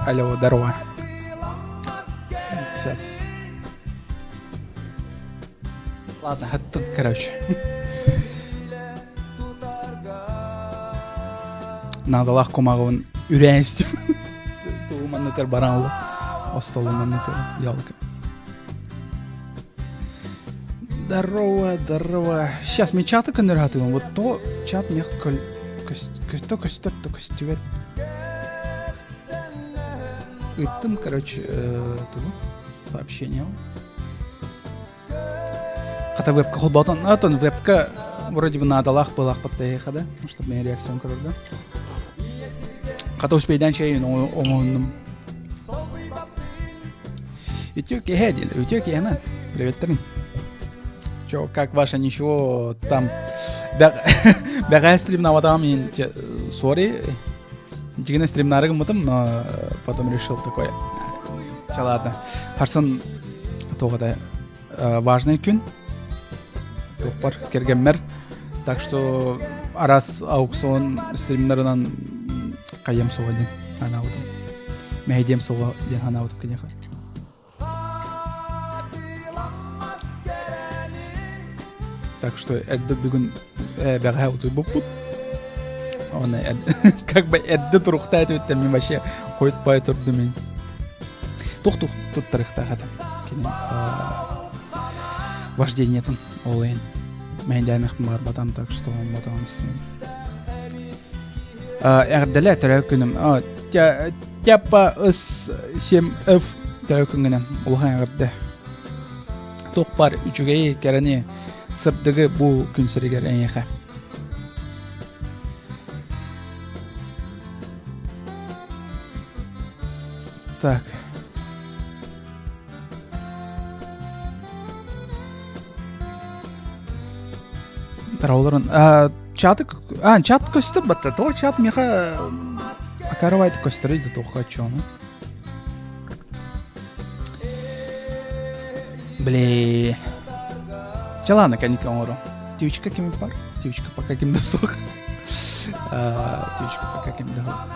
Алло, здорово. Сейчас. Ладно, тут, короче. Наадалаах кумаҕыбын үрээн истим. Тугу маннытар баран ылла. Остолу маннытар ялка. Здорово, здорово. Сейчас мен чаты көннөр хатыгым. Вот то чат мех көстө көстөр то көстүбэт. Ыттым, короче, тугу сообщение. Хата вебка холботон, атын вебка вроде бы наадалаах буолаахпыт да да, чтобы мен реакциям көрөргө. Хата успейдан чайын оҥоһуннум. Үтүө киһи диэн, үтүө киһи Приветтерин. Чё, как ваше ничего там бэҕэһээ стримнаватаҕым иһин сори дьигинэ стримнары гыммытым но потом решил такое ча ладно харсын туох это важный күн туохпар кэргэммэр так что арас аукцион стримнарынан хайым суоҕа диэн анаабытым мэһэйдиэм суоҕа диэн анаабытым киниэхэ Так что эрдэ бүгүн бэҕэһээ утуйбуппут. Оны как бы эрдэ туруктаа этибиттэн мен вообще хойутпай турдум мен. Тух тух туттарыхтаах этим. Кини вождениетин ол иһин мэһэйдээмэхпин баҕарбатам так что он ботом истим. Эҕэрдэлээ төрөөк күнүм. Тяпа ыс 7F төрөөк күнгүнэн улахан эҕэрдэ. Туох бар үчүгэйи, кэрэни, сырдыгы бу күн сиригэр эйиэхэ. Так. Тарауларын чаты а чат көстөр батта то чат меха акарвайт көстөр иди то хочу ну Блин. Чалана каника оҥоро. Твичка ким бар? Твичка пока ким да суох. Твичка пока ким да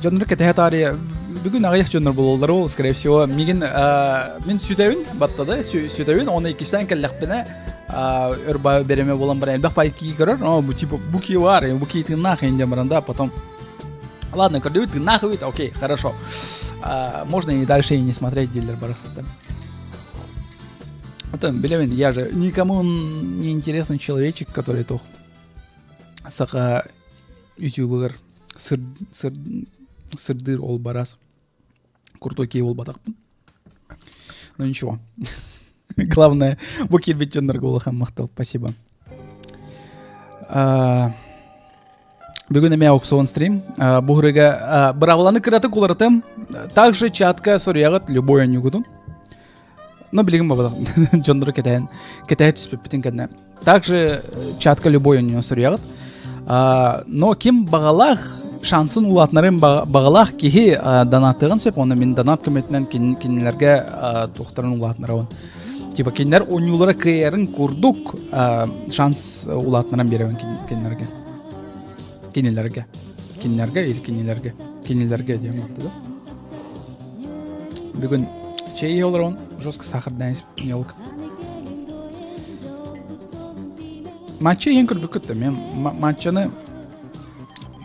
Дьоннор кэтэһэ таарыйа бүгүн аҕыйах дьоннор буолаллар ол скорее всего мигин мин сүтэбин баттада сүтэбин оны иккистээн кэллэхпинэ өр береме буолан баран элбэх пай кии көрөр о бу типа бу кии бар бу кии тыыннаах инден баран да потом ладно көрдүбүт тыыннаах эбит окей хорошо можно и дальше и не смотреть дииллэр барахсаттар Потом, билэбин, я же никому не интересный человечек, который туох саха ютубер сыр, сыр, сырдыыр ол барас крутой киһи буолбатахпын ну ничего главное бу киирбит дьоннорго улахан махтал спасибо Бүгүн эмиэ аукцион стрим. Бу ырыга быраабыланы кыратык уларытым. Также чатка суруйаҕыт любой онньугутун. Но билигин бабалах дьоннору кэтэһэн кэтэһэ түспүппүтүн кэннэ. Также чатка любой онньугун суруйаҕыт. Но ким баҕалаах шансын улаатынарын баҕалаах киһи донаттыаҕын сөп. Онно мин донат көмөтүнэн кинилэргэ туохтарын улаатынарабын. Типа кинилэр оонньуулара кыайарын курдук шанс улаатынаран биэрэбин кинилэргэ. Кинилэргэ. Кинилэргэ или кинилэргэ. Кинилэргэ диэн буолла да. Бүгүн чэй олорон жестко сахардан мелко. Матча ең көрбүккүт да мен матчаны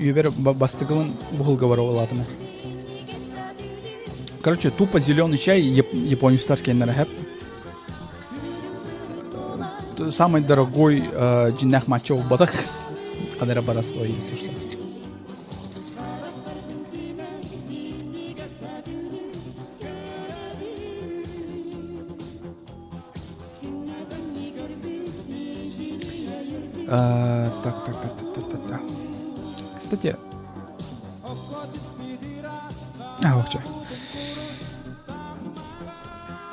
үйбер бастыгылын бухылга барып алатым. Короче, тупо зеленый чай японецтар кеннер хэп. Самый дорогой дьиҥнээх матча буолбатах. Ханара барас если что. Так, так, так, так, так, так, так. Кстати, а, вообще.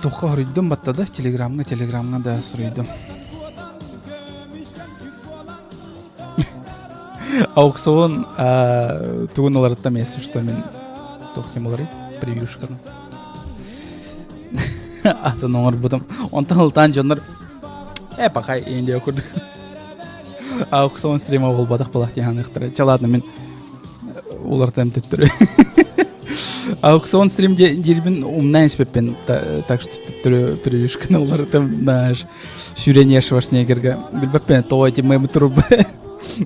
Туохха хоруйдум баттада телеграмҥа, телеграмҥа да суруйдум. Аукцион тугун уларыттам, если что, мин туох тем уларый превьюшканы. Атын оҥорбутум. Онтон ылтаан дьоннор э пахай индия курдук. Аукцион стрима буолбатах буолах диэханыахтара. Чэ ладно, мин улартам төттөрү. Аукцион стрим диирбин умнаан испэппин, так что төттөрү превьюшканы уларытым наш сүүрэн Шварценеггерга билбэппин тоҕо эти мем турб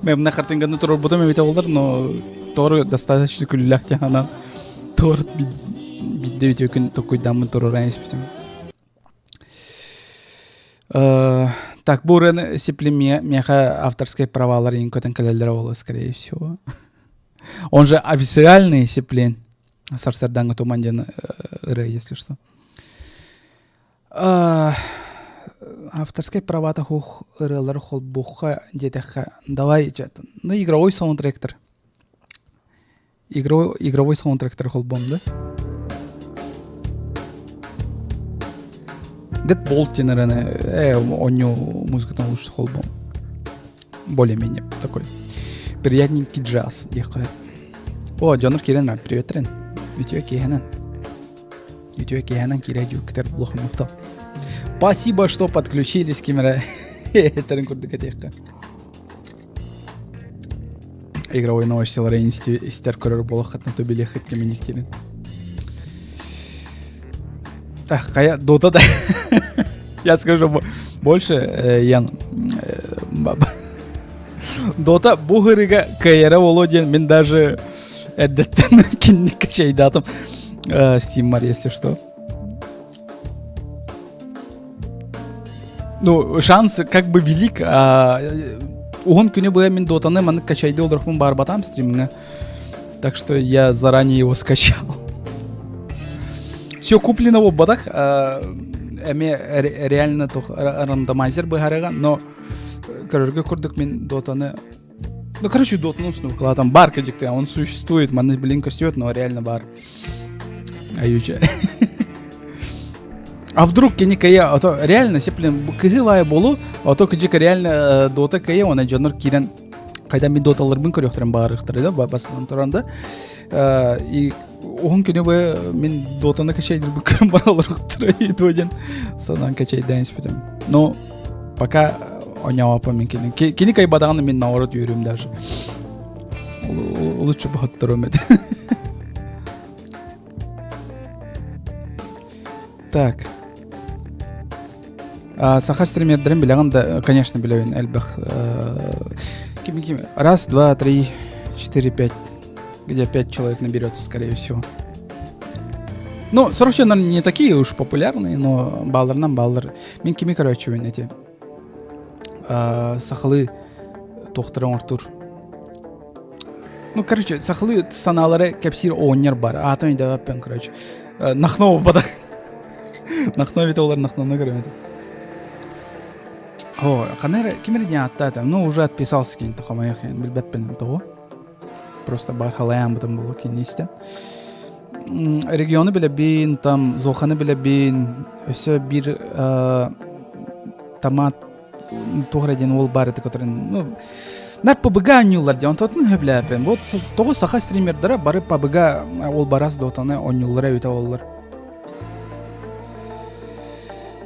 мемна картинканы турбутум эбитэ болар но тору достаточно күллээх диэханан торт бидде үтүө күн токуйдаммын туруран испитим так бу ырыаны сиплим миэхэ авторскай правалар иин көтөн кэлэллэрэ буолуо скорее всего он же официальный сиплин сарсардаҥҥы туман диэн ырыа если что Авторскай правата суох ырыалары холбуохха диэтэххэ, давай ну игровой саундтректор. Игровой, игровой саундтректор холбуом да? Dead Bolt диэн ырыаны оонньуу музыкатын лучше холбуом. Более-менее такой приятненький джаз диэххэ. О, дьоннор киирэн приветтерин. Үтүө киэһэнэн. Үтүө киэһэнэн киирэ дьүккүтэр улахан махтал. Спасибо, что подключились кимэрэ этэрин курдук этиэххэ. Игровой новостилары истер көрөр буолаххытына то билиэххит киминиктирин. Так, хайа Дота да. Я скажу больше, Ян. Дота бу хырыга кыайара боло диэн мин даже эрдэттэн кинник чайдатым Steam если что. Ну, шанс как бы велик. А, уһун күнү быһа мин дотаны маннык качайды олорохпун баарбатам стримҥа. Так что я заранее его скачал. Все куплено буолбатах. Эми реально рандомайзер быһарыга, но көрөргө курдук мин дотаны Ну, короче, дотаны установкалаатам там бар кэдьикте, он существует, манна блин көстүбэт, но реально бар. Аюча. А вдруг кини кая, а то реально сеплен кыһы болу, а то кыжык реально дота кая, она дьоннор киирэн хайда мин доталарбын көрүөхтэрин баарыхтары да басынан туран да и уһун күнү бу мин дотаны качайдырбын көрөн бараларыхтара и диэн санаан качайдаан испитим но пока оñооппа мин кини кини кайбатаҕына мин наоборот үөрүм даже лучше бохотторум этэ так саха стримердэрин билэҕин да конечно билэбин элбэх ким ким раз два три четыре пять где пять человек наберется скорее всего ну, сорочи, наверное, не такие уж популярные, но баалларынан бааллар. Мин кими короче эти сахалыы туохтара оҥортуур. Ну, короче, сахалыы санаалары кэпсиир оонньор бар. Аатын өйдөбөппүн, короче. Нахно буолбатах. Нахно эбит олар нахнону көрөмөт. О, ханна ким эрэ диэн ааттаата. Ну, уже отписался кини хомойох билбэппин того. Просто бар халайааммытым буолуо кини истэн. Региону билэбин, там Зоханы билэбин, өссө биир томат туох эрэ диэн уол баар этэ, который ну нар ПБГ оонньууллар диэн онтон сөбүлээппин. Вот тоҕо саха стримердара бары ПБГ ол барас дотаны оонньууллара эбитэ буоллар.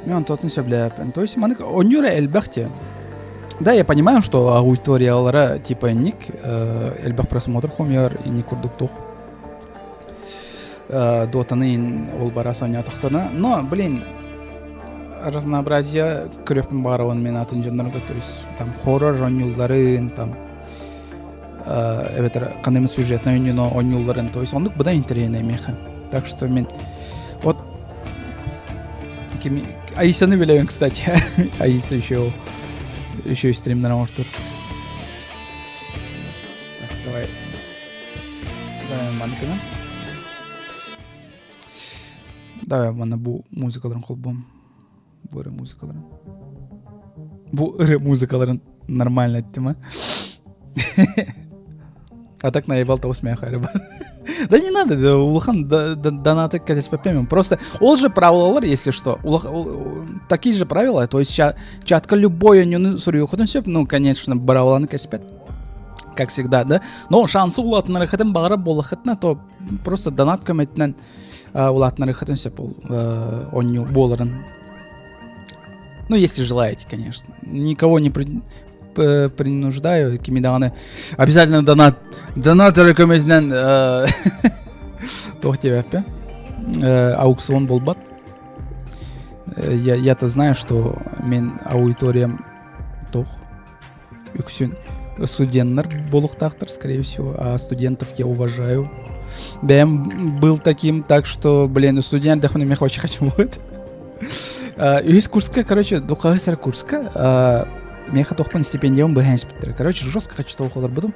Мен онтон сөбүлээппин. То есть маннык оонньуура элбэх те. Да, я понимаю, что аудиториялара типа ник элбэх просмотр хомуйар ини курдук туох дотаны ол барас оонньоотохторуна. Но, блин, разнообразие көрүөхпүн баҕарабын мен атын дьоннорго, то есть там хоррор оонньуулларын, там эбэтэр ханнык эмэ сюжетнай оонньууну оонньуулларын, то есть оннук быдан интэриэһинэй миэхэ. Так что мен вот кими Аисаны билэбин, кстати. Аиса еще еще и стримнер оҥортур. Так, давай. Давай маныкынан. Давай манна бу музыкаларын холбуом. Бу ырыа музыкаларын. Бу ырыа музыкаларын нормально эттим, а? А так наебал того смеха бар. Да не надо, улахан донаты кэтэспэппин. Просто ол же правилалар, если что. Такие же правила, то есть чатка любой оонньууну суруйуоххутун сөп, ну, конечно, быраабыланы кэспэт как всегда, да? Но шансы улаатыннарыаххытын баҕарар буоллаххытына, то просто донат көмөтүнэн улаатыннарыаххытын сөп ол оонньуу буоларын. Ну, если желаете, конечно. Никого не при принуждаю, кими даҕаны обязательно донат донат эрэ көмөтүнэн туох диэбэппин аукцион буолбат. Я, я-то знаю, что мин аудиториям туох үксүн студенттар буолуохтаахтар, скорее всего, а студентов я уважаю. Бэйэм был таким, так что, блин, студент дахуна мех очень хочу будет. Үһүс курска, короче, духаһы курска меха тохпун стипендиям быһан испиттэр. Короче, жестко хочу толхолорбутум.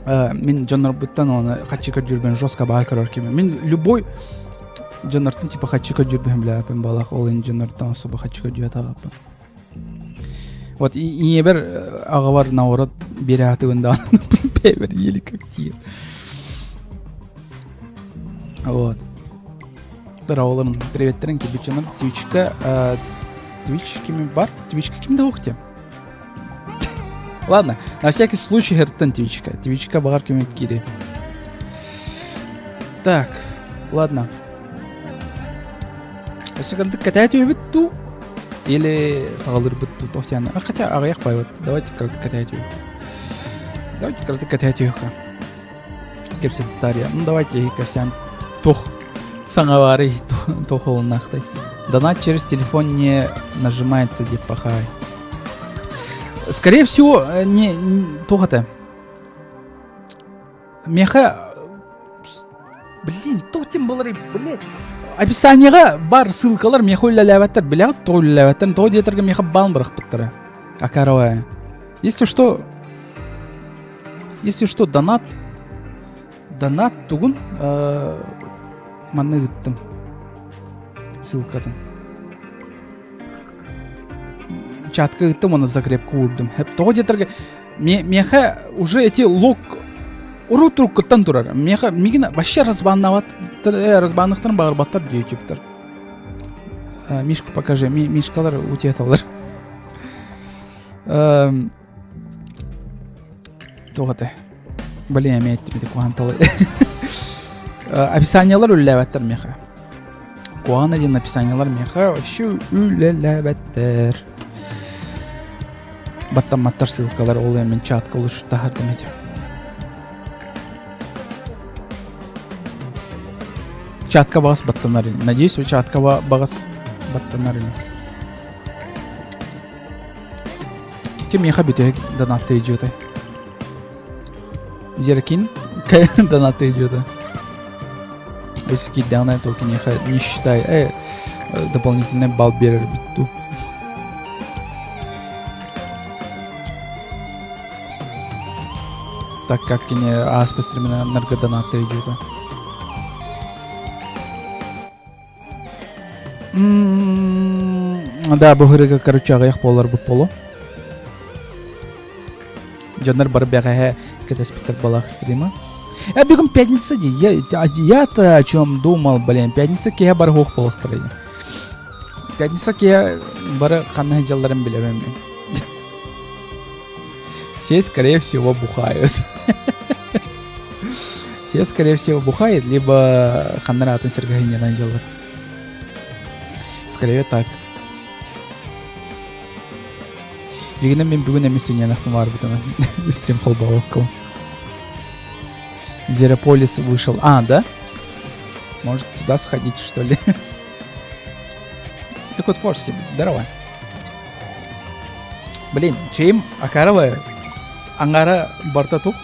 Мин дьоннорбуттан оны хаччы көрдүүрбүн жестко баа көрөр кими. Мин любой дьоннортон типа хаччы көрдүүрбүн билээппин балах ол ин дьоннортон особо хаччы көрдүү атаҕаппын. Вот ийэбэр аҕабар наоборот биэрээтигин даҕаны бэйэбэр еле как тиийэр. Вот. Здорово, приветтерин кибичанам. Твичка, Твич кими бар? Твичка кимде охте? Ладно, на всякий случай херттен Твичка. Твичка бағар кемет кири. Так, ладно. Өссө кырдык кэтээ түһүбүт дуу? Или саҕалыырбыт дуу? Туох диэн? А хотя аҕыйах байбыт. Давайте кырдык кэтээ түһүбүт. Давайте кырдык кэтээ түһүөххэ. Кэпсэтитария. Ну давайте кэпсээн туох саҥа баарый туох олуннаахтай. Донат через телефон не нажимается деп пахай. Скорее всего, не туох это. Меха блин, туох тем болар, блин. Описаниеҕа бар ссылкалар меха үлэлээбэттэр, билэҕит тоҕо үлэлээбэттэр, тоҕо диэтэргэ меха баан бырахпыттара. Акаровая. Если что, если что, донат, донат тугун манна ыыттым ссылкатын. Чатка ыыттым, оны закрепка уурдум. Тоҕо диэтэргэ миэхэ уже эти лог урут туруккуттан турар. Миэхэ мигин вообще разбаннабат, разбанныхтарын баҕарбаттар дии ютубтар. Мишку покажи. Мишкалар утеталар. Туох этэ? Блин, эмиэ эттим ити куһаҕан тылы. Описаниелар үлэлээбэттэр миэхэ. Куһаҕан диэн описаниелар миэхэ вообще үлэлээбэттэр. Баттамматтар ссылкалар ол мин чатка лучше таһардым эти. Чатка бағас баттанар. Надеюсь, чатка бағас баттанар. Ким миэхэ бүтэһик донатты идиота? Зеркин донатты идиота. Если киирдэҕинэ то киниэхэ не считай дополнительный балл биэрэр бүтту. Так как кини ааспыт стриминарга донатты идиота. Да, бу ырыга, короче, аҕыйах буоларбыт боло. Дьоннор бары бэҕэһээ кэтэспиттэр балаах стрима. Э, бүгүн пятница дии. Я, я-то о чем думал, блин. Пятница киһи бары хуох буолуохтара дии. Пятница киһи бары ханна сылдьалларын билэбин мин. Все, скорее всего, бухают. Все, скорее всего, бухает, либо ханнара атын сиргэ сынньанан дьаллар. Скорее так. Дьигинэн мин бүгүн эмис сынньанахпын баарбытына стрим холбообокко. Зерополис вышел. А, да? Может, туда сходить, что ли? Якутфорский, здорово. Блин, чэйим акаровая аҥара барта тух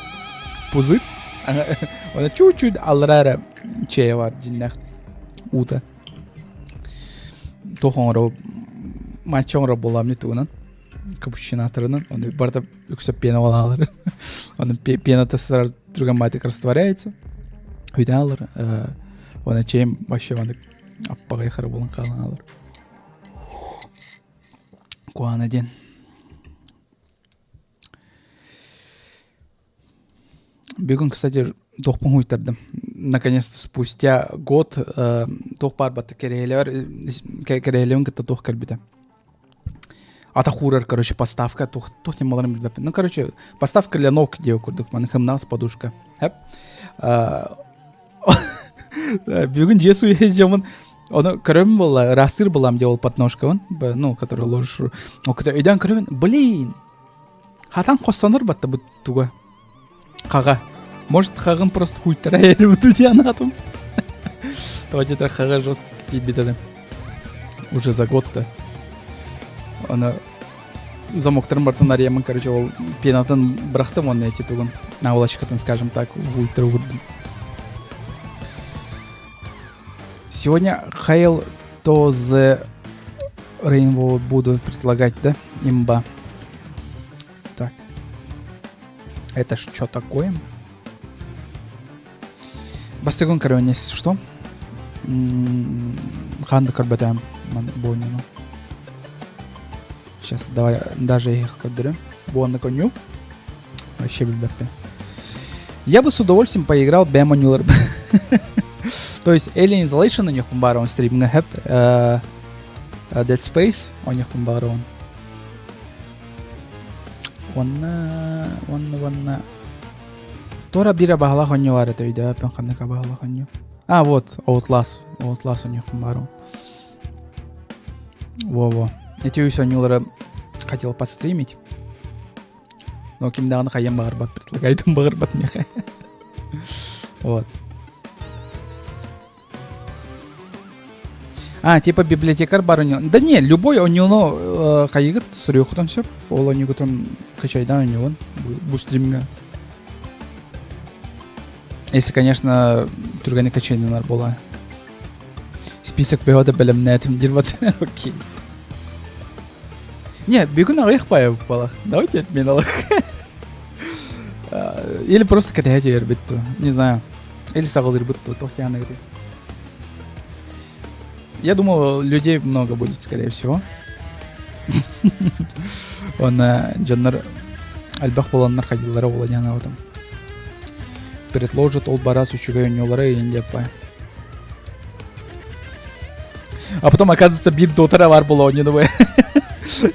пузырь Она чуть-чуть аллара эрэ чэйэ бар дьиннээх уута. Туох оҥоро матча оҥоро буолаамньы тугунан капучинаторынан оны барыта үксэ пена буолаалар. Оны пената сразу түргэн баайтык растворяется. Өйдөөн алар. Оны чэйим вообще маннык. Аппаҕай хара буолан хаалан хаалар. Куана диэн. Бүгүн, кстати, туохпун хуйтардым. Наконец-то спустя год туох баар батта кэрэһэлэбэр кэрэһэлэбин кытта туох кэлбитэ. Атах уурар, короче, поставка туох туох ньымаларын билбэппин. Ну, короче, поставка для ног диэ курдук маны хымнаас подушка. Хэп. Бүгүн дьиэ суйа дьомун Ону көрөм буолла, ыраастыыр буолам дии ол подножкабын, ну, который ложишь. Өйдөөн көрөбүн, блин, Хатан хостонор батта бу туга. Хаҕа. Может, хаҕын просто хуйтара эрбуту диэн атым. Давайте это хаҕа жестко тиийбит Уже за год-то. Аны замоктарын бартын арыйамын, короче, ол пенатын бырахтым онно эти тугун. Наволочкатын, скажем так, хуйтара урдум. Сегодня Hail to the Rainbow буду предлагать, да? Имба. Так. Это что такое? Бастыгын короче, что? Ханды көрбөтөм буонньуну. Сейчас давай даже их көрдөрөм. Буонна коню. Вообще билбэппин. Я бы с удовольствием поиграл бэм оонньуулар. То есть Alien Isolation оонньуохпун баарабын стримҥа хэп Dead Space оонньуохпун баарабын. Уонна уонна уонна Тора биир абаһалаах оонньуу баар этэ өйдөөбөппүн ханнык абаһалаах оонньуу. А вот Outlast Outlast оонньуохпун баарабын. Во-во. Эти үс оонньуулары хотел постримить. Но ким даҕаны хайан баҕарбат предлагайтын баҕарбат миэхэ. Вот. А, типа библиотекарь бар у него. Да не, любой оонньууну э, хайыгыт суруйуоххутун сөп. Ол оонньуугутун качайдаан оонньугун бу стримҥа. Если, конечно, түргэнник качайданар буолаа. Список бөҕө да бэлэмнээтим диир вот. Окей. Не, бүгүн аҕыйах баайа балах. Давайте отменалах. Или просто кэтэһэ түһэрбит ту. Не знаю. Или саҕалыырбыт ту. Туох диэн Я думал, людей много будет, скорее всего. Уонна дьоннор элбэх буоланнар ходилара буола диэн аабытым. Предложат ол барас үчүгэй оонньуулара иин диэппай. А потом, оказывается, биир дотара бар буола оонньууну бу.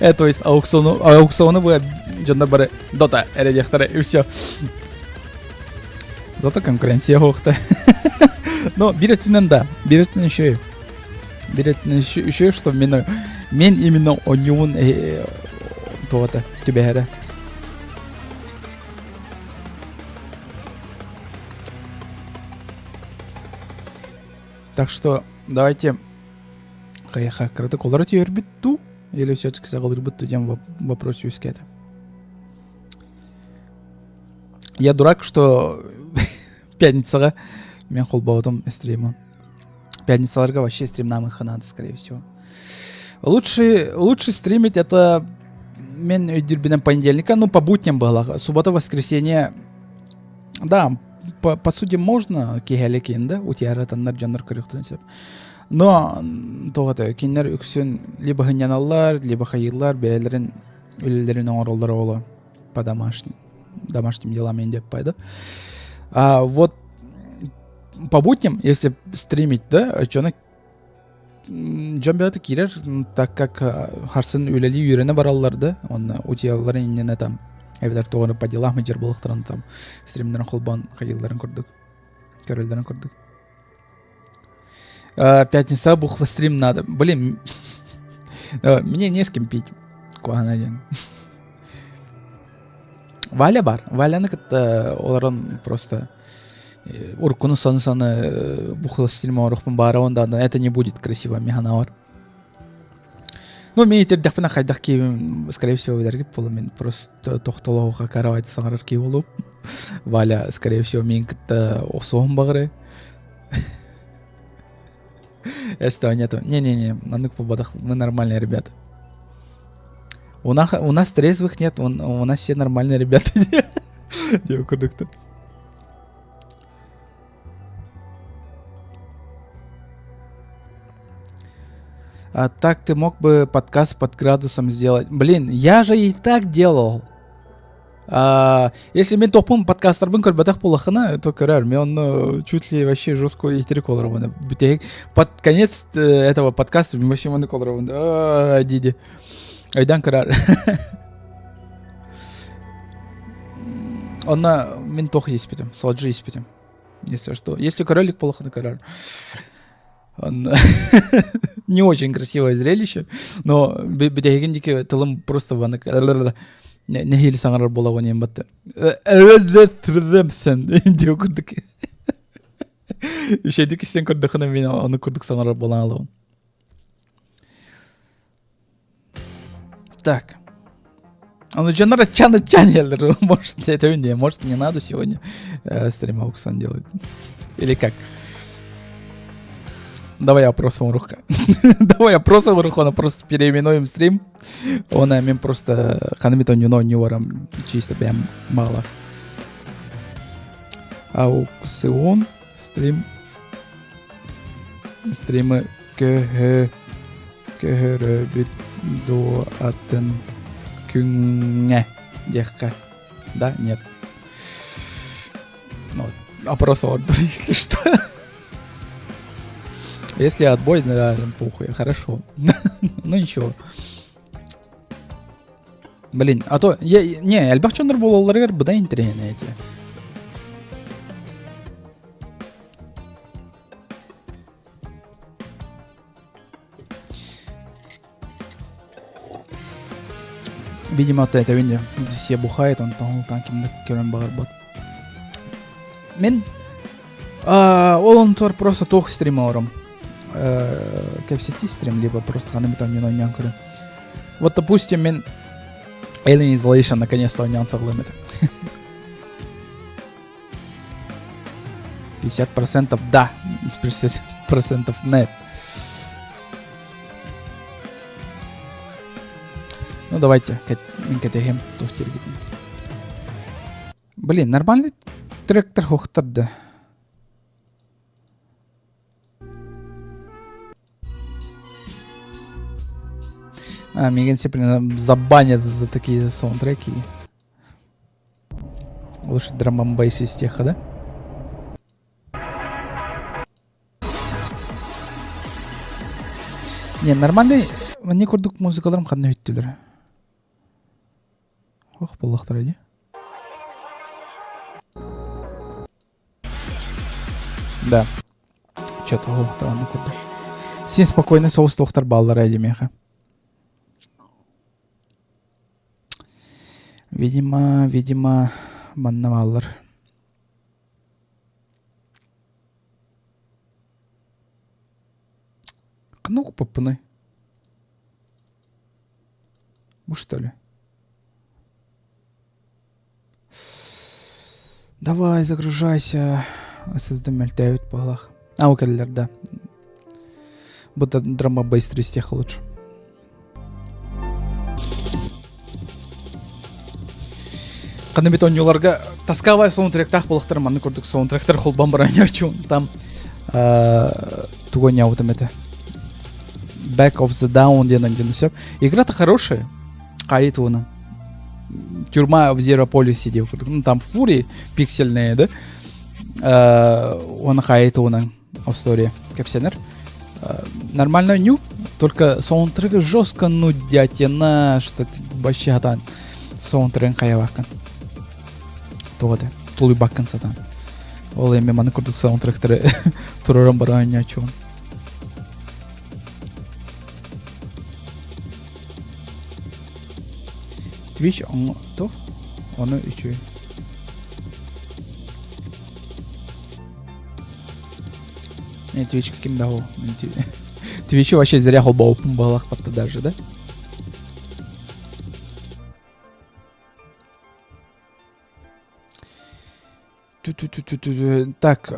Э, то есть аукциону, аукциону бу дьоннор бары дота эрэ диэхтэрэ и все. Зато конкуренция суохта. Но биир өттүнэн да, биир өттүнэн үчүгэй. Биир өттүнэн үчүгэй, что мен, мен именно оонньуубун туота түбэһэрэ. Так что давайте хайаха кыратык олоро түһэрбит дуу или все-таки саҕалыырбыт дуу диэн вопрос үөскээтэ. Я дурак, что пятницаҕа мен холбоотум стриму. Пятницаларга вообще стримнаамыхха надо, скорее всего. Лучше, лучше стримить это мен өйдүүрбүнэн понедельника, ну по будням было. Суббота, воскресенье, да, по, по сути можно киһэлэ да, утуйар дьоннор көрүөхтэрин сөп. Но тоҕото кинилэр үксүн либо сынньаналлар, либо хайыыллар бэйэлэрин үлэлэрин оҥороллор оҕоло по домашним домашним делам деп да. А вот по будням, если стримить, да, дьоно дьон бэйэтэ киирэр, так как харсын үлэлии үөрэнэ бараллар да, онно утуйалларын иннинэ там эбэтэр туох эрэ по делам дьэр буолуохтарын там стримнэрин холбоон хайыылларын курдук, көрөллөрүн курдук. Пятница бухло стрим надо. Блин, мне не с кем пить. Куһаҕана диэн. Валя бар. Валяны кытта олорон просто уруккуну саны-саны бухло стрим оҥоруохпун баара да это не будет красиво миһанаор. Ну, мен итирдэхпинэ хайдах киһибин, скорее всего, билэргит буолуо. Мин просто тохтолоһуха каравать саҥарар киһи буолуом. Валя, скорее всего, мин кытта охсуһун баҕарай. Этого нету. Не-не-не, маннык буолбатах, мы нормальные ребята. У нас, у нас трезвых нет, у, у нас все нормальные ребята. Диэн курдук А так ты мог бы подкаст под градусом сделать. Блин, я же и так делал. А, если мен топпун подкасттарбын көрбөтөх буоллахына, то көрөр. Мен онно чуть ли вообще жестко истерик олоробун. Бүтэһик под конец э, этого подкаста вообще маннык олоробун. Диди. Айдан көрөр. Онно мен тох испитим, соджи испитим. Если что. Если королик буоллахына көрөр. Он не очень красивое зрелище, но бүтэһигин диэки тылым просто ваны нэһиилэ саҥарар буолаҕын диэн батта диэ курдук үчүгэйдик истэн көрдөххүнэ мин ону курдук саҥарар буолан алабын так Ону дьоннор аччаан аччаан иһэллэр. Может, это не, может, не надо сегодня э, стрим аукцион делать. Или как? Давай опрос оҥоруохха. Давай опрос оҥоруохха, оны просто переименуем стрим. Оны мен просто ханымит оонньууну оонньуу барам чисто бэм мало. Аукцион стрим стримы көһө көһөрөбүт дуо атын күҥҥэ диэххэ да нет ну, опрос если что если отбой да похуй хорошо ну ничего Блин, а то я, не, элбэх дьоннор буолалларыгар быдан интэриэһинэй этэ. Видимо, вот это видно, все бухает, он там, там кимдик көрөн баҕарбат. Мен ол онтор просто туох стрим оҥором. Кэпсэтии стрим, либо просто ханнык оонньуун оонньоон көрөн. Вот, допустим, мен Alien Isolation наконец-то оонньоон саҕалыам этэ. 50% да, 50% нет. Ну давайте, мин кэтэһиэм туох дииргитин. Блин, нормальный тректор хуохтар да. А, Меган Сеплина забанят за такие саундтреки. Лучше драм н из теха, да? Не, нормальный мне курдук музыкаларым ханна бүттүлэр. Ох, буоллахтара дии. Да. Что-то оһохтоҕун курдук. Син спокойно соус туохтар бааллара димиэхэ. Видимо, видимо, манна бааллар. Ханна укпаппыный? Бу что ли? Давай, загружайся. SSD мөлтөөбүт быһалаах. А, кэллэр, да. Будто драма быстрый из тех лучше. Ханна бит оонньууларга тасковай саундтректаах буолуохтар маннык курдук саундтректар холбоон баран там тугу оонньообутум этэ Back of the Down диэн оонньууну сөп. Игра-то хорошая. Хайы туһунан. Тюрьма в Зерополисе диэн курдук. Ну, там фурии пиксельные, да? Уонна хайы туһунан история кэпсэнэр. Нормально ню, только саундтрек жестко нудятина, что ты вообще хатан саундтрегин хайабаккын. Тоҕо да, тулуйбаккын сатан. Ол эми маны курдук саундтректеры тураран баран оонньоочугун. Twitch оҥото ону үчүгэй. Не, Twitch ким да ол. Twitch вообще зря холбооппун баалахпатта даже, да? Так,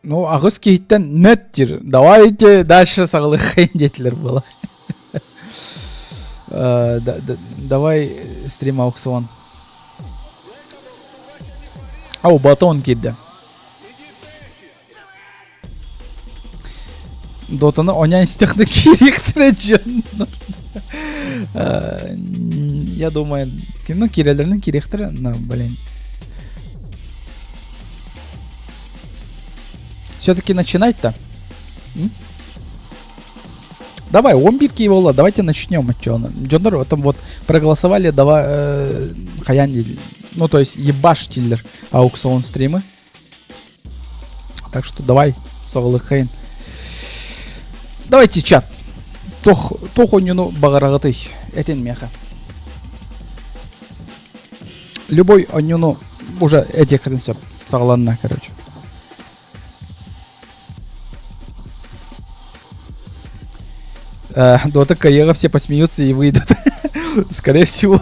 Ну, аҕыс киһиттэн нет диир. Давайте дальше саҕалыаххайын диэтилэр буола. Давай стрим аукцион. Ау, батон киирдэ. Дотаны онян истэхне киириэхтэрэ дьоннор. Я думаю, ну киирэллэринэн киириэхтэрэ, но, блин. Все-таки начинать-то? Давай, он битки буолла, давайте начнем отчего. Дьоннор там вот проголосовали, давай, э, хаян ну то есть ебаштилер аукцион стримы. Так что давай, саҕалыаххайын. Давайте чат. Тох, тох онньуну баҕараҕытый этин миэхэ. Любой онньуну уже этиэххитин сөп. Саҕаланна, короче. Дота Каега все посмеются и выйдут. Скорее всего.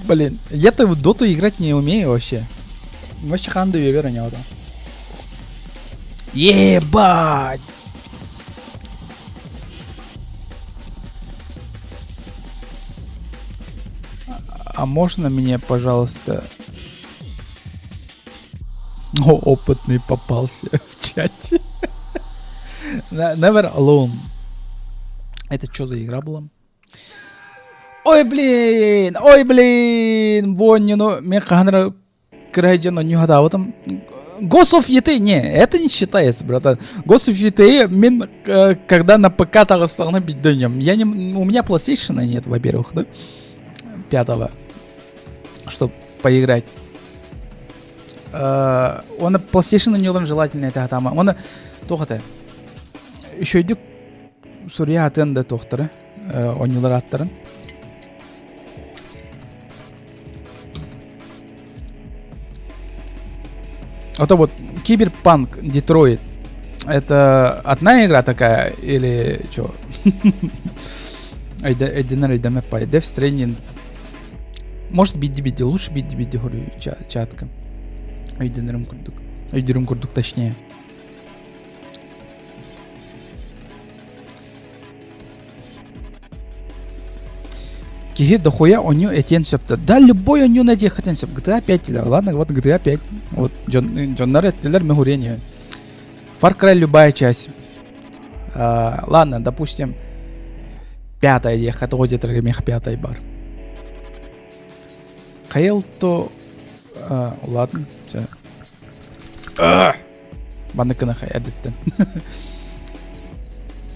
Блин, я-то в доту играть не умею вообще. Вообще ханды вевера не там. Ебать! А можно мне, пожалуйста... О, опытный попался в чате. Never Alone. Это что за игра была? Ой, блин! Ой, блин! Воннину, мен хаһан эрэ кыра дьон онньуһатаабытым. Ghost of Yotei, не, это не считается, братан. Ghost of Yotei, мен, когда на ПК таҕыстаҕына биддөнньөм. Я не, у меня PlayStation нет, во-первых, да? Пятого. Чтобы поиграть. Оны PlayStation ньолон желательно это атама. Оны туох это? Үчүгэйдик суруйа атын да туохтары, оонньуулар ааттарын. А то вот Киберпанк Детройт это одна игра такая или что? Өйдөнөр өйдөмөт пай. Death Stranding может бидди бидди лучше бидди бидди хоруй чатка. Өйдөнөрүм курдук. Өйдүрүм курдук точнее. Киһи дохуя онньу этиэн сөп да любой онньуну этиэххитин сөп GTA 5 диилэр ладно вот GTA 5 вот дьоннор эттилэр мөһүрүөн Far Cry любая часть а, ладно допустим пятая диэххэ тоҕо диэтэргэ миэхэ пятая бар Хайл то ладно Маннык гына эрдэттэн.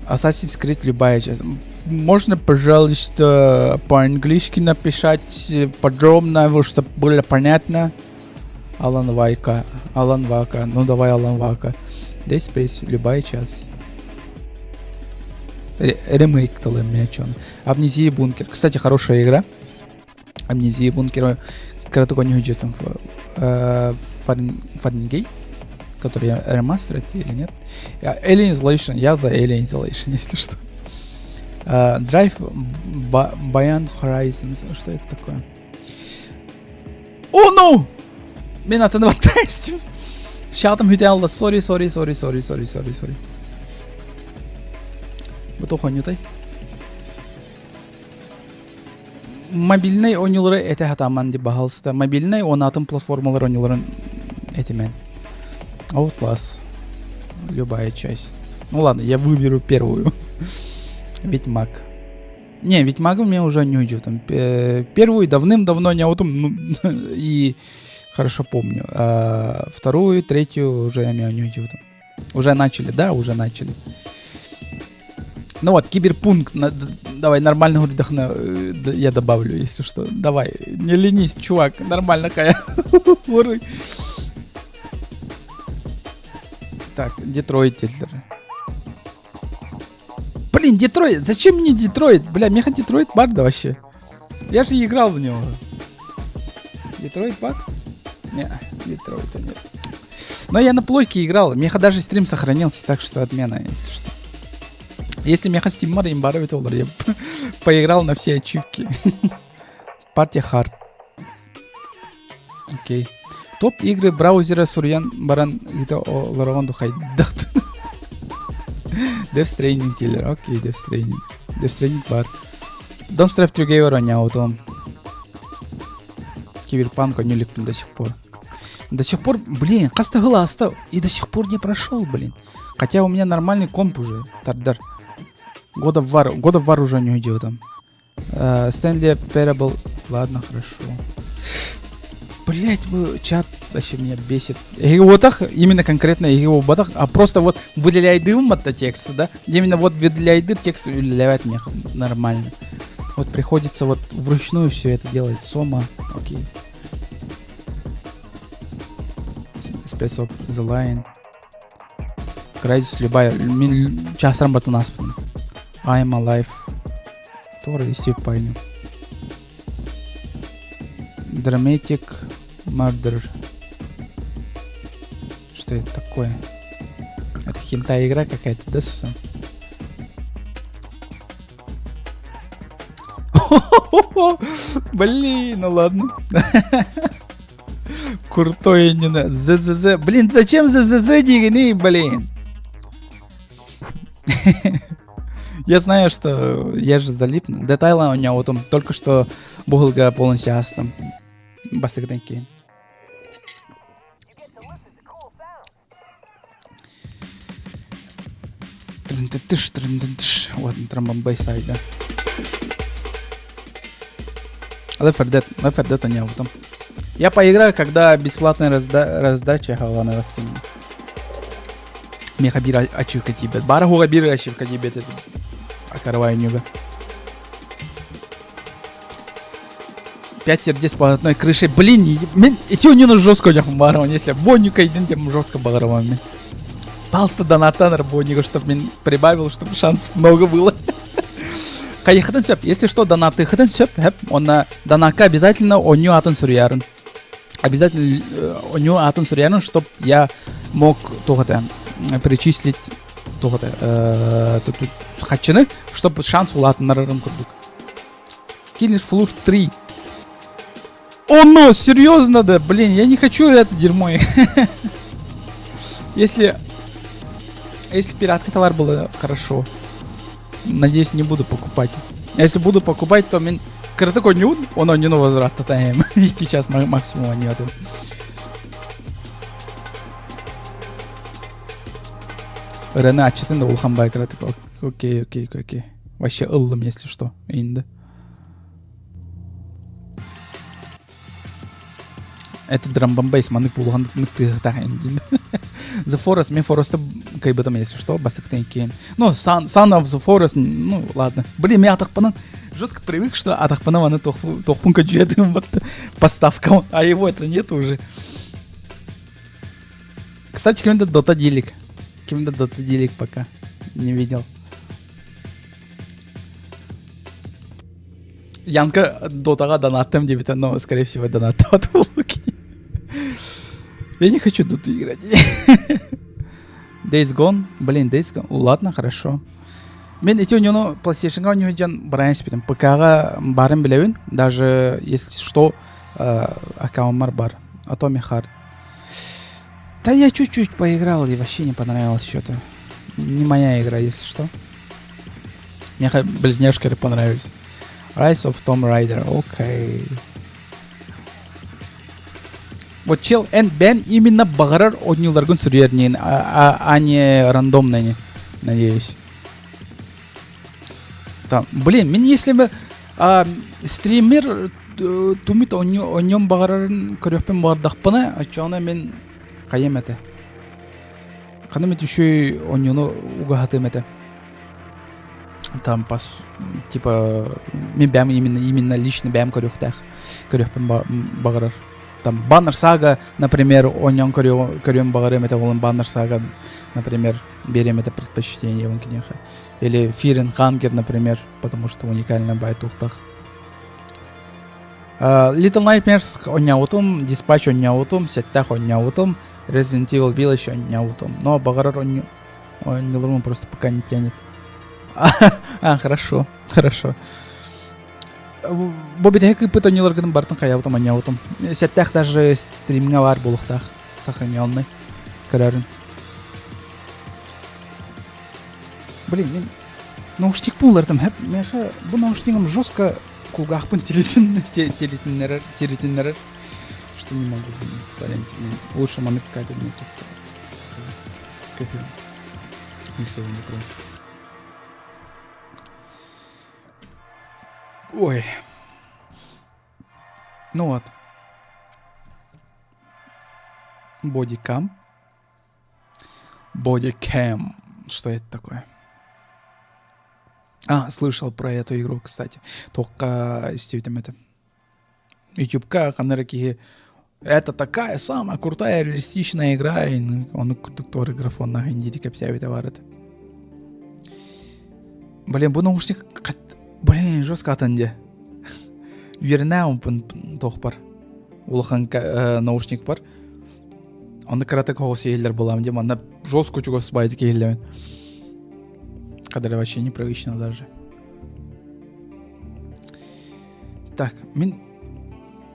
Assassin's Creed любая часть. Можно, пожалуйста, по-английски написать подробно, чтобы было понятно? Алан Вайка. Алан Вака. Ну давай Алан Вака. Dead Space, любая часть. Ремейк тылым Амнезия Бункер. Кстати, хорошая игра. Амнезия Бункер. Кратко не там Фаренгейт, который ремастерит или нет. Alien Isolation, я за Alien Isolation, если что. Drive Beyond Horizons, что это такое? О, ну! Мен атын баттайстым. Шатым хүтэ алла. Sorry, sorry, sorry, sorry, sorry, sorry, sorry. Бу тохонютай. Мобильнай оонньуулары этэ сатааман дии баһаалыста. Мобильнай уонна атын платформалар оонньууларын этимэн. Outlast. Любая часть. Ну ладно, я выберу первую. Ведьмак. Не, Ведьмак у меня уже не уйдет. Там, первую давным-давно не ну, и хорошо помню. А вторую, третью уже я не уйдет. Уже начали, да, уже начали. Ну вот, киберпункт, давай нормально вдохну, я добавлю, если что. Давай, не ленись, чувак, нормально хайа. Так, Детройт дииллэр. Блин, Детройт, зачем мне Детройт? Бля, миэхэ Детройт баар да вообще. Я же играл в него. Детройт баар? Не, Детройта нет. Но я на плойке играл, миэхэ даже стрим сохранился, так что отмена, если что. Если миэхэ Steam баар эбитэ буоллар, я поиграл на все ачивки. Party Hard. Окей. Топ игры браузера суруйан баран где олорогон духайдах. Death Stranding дииллэр. Окей, Death Stranding. Death Stranding баар. Don't Starve Together оонньообутум. Киберпанк оонньуу иликпин до сих пор. До сих пор, блин, хас да ааста, и до сих пор не прошел, блин. Хотя у меня нормальный комп уже, тардар. God of War, God of War уже не уйдет там. Stanley Parable, ладно, хорошо. Блять, чат вообще меня бесит. Вот так, именно конкретно его батах, а просто вот выделяйдым это текст, да? Именно вот выделяйдыр текст выделяет мне нормально. Вот приходится вот вручную все это делать. Сома, окей. Space of the Line. Crysis любая. Мин часран батын аспын. I'm alive. Тора истеп пайны. Dramatic Murder. Что это такое? Это хентай игра какая-то, да, Сусан? Блин, ну ладно. Крутой не на ЗЗЗ. Блин, зачем ЗЗЗ дигни, блин? Я знаю, что я же залип. Dead Island у меня вот он только что бугулга полностью астым. Бастыгдан кейін. Трын-тыш, трын-тыш. Вот, трамбамбай сайда. Left 4 Dead, Left 4 Dead они вот Я поиграю, когда бесплатная разда раздача халаны раскину. Меха бир ачивка тибет. Бара хуга бир ачивка тибет. Это акарвай нюга. Пять сердец по одной крыше. Блин, мен эти у него жестко барон, если бонюка иден тем жестко багаровами. Палста донатанер бонюка, чтобы мен прибавил, чтобы шансов много было. Хайхытын сөп, если что, донаты хытын сөп, хэп, онна донатка обязательно оню атын суруярын. Обязательно оню атын суруярын, чтоб я мог тугата причислить тугата хачыны, чтобы шанс улаатыннарарым курдук. Killer Floor 3. О, ну, серьезно, да, блин, я не хочу это дерьмо. Если... Если пиратка товар было хорошо. Надеюсь, не буду покупать. Если буду покупать, то мен кыратык ойнуун, он ойнуну возвраттатайм. Икки час максимум ойнуотум. Ырыаны ачытын да улахан бай кыратык. Окей, окей, окей. Вообще ыллым, если что. Инде. Это drum and bass, маннык булган тыгытах The Forest, мен Forest кайбытым, если что, басыктан кейін. Ну, Son, Son of the Forest, ну, ладно. Блин, мен атахпанан жестко привык, что атахпанам аны тохпун көчүетим вот поставка, а его это нет уже. Кстати, кимде Дота делик. Кимде Дота делик пока не видел. Янка Дотаға донаттым деп но, скорее всего, донаттабат Я не хочу тут играть. Days Gone. Блин, Days Gone. Ладно, хорошо. Мен эти ону PlayStation-га ону жан барайын спитим. ПК-га барын билебин. Даже если что, аккаунтмар бар. Atomic Heart. Да я чуть-чуть поиграл и вообще не понравилось что-то. Не моя игра, если что. Мне близняшки понравились. Rise of Tomb Raider, окей. Вот чел эн бен именно баҕарар оонньууларгын суруйар не, а, а не рандомно, надеюсь. Там, блин, мен если бы а, стример тумит оонньуон баҕарарын көрүөхпүн баҕардахпына, оччоҕуна мен хайым этэ. Ханна еще оонньууну угаһатым этэ. Там пос, типа мен бэйэм именно именно лично бэйэм көрүөхтээх көрүөхпүн баҕарар. Там Banner Saga, например, оонньоон көрүөн баҕарым этэ болон Banner Saga, например, берем это предпочтение он кинеха. Или Fear and Hunger, например, потому что уникально бай тухтах. Little Nightmares оонньообутум, Dispatch оонньообутум, Сеттах оонньообутум, Resident Evil Village оонньообутум. Но баҕарар оонньууларым просто пока не тянет. А, хорошо, хорошо. Бу бүтэһик ыыппыт оонньууларгытын бартын хайаабытым оонньообутум. Сэттээх даже стримҥа баар буолуохтаах сохраненный көрөрүн. Блин, мен наушник буллардым. Хэп, меха бу наушнигым жестко кулгаахпын тиритин тиритиннэрэр тиритиннэрэр. просто не могу, блин, сорян, лучше маннык кабельный тут кофе, если вы не против. Ой. Ну вот. Бодикам. Бодикэм. Что это такое? А, слышал про эту игру, кстати. Только истибитим это. Ютубка ханна эрэ киһи это такая самая крутая реалистичная игра, ону курдук туора графоннаах индиити кэпсээбитэ баар этэ. Блин, бу наушник блин, жестко атын дии. Үөрэнээ туох бар. Улахан наушник бар. Онно кыратык соҕус иһиллэр буолаам дии. Манна жестко чугас баайдык иһиллэбин. Кадр вообще непривычно даже. Так, мин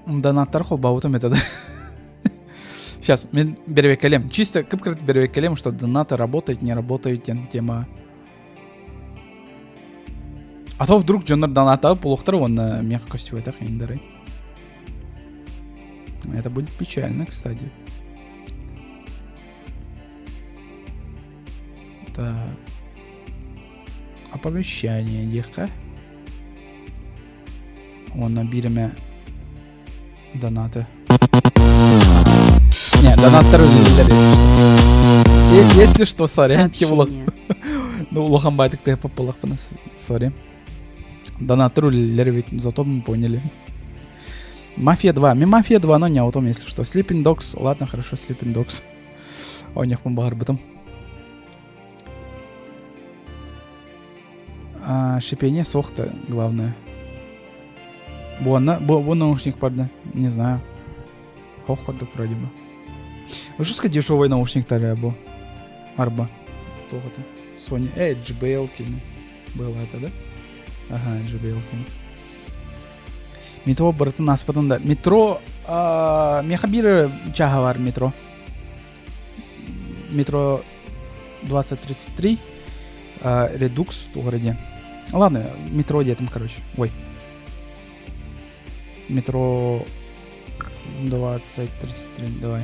донаттар холбообутум это да. Сейчас, мин бэрэбиэркэлиэм. Чисто кып-кырат бэрэбиэркэлиэм, что донаты работает, не работает тема. А то вдруг дьоннор донаттаабыт буолуохтара уонна миэхэ көстүбэтэх индары. Это будет печально, кстати. Так. Оповещание диэххэ. Уонна биир эмэ донаты. Не, донаттар үлэлииллэр, если что. Если что, сорян, Ну, улахан баайтык тыһыппыт буоллахпына, сори. Донаттар үлэлииллэр ведь, зато мы поняли. Мафия 2. Мин Мафия 2, но не о том, если что. Sleeping Dogs. Ладно, хорошо, Sleeping Dogs. Оонньуохпун баҕарбытым. А, шипение суох-то, главное. Буонна, бу, бу наушник барда, не знаю. Хох курдук вроде бы. Жестко дешевый наушниктар бу. Арба. Туох это? Sony. JBL кини. Было это, да? Ага, JBL кини. Метро барытын аспытын да. Метро, миэхэ биир чааһа бар метро. Метро 2033, Редукс туох диэн. Ладно, метро диэтим, короче. Ой. Метро 2033, давай.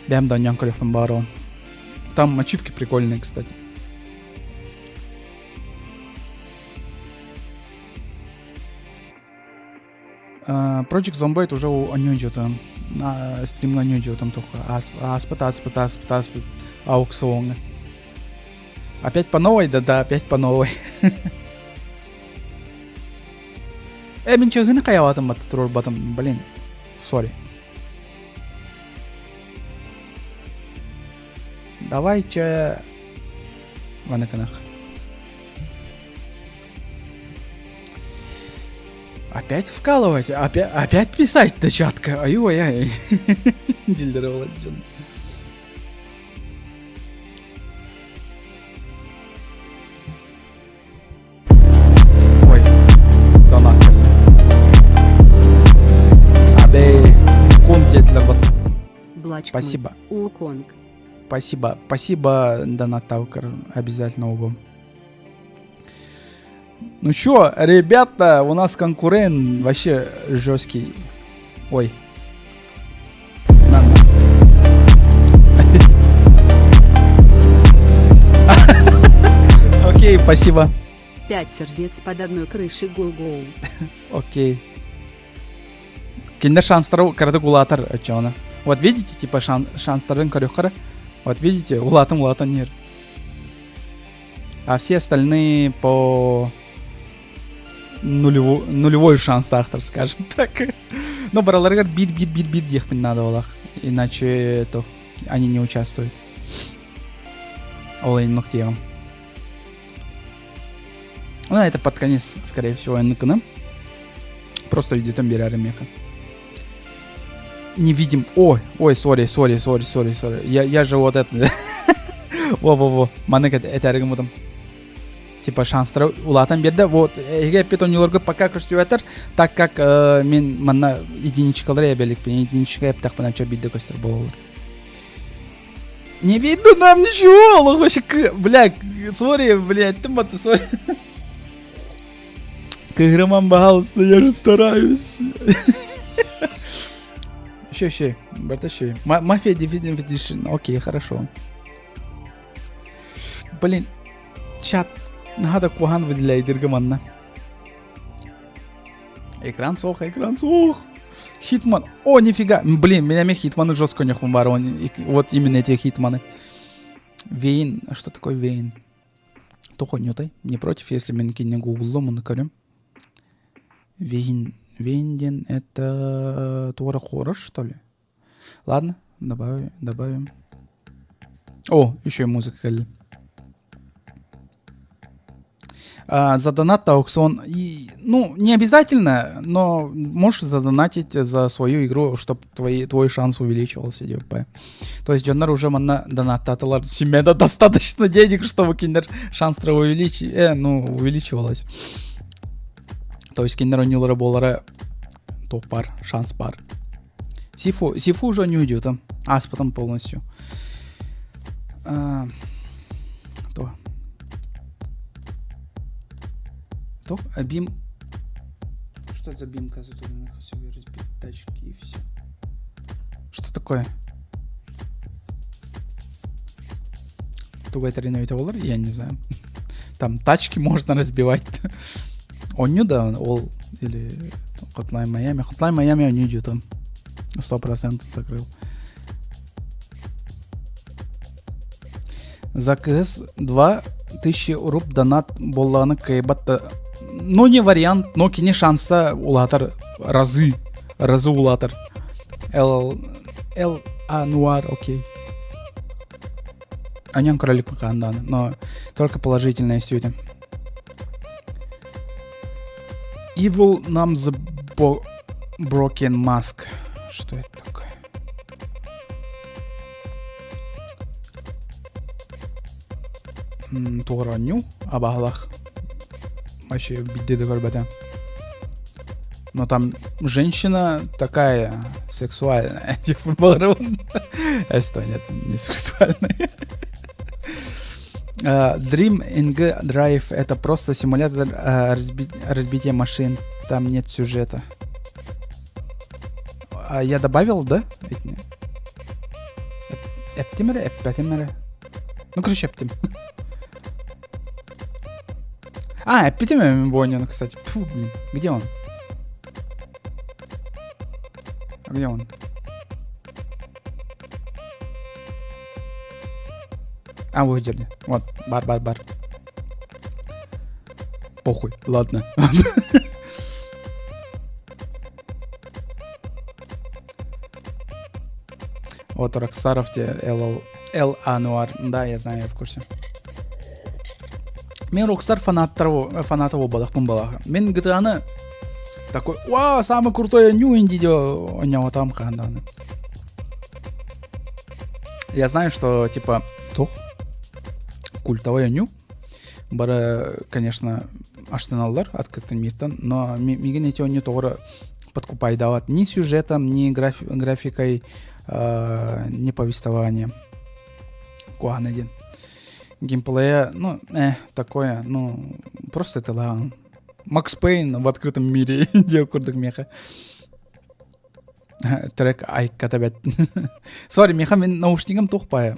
Бэм да көрүөхпүн баар Там ачивки прикольные, кстати. Project Zomboid уже оонньуу стримҥа оонньуу только ааспыт ааспыт ааспыт ааспыт аукционҥа. Опять по новой? Да-да, опять по новой. Э, мин чаһыны хайаабатым батта туруорбатым, блин, сори. Давайте маннык Опять вкалывать? Опять, опять писать-то чатка? Ай-ой-ай. Дилдер Владимир. Ой, донат Абей, ком Спасибо. Уконг. Спасибо. Спасибо, донат Таукер. Обязательно угу. Ну чё, ребята, у нас конкурент вообще жесткий. Ой. На, Окей, спасибо. Пять сердец под одной крышей гоу-гоу. Окей. Кинилэр шанстара кыратык улаатар оччоҕуна. Вот видите, типа шан, шанстарын көрүөххэ Вот видите, улаатан улаатан иһэр. А все остальные по нулевой, нулевой шанстаахтар, скажем так. Но бараларыгар биир биир биир биир диэхпин наада буолах. Иначе то они не участвуют. Ол иннук диэҕим. Ну, это под конец, скорее всего, иннукына. Просто өйдөтөн биэрэр миэхэ. Не видим. Ой, ой, сори, сори, сори, сори, сори. Я же вот это. Во-во-во. Маннык этээри гыммытым. Типа шанстара улаатан биэрдэ. Вот, эһиги эппит оонньууларга пока көстүбэтэр, так как мин манна единичкалары эбэликпин, единичка эптэхпинэ чө биирдэ көстөр буолалар. Не видно нам ничего, Олох вообще, бля, сори, блядь, ты маты, сори. Кыһырыман, пожалуйста, я же стараюсь. Еще, еще, брат, еще. Мафия Definitive Edition. Окей, хорошо. Блин, чат. Надо кухан выделяйдырга манна. Экран сох, экран сох. Хитман. О, нифига. Блин, меня ми Хитманы жестко не хумбар. Вот именно эти Хитманы. Вейн. А что такое Вейн? Тухо нютай. Не против, если мен кине гуглом он көрем. Вейн. Вейнден это Тора Хоррор, что ли? Ладно, добавим. добавим. О, еще и музыка. А, за донат аукцион. И, ну, не обязательно, но можешь задонатить за свою игру, чтобы твои, твой шанс увеличивался. Типа. То есть дьоннор уже манна донаттатылар. Семьяда достаточно денег, чтобы кинилэр шанстара увелич... э, ну, увеличивалось. То есть кинилэр оонньуулара буолара топ баар, шанс баар. Сифу, Сифу уже не уйдет, а, с потом полностью. А, то. То, а бим. Что это за бимка? Разбить тачки и все. Что такое? Тугай доллар, я не знаю. Там тачки можно разбивать. Оонньуу да, ол или Hotline Miami. Hotline Miami оонньуу там. 100% закрыл. За КС 2000 руб донат буоллаҕына кыайбат да ну не вариант, но кини шанса улаатар разы, разы улаатар. Л, Л, А, Нуар, окей. О нем кролик Пахандана, но только положительное все это. Evil Nam the Bo Broken Mask. Что это такое? Туоронню абаһалах вообще бидде да көрбөтө. Но там женщина такая сексуальная. Типа, Что нет, не сексуальная. Dream NG Drive это просто симулятор разбития машин. Там нет сюжета. А я добавил, да? Эптим эрэ, эппэтим эрэ. Ну, короче, эптим. А, эппитим Бонин, кстати. Фу, блин. Где он? А где он? А, выдерли. Вот, бар, бар, бар. Похуй, ладно. Вот Рокстаров те Л, Л Ануар. Да, я знаю, я в курсе. Мин Rockstar фанаттар фаната буолбатахпын балаха. Мин GTA-ны такой, вау, самый крутой New Indie у него там ханданы. Я знаю, что типа туох культовой оонньуу. Бары, конечно, астыналлар открытый миртан, но миигин эти оонньуу тоҕо эрэ подкупайдаабат ни сюжетом, ни графикой, ни повествованием. Куһаҕана диэн. Геймплея, ну, такое, ну, просто это ла. Макс Пейн в открытом мире диэх курдук миэхэ. Трек айкката бэт. Sorry, миэхэ мин наушнигым туох баайа.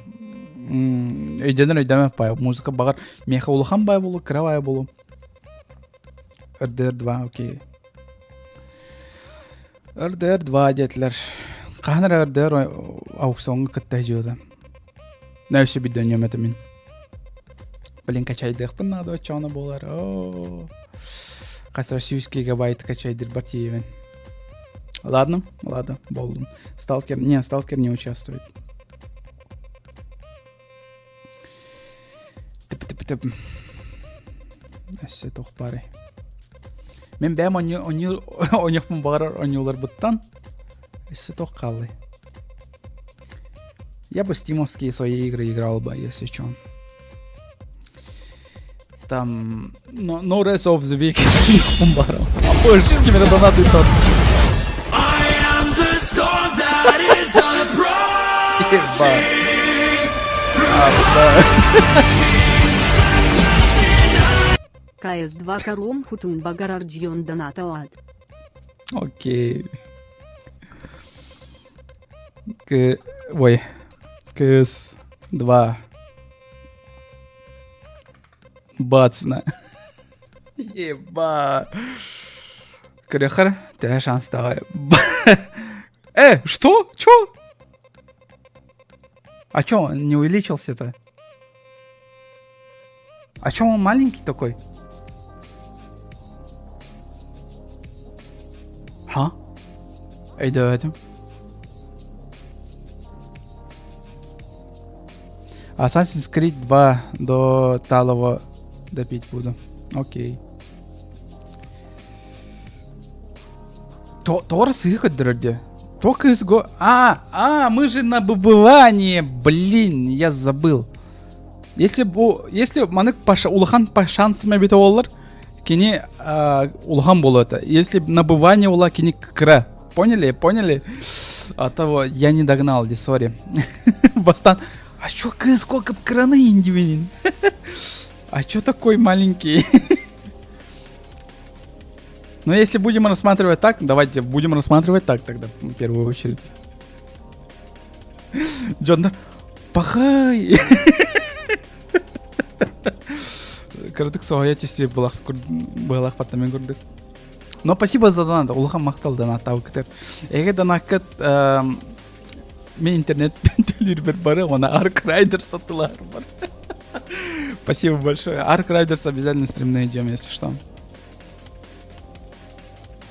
Өйдөнөр өйдөмөт баайа. Музыка баҕар миэхэ улахан баайа буолуо, кыра баайа буолуо. RDR 2, окей. RDR 2 диэтилэр. Хаһан эрэ RDR аукционҥа кытта сдьыата. Өссө биирдэ этэ мин. Блин, качайдыахпын наада оччоҕуна буолар. Оо. Хас 100 гигабайт качайдырбар тиийэбин. Ладно, ладно, болдум. Сталкер, не, Сталкер не участвует. Тып-тып-тып. Өссө туох баарый. Мин бэйэм оонньуохпун баҕарар оонньууларбыттан өссө туох хааллай. Я бы стимовские свои игры играл бы, если что. Там No, no Rest of the Week баар. Боже, ким эрэ донат ыытар. I am the storm that is Ебать. КС2 Кором Хутун Багарардьон Донатоад. Окей. К... Ой. Кс. 2. Бацна. Еба. Көрөхөр, төһө шанстаҕай. Э, что? Чё? А чё, он не увеличился-то? А чё он маленький такой? Ха? Өйдөөтүм. Assassin's Creed 2 до Талова допить буду. Окей. Тор сыһы көрдөрөрдө. То кыз го... А, а, мы же на выбывание, блин, я забыл. Если бу, если манык паша, улахан по шансам эбите олар, кини улахан болот. Если набывание ула кини кра. Поняли? Поняли? А того я не догнал, ди, сори. Бастан, а чё кыз сколько краны индивинин? А чё такой маленький? Но если будем рассматривать так, давайте будем рассматривать так тогда, в первую очередь. Джон, пахай! Кырдык соһуйа түстүү былах паттамын курдук. Но спасибо за донат. Улахан махтал донаттаабыкытыр. Эге донаккыт мен интернет төлүүрбэр бары, она Ark Riders сатылар бар. Спасибо большое. Ark Riders обязательно стрим найдем, если что.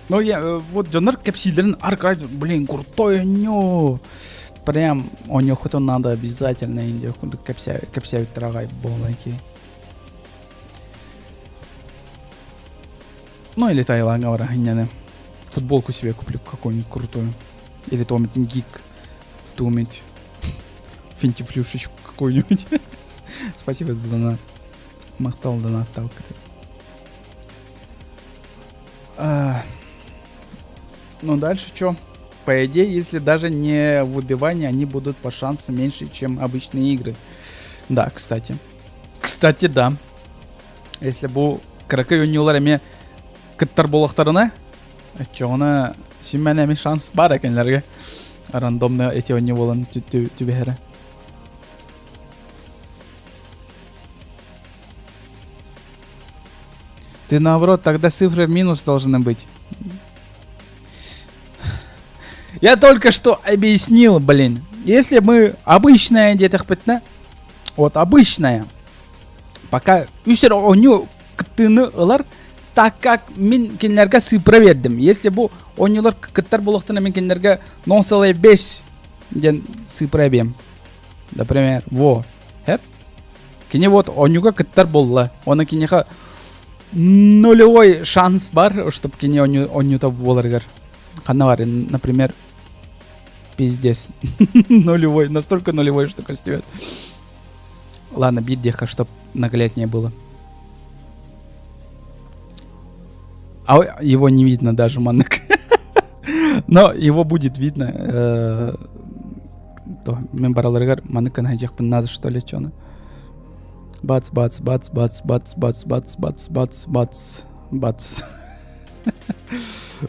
Ну, я, вот дьоннор кэпсииллэрин Ark Riders, блин, крутой оонньуу. Прям оонньуоххутун надо обязательно инде курдук кэпсээбиттэр аҕай буолан Ну или Таиландга бара инньэни футболку себе куплю какую-нибудь крутую. Или Томит Гик Тумить финтифлюшечку какую-нибудь. Спасибо за донат. Махтал донат А, ну дальше что? По идее, если даже не выбивание, они будут по шансам меньше, чем обычные игры. Да, кстати. Кстати, да. Если бу кыракый оонньуулар эмиэ кыттар буоллахтарына, оччоҕуна симмэн эмиэ шанс баар экенлэргэ рандомно эти оонньуу буолан түбэһэрэ. Ты наоборот, тогда цифры в минус должны быть. Я только что объяснил, блин. Если мы обычная диэтэхпитинэ, вот обычная, пока үс эрэ оонньуу кыттыыны ылар, так как мин кинилэргэ сыыппара биэрдим. Если бу оонньуулар кыттар буолуохтарына мин кинилэргэ 0,5 диэн сыыппара эбиэм. Например, во. Хэп. Кини вот оонньууга кыттар буолла. Оны киниэхэ нулевой шанс бар, чтобы кини оонньуута буоларыгар. Ханна бар, например, пиздец. Нулевой, настолько нулевой, что костюет. Ладно, бит диэхэ, чтоб нагляднее было. А его не видно даже, маннык. Но его будет видно. Э, то мен бараларыгар маннык гына надо что ли чону. Бац, бац, бац, бац, бац, бац, бац, бац, бац, бац, бац.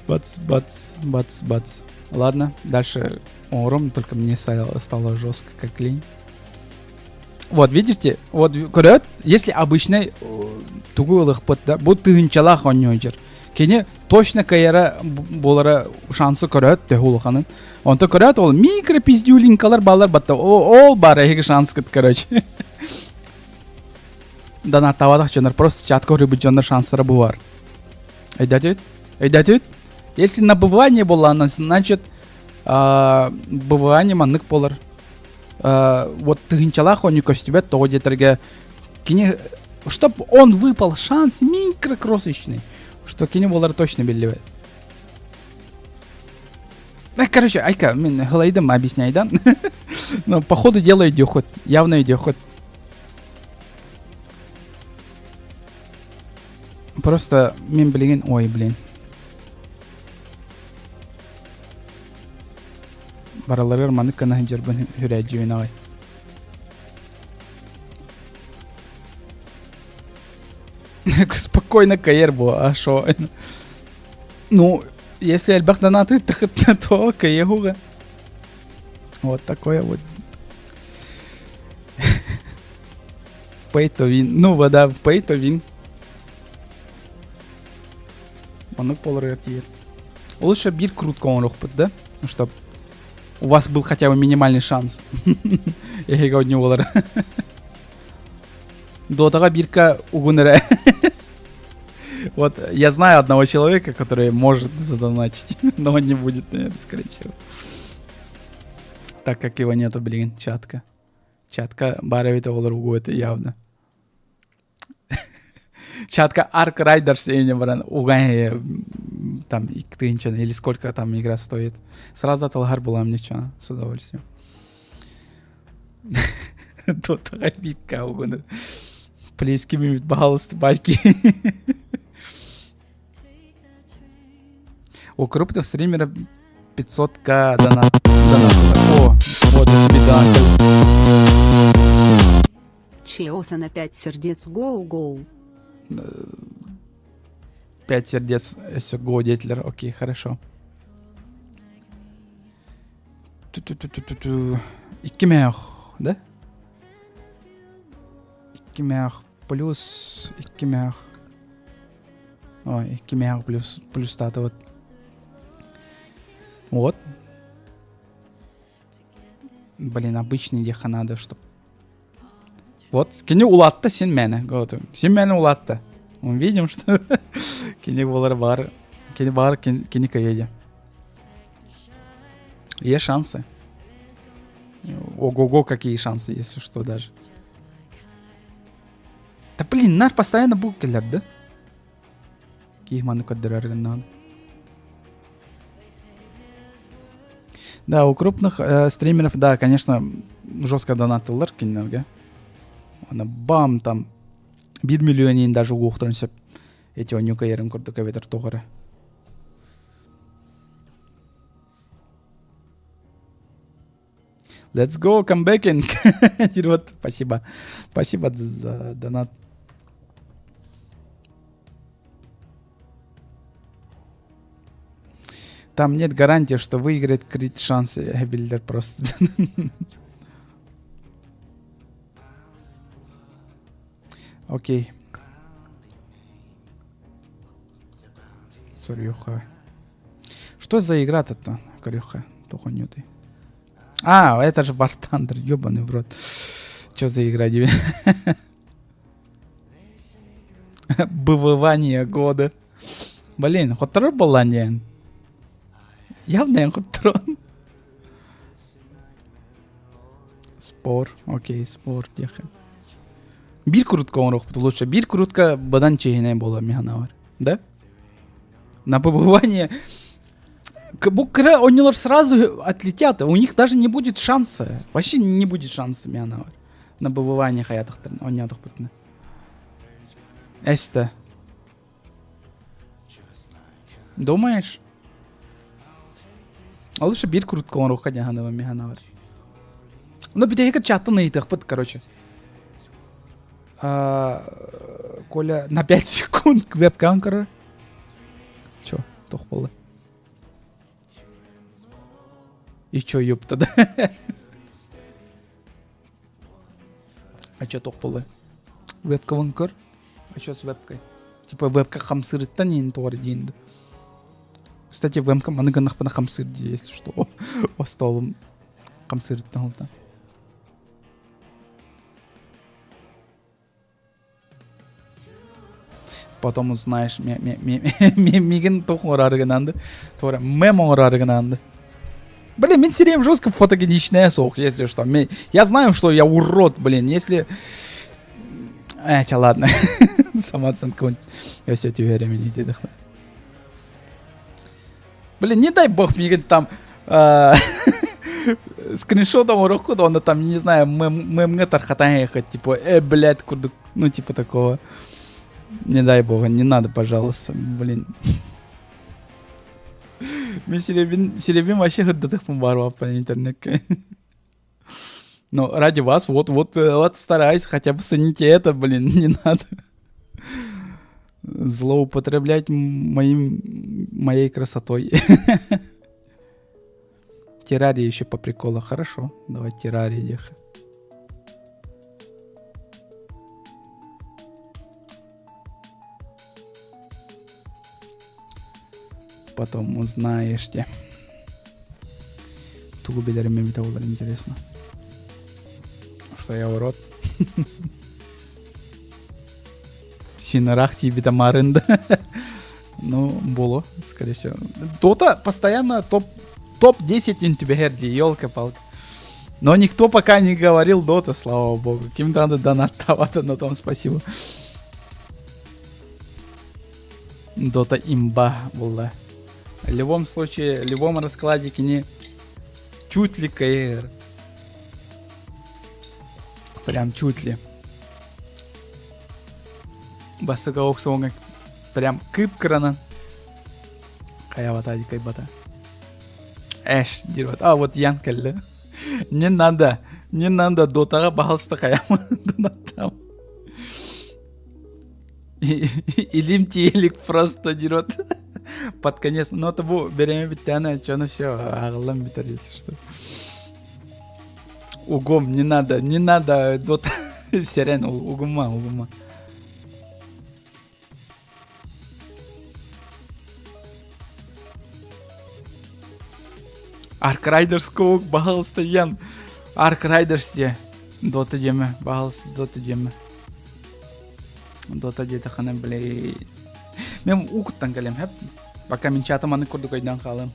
Бац, бац, бац, бац. Ладно, дальше ором, только мне стало, стало жестко, как лень. Вот, видите, вот көрөт, если обычный тугу ылыхпыт да, бу тыһынчалаах оонньуу Кини точно кыайара буолара шансы көрөөт төһө улаханын. Онто көрөөт ол микропиздюлинкалар баалар батта ол бар эһиги шанскыт короче. Донаттаабатах дьоннор просто чатка көрбүт дьоннор шанстара бу бар. Өйдөтүт? Өйдөтүт? Если на бывание буоллаҕына, значит, бывание маннык буолар. Вот тыһынчалаах оонньуу көстүбэт тоҕо диэтэргэ кини чтоб он выпал шанс микрокросочный, что кини буолара точно биллибэт. Э, короче, айка, мин хылайдым объясняйдан. Но по ходу дела идет явно идет Просто мин билигин, ой, блин. Бараларыгар маннык гына сылдьарбын хүрээдьибин аҕай. Спокойно кайер бу, а шо? Ну, если элбэх донаты то кайеһуга. Вот такое вот. Pay to win. Ну, вода, pay to win. Оннук буоларыгар тиийэр. Лучше биир крутка оҥоруохпут, да? Ну, чтоб у вас был хотя бы минимальный шанс. Эһиги оонньуу Дотаҕа бирка угун эрэ. Вот я знаю одного человека, который может задонатить, но он не будет, наверное, скорее всего. Так как его нету, блин, чатка. Чатка баар эбит оҕолор угу это явно. Чатка Ark Riders имени баран угай там тысяча или сколько там игра стоит. Сразу аталахар была мне что, с удовольствием. Дотаҕа бикка угуну. Плески мимит баһалысты байки. У крупных стримеров 500к донат. донат. О, вот тебе донат. Чеоса на 5 сердец гоу-гоу. 5 сердец все го детлер. Окей, хорошо. Ту-ту-ту-ту-ту. Икки мэх, да? Икки мэх плюс икки мэх. Ой, икки мэх плюс плюс тата вот. Вот. Блин, обычный диэххэ надо, чтоб... Вот, кини улаатта син мээнэ. Син мээнэ улаатта. Мы видим, что кини буолар баар, кини баар, кини кыайа. Есть шансы. Ого-го, какие шансы, если что даже. Да блин, нар постоянно бу кэлэр да? Киһи маны көрдөрөр гыннаҕына. Да, у крупных э, стримеров, да, конечно, жестко донатыллар кинилэргэ. Аны бам там биир миллионин даже угуохтарын сөп эти онньука ерин курдук эбэтэр туох эрэ. Let's go, come back in. Вот, спасибо. Спасибо за донат. Там нет гарантии, что выиграет крит шансы Билдер просто. Окей. Сорюха. Что за игра-то-то, Корюха? Тухонютый. А, это же War Thunder, ебаный в рот. Что за игра тебе? Бывывание года. Блин, хотторор буоллаан диэн. Явно хотторон. Спор, окей, спор диэхэ. Биир крутка оҥоруохпут лучше. Биир крутка бадан чиһинэй буолар миһанавар. Да? На побывание бу кыра оонньуулар сразу отлетят, у них даже не будет шанса. Вообще не будет шанса мианавар. На побывание хаятахтарын оонньоотохпутуна. Эстэ. Думаешь? А лучше биир крутка оҥоруохха диэн саныыбын миһанавар. Ну бүтэһикэр чаттан ыйытыахпыт, короче. А, Коля на 5 секунд вебкам короче. Чё, туох буолла? И чё, ёпта, да? А чё туох буолла? Вебкабын көр. А чё с вебкой? Типа вебка хамсырыттан иин туора диин Кстати, вебка маны гыннахпына хамсыр дии, если что. Остолум хамсырыттан алта. Потом узнаешь, мигин тух оҥороору гынанды. Туора мем оҥороору гынанды. Блин, мин сирэйим жестко фотогеничная суох, если что. Я знаю, что я урод, блин, если... Э, ча, ладно. Самооценка. Я все тебе времени Блин, не дай бог мигин там скриншот оҥоруоххут, онно там, не знаю, мемҥэ тархатан ехать, типа, э, блядь, курдук, ну, типа такого. Не дай бога, не надо, пожалуйста, блин. Мин сирэйбин, сирэйбин вообще сырдатыахпын баар интернеккэ. Но ради вас вот, вот, вот стараюсь, хотя бы цените это, блин, не надо злоупотреблять моим, моей красотой. Террария еще по приколу. Хорошо, давай террария ехать. Потом узнаешь те. Тугу билэрим эбитэ буолар интересно. Что я урод? Синарах тиийбитэ маарында. Ну, боло, скорее всего. Дота постоянно топ топ-10 интүбэһэр дии, елка-палка. Но никто пока не говорил Дота, слава богу. Ким надо донаттавата, на том спасибо. Дота имба была. В любом случае, в любом раскладе кини чуть ли КР. Прям чуть ли. Бастыка охсуоҥа прям кып-кыранан хайабата дикайбата. Эш, диир А, вот Ян кэллэ. Не надо, не надо, дотаҕа баһалыста хайама донаттам. Илим тиэлик просто дерет. Под конец. Ну, это бу береме бүттэҕинэ, чону все, ааҕыллан бүтэр, если что. Угом, не надо, не надо, дота. Сэрэн, угума, угума. Арк Райдерс Коук, пожалуйста, Ян. Арк Райдерс де. Дота диэмэ, пожалуйста, Дота диэмэ. Дота диэтэххинэ, блин. Мен укуттан кэлем, хэп. Пока мин чатым аны курдук өйдөөн хаалым.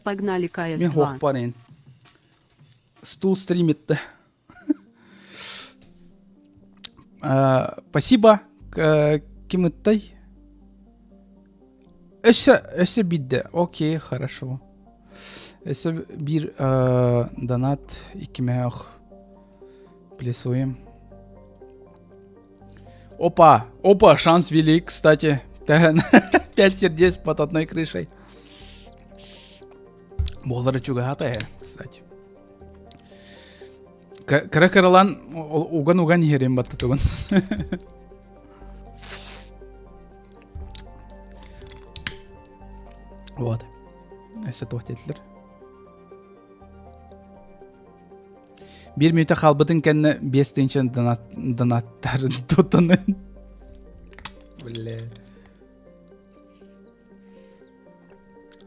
Погнали Мин КС2. хуохпар ин. Стул стримит Спасибо, ким ыттай? Өссө, өссө бидде. Окей, хорошо. Өссө биир донат иккимээх плюсуем. Опа, опа, шанс велик, кстати. Пять сердец под одной крышей. Буолара чугаһата ээ, кстати. Кыра кыралаан уган-уган иһэрин баттатыгын. Вот. Өссө туох диэтилэр? Биир мүнүүтэ хаалбытын кэннэ биэс тыһыынча донат донаттарын тутанын. Бля.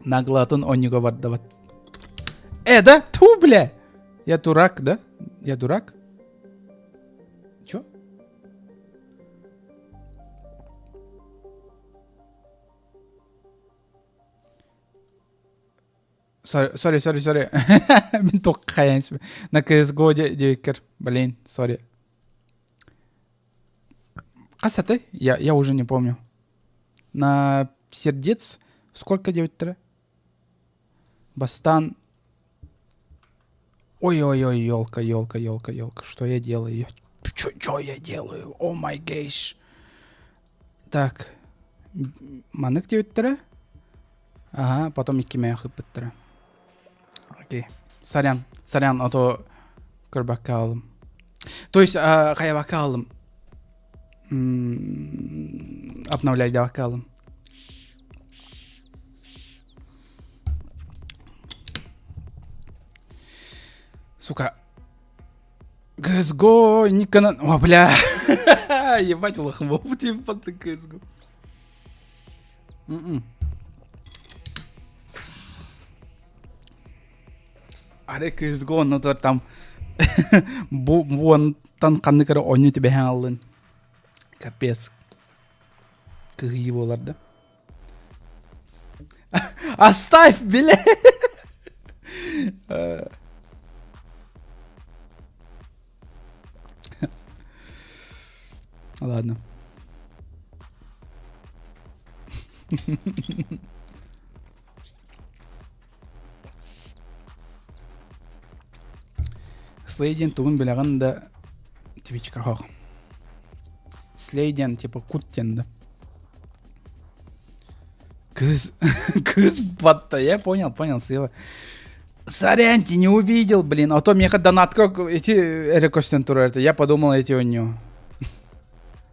Наглатын онньуга бардабат. Э, да? Ту, бля! Я дурак, да? Я дурак? Чё? Сори, сори, сори, сори. Мин туох хайан На CSGO диэбиккэр. Блин, сори. Хас этэй? Я уже не помню. На сердец сколько диэбиттэрэ? Бастаан Ой-ой-ой, елка, елка, елка, елка, что я делаю? Что я делаю? Oh my gosh. Так, маннык диэбиттэрэ. Ага, потом иккимээх ыппыттара. Окей. Сорян, сорян, а то көрбөккө хаалым. То есть, хайабакка хаалым. Обновляйдабакка хаалым. Сука. CSGO никона... О, бля. Ебать, лохмов типа ты CSGO. М-м. Арай CSGO оннотор там бу буонтан ханнык эрэ оонньуу түбэһэн аллын. Капец. Кыһыйыы буолар да. Оставь, бля! Ладно. Слей диэн тугун билэҕин да Твичка хоох. Слей диэн типа кут диэн да. Кыз, кыз батта, я понял, понял, слева. Сорян, ты не увидел, блин, а то меха донатка эти эрэ көстөн турар это. Я подумал, эти у него.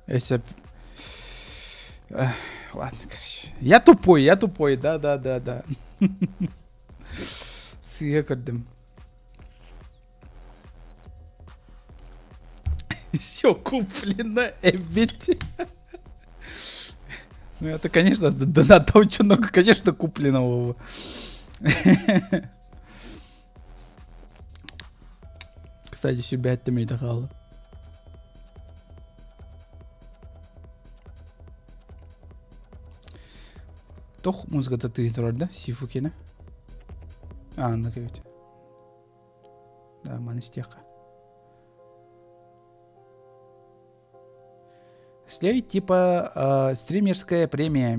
Если... Ладно, короче. Я тупой, я тупой, да-да-да-да. Сыыһа көрдүм. Все куплено, эбит. Ну, это, конечно, донат очень много, конечно, куплено. Кстати, сүбэттим өйдө хаалла. Тох музыката тыый турар да, Сифу кene. А, ну кебит. Да, маны истиэххэ. Слей типа э, стримерская премия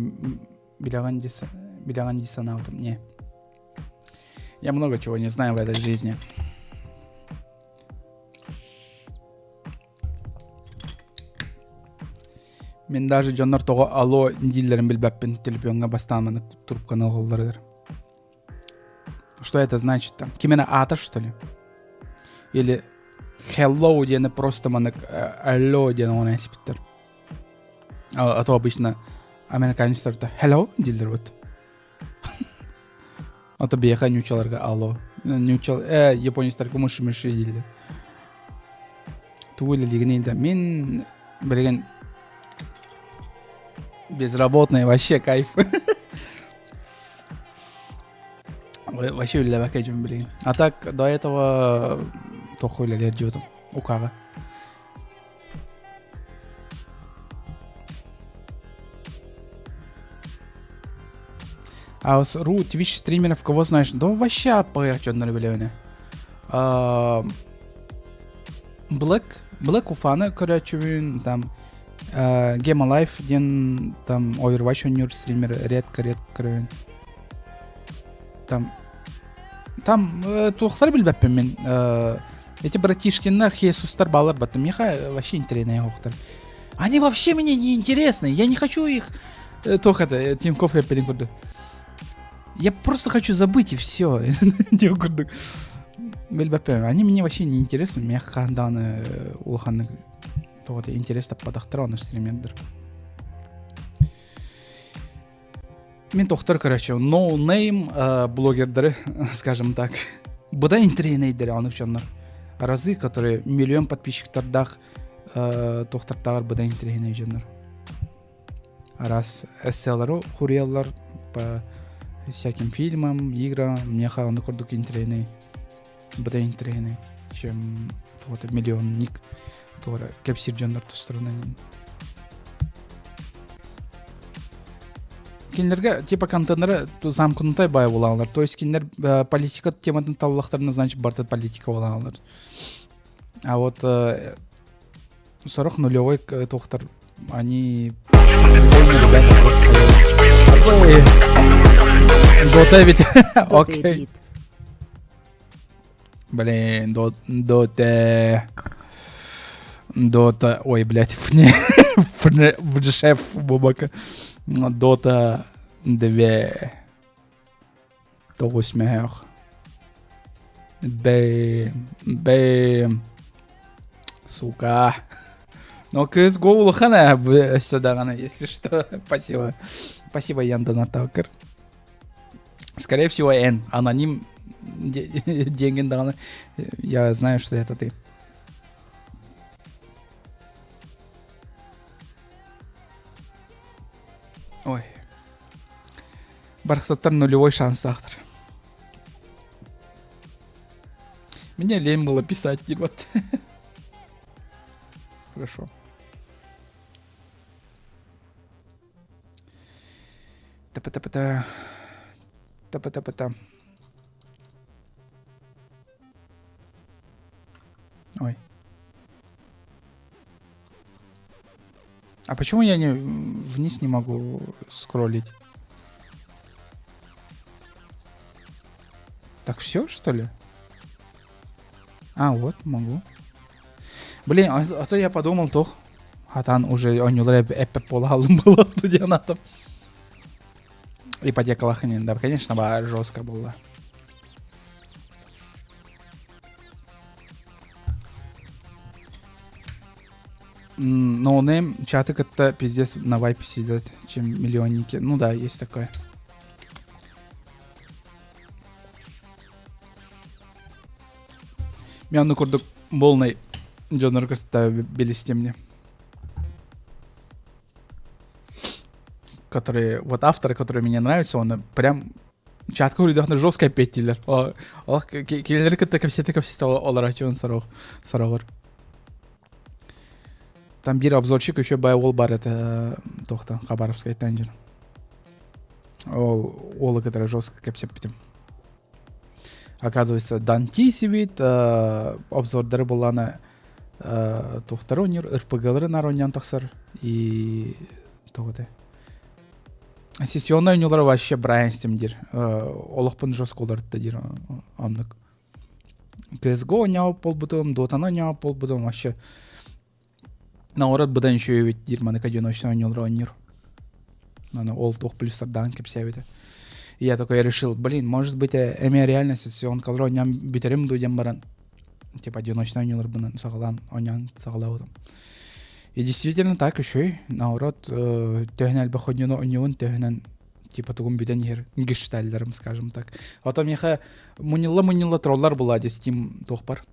билэҕин дии санаабытым. Не. Я много чего не знаю в этой жизни. Мин даже дьоннор тоҕо алло дииллэрин билбэппин телефоҥҥа бастаан трубканы ылалларыгар. Что это значит там? Ким эрэ аата что ли? Или hello диэни просто манык алло диэн оҥорон эспиттэр. А, а то обычно американецтарда hello дииллэр вот. А то биһиэхэ ньуучаларга алло. Ньуучал, э, японецтарга мыши-мыши дииллэр. Тугу үлэлиигиний да мин билигин безработный вообще кайф. Вообще үлэлээбэккэ дьон билигин. А так до этого тоху үлэлиэр дьиэтим укаҕа. А с ру Twitch стримеров кого знаешь? Да вообще аппаях дьоннору билэбин. Black Black Уфаны көрөөччүбүн там Game Life диэн там Overwatch оонньуур стример редко-редко көрөбүн. Там там туохтары билбэппин мин. Эти братишкиннар, Хесустар баалар баттым. Миэхэ вообще интэриэһинэй оһохтор. Они вообще мне не интересны. Я не хочу их... Туох это, Тинькофф эппитин курдук. Я просто хочу забыть и все. Диэн курдук. Билбэппин. Они мне вообще не интересны. Миэхэ хаһан даҕаны улаханнык тоҕо интерес таппатахтара ону стримердэр. Мин тохтор, короче, no name блогердары, скажем так. Быдан интэриэһинэйдэр оннук дьоннор. Разы, которые миллион подписчиктардаах тохтартааҕар быдан интэриэһинэй дьоннор. Раз эсселары хуруйаллар по всяким фильмам, играм, миэхэ оннук курдук интэриэһинэй быдан интэриэһинэй, чем туох миллионник туора кэпсиир дьоннор тустарынан. Кинилэргэ типа контейнеры замкнутай бай буолаллар. То есть кинилэр политика тематын таллахтарына, значит, барыта политика буолаллар. А вот сорох нулевой туохтар они ребята просто Дота ведь окей Блин, Дота. Дота. Ой, блядь, в шеф бубака. Дота 2. Тоҕус мөһөөх. Бэм. Бэм. Сука. Но CSGO улахан ээ өссө даҕаны, если что. Спасибо. Спасибо, Ян Донаталкер. Скорее всего, Н. Аноним диэҥҥин даҕаны. Я знаю, что это ты. Ой. Барахсаттар нулевой шанстаахтар. Мне лень было писать, вот. Хорошо. Та-па-та-па-та. Та-па-та-па-та. Ой. А почему я не вниз не могу скроллить? Так все, что ли? А, вот, могу. Блин, а, а то я подумал, тох. Хатан уже оонньуулар эппэт буола хааллым буолуо диэн атым. Ипотекалаах инин, да, конечно, баар жестко буолла. Ноунейм чаты кытта пиздец на вайпе сидят, чем миллионники. Ну да, есть такое. Мен онну курдук полный дьоннору кытта билистим мне. Которые, вот авторы, которые мне нравятся, он прям чатка уруйдахна жестко петтилер. Олох кинилэри кытта кэпсэтэ кэпсэтэ олорочуун сороҕор. Там биир обзорчик еще бай ол бар это тохта Хабаровскайтан дьон. Ол уолу кытары жестко кэпсэппитим. Оказывается, Дантисибит обзордары буллана туохтары оонньуур РПГ-лары наар оонньоон тахсар и тоҕо этэ сессионный оонньуулары вообще Брайан Стим диир олохпун жестко уларытта диир оннук CSGO оонньообут буолбутум Дотаны оонньообут буолбутум вообще наоборот быдан үчүгэй диир маныка одиночный оонньуулары оонньуур Аны ол туох плюстардаан кэпсээбитэ. И я такой решил, блин, может быть, эмиэ реально сессионкалары оонньоон бүтэрим дуу диэн баран, типа одиночный оонньууларбынан саҕалаан оонньоон саҕалаабытым. И действительно так еще и наоборот, төһөнөн элбэх оонньууну оонньуубун, төһөнөн типа тугум бүтэн иһэр гештальларым, скажем так. А то миэхэ мунньулла-мунньулла троллар была дии Steam туох бар,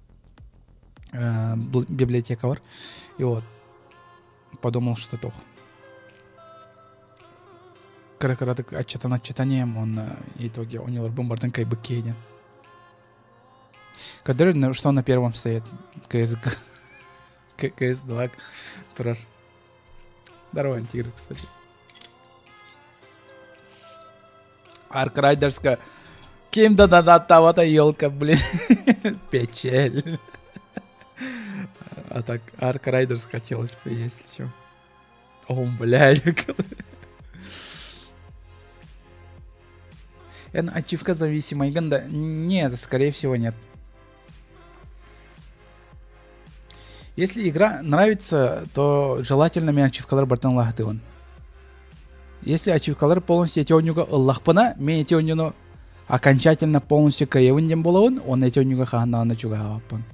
библиотека бар. И вот, подумал, что туох кыра-кыратык аччатан-аччатан уонна итоге оонньууларбын бардын кайбык киһи диэн. Который, что на первом стоит? КСГ. КС2 турар. Здорово, антигр, кстати. Арк Райдерска ким да донаттаабата елка, блин. Печель. А так, Арк Райдерс хотелось бы, если что. О, блядь. Эн ачивка зависимая ганда. Нет, скорее всего, нет. Если игра нравится, то желательно мен ачивкалар бартан ылаһытыбын. Если ачивкалар полностью эти оонньууга ыллахпына, мен эти оонньууну окончательно полностью кыайабын диэн буолабын, уонна эти оонньууга хаһан даҕаны чугаһаабаппын.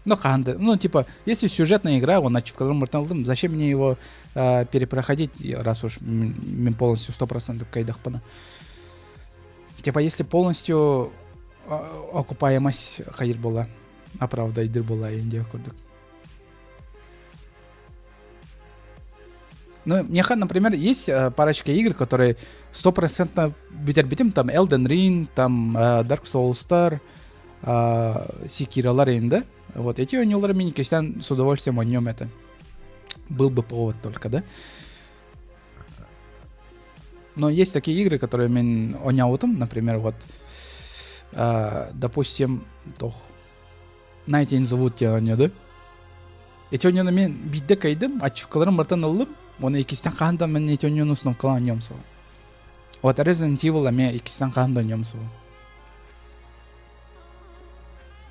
Ну, хаһан да, ну, типа, если сюжетная игра, он ачивкаларын бартан ылдым, зачем мне его перепроходить, раз уж мен полностью 100% кыайдахпына. Типа, если полностью окупаемость хайыр була, оправдайдыр була индия курдук. Ну, мне, например, есть парочка игр, которые стопроцентно бүтэрбитим, там Elden Ring, там Dark Souls Star, Sekiro да? Вот эти оонньуулары мин иккистээн с удовольствием оонньуом это. Был бы повод только, да? Но есть такие игры, которые мин оонньообутум, например, вот, допустим, тох, Night in the Wood диэн оонньуу, да? Ити оонньууну мин биирдэ кыайдым, ачивкаларын барытын ыллым, уонна иккистэн хаһан да мин ити оонньууну установкалаан оонньуом суоҕа. Вот Resident Evil эмиэ иккистэн хаһан да оонньуом суоҕа.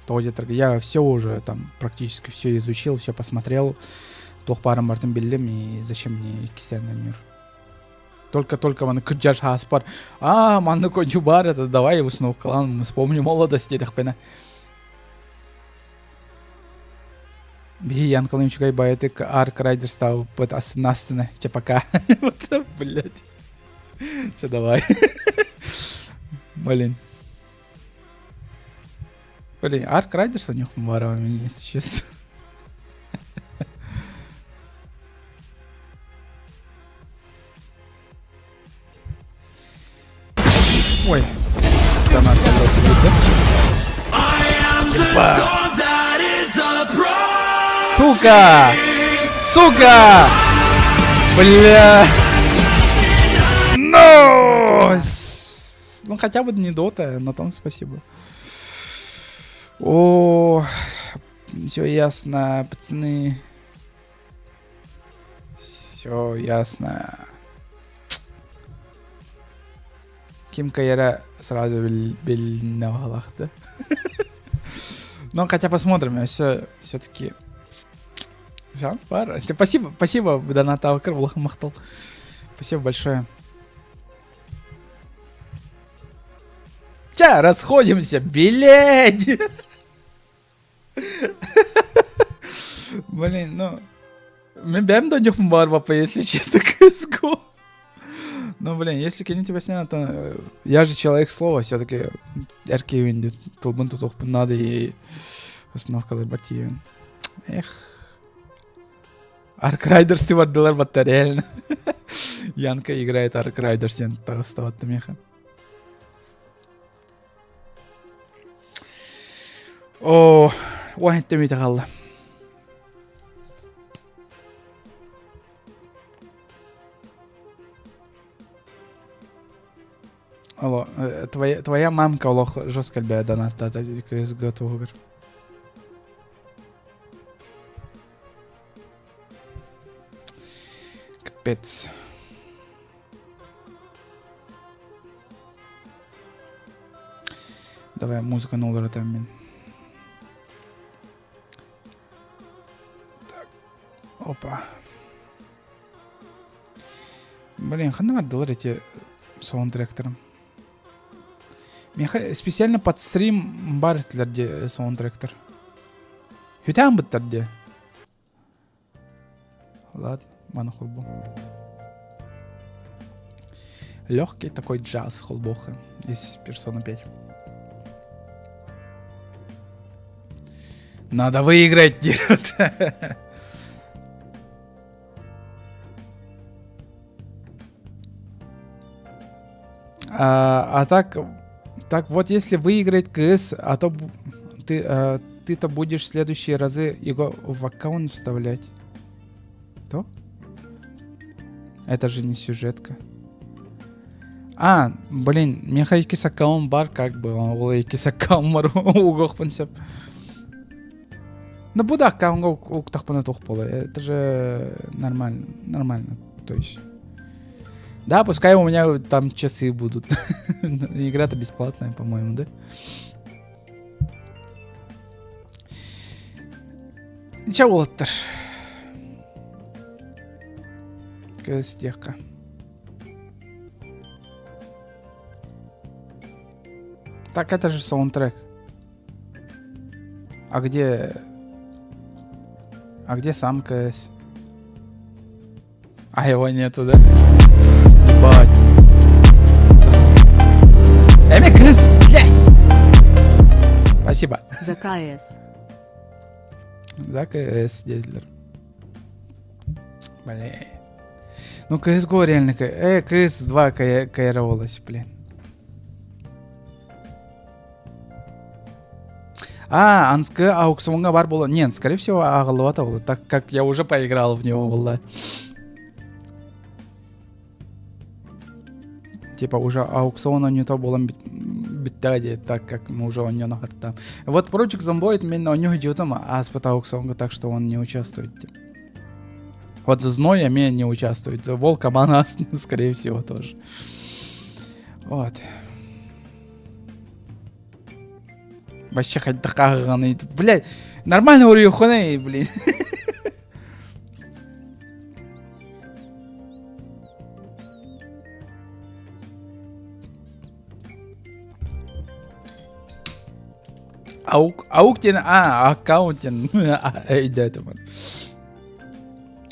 Тоҕо диэтэргэ я все уже там практически все изучил, все посмотрел, туох баарын барытын биллим, и зачем мне иккистээн оонньуур? Только-только маны кырдьар сааспар, аа, маннык оонньуу баар это, давай установкалаан, вспомни молодость диэтэхпинэ. Биһи Ян Калымчукай баайытык Арк Райдерстаабыппыт астына астына чэ пока вот блядь чэ давай блин блин Арк Райдерс у них если честно Ой, донат Сука! Сука! Бля! No! Ну, хотя бы не дота, на том спасибо. О, все ясно, пацаны. Все ясно. Ким кайара сразу билинне баҕалаахты. Ну, хотя посмотрим, все все-таки шанс бар. Спасибо, спасибо, донат Алкар, махтал. Спасибо большое. Ча, расходимся, блядь! Блин, ну... Мен бэм да нюхпун бар папа, если честно, CSGO. Ну, блин, если кини тебя снял, то э, я же человек слова, все-таки эркиевин тылбын тутуохпун надо и установкалар бар тиевин. Эх. Ark Riders бардылар батта реально. Янка играет Ark Riders диэн таҕыстабатта миэхэ. Оо, уон миитэ хаалла. Алло, э, твоя, твоя мамка олох жестко элбээ донаттаата CSGO туһугар. Капец. Давай музыканы уларытам мин. Так. Опа. Блин, ханна бардылар эти саундтректерым. Миэхэ специально под стрим бар этилэр де саундтректер. Хүтээн быттар де. Ладно, маны холбу. Легкий такой джаз холбоха из Persona 5. Надо выиграть, дерет. А, а так, так вот, если выиграть КС, а то ты, а, ты-то будешь в следующие разы его в аккаунт вставлять. То? Это же не сюжетка. А, блин, миэхэ иккис аккаунт бар как бы, ол иккис аккаунт угуохпун сөп. Ну, буду аккаунтга уктахпына туох буолла. Это же нормально, нормально, то есть. Да, пускай у меня там часы будут. Игра-то бесплатная, по-моему, да? Чэ уолаттар. Кэс диэххэ. Так это же саундтрек. А где... А где сам КС? А его нету, да? Ебать. Эми кыз, блядь! Спасибо. За КС. За КС диэтилэр. Блин. Ну, CSGO реально... Э, CS2 кайровалась, блин. А, Анскы аукционга бар буолла. Нет, скорее всего, аҕаллыбата буолла, так как я уже поиграл в него была. Типа уже аукцион не то буолан бүттэҕэ дии, так как мы уже он не Вот Project Zomboid мен у него там ааспыт аукционга, так что он не участвует. Вот Зной меня не участвует. Волк Among Us, скорее всего, тоже. Вот. Вообще хайдах Блядь, нормально уруйхуна, блин. Аук, аук диэн, а, аккаунт диэн өйдөөтүм.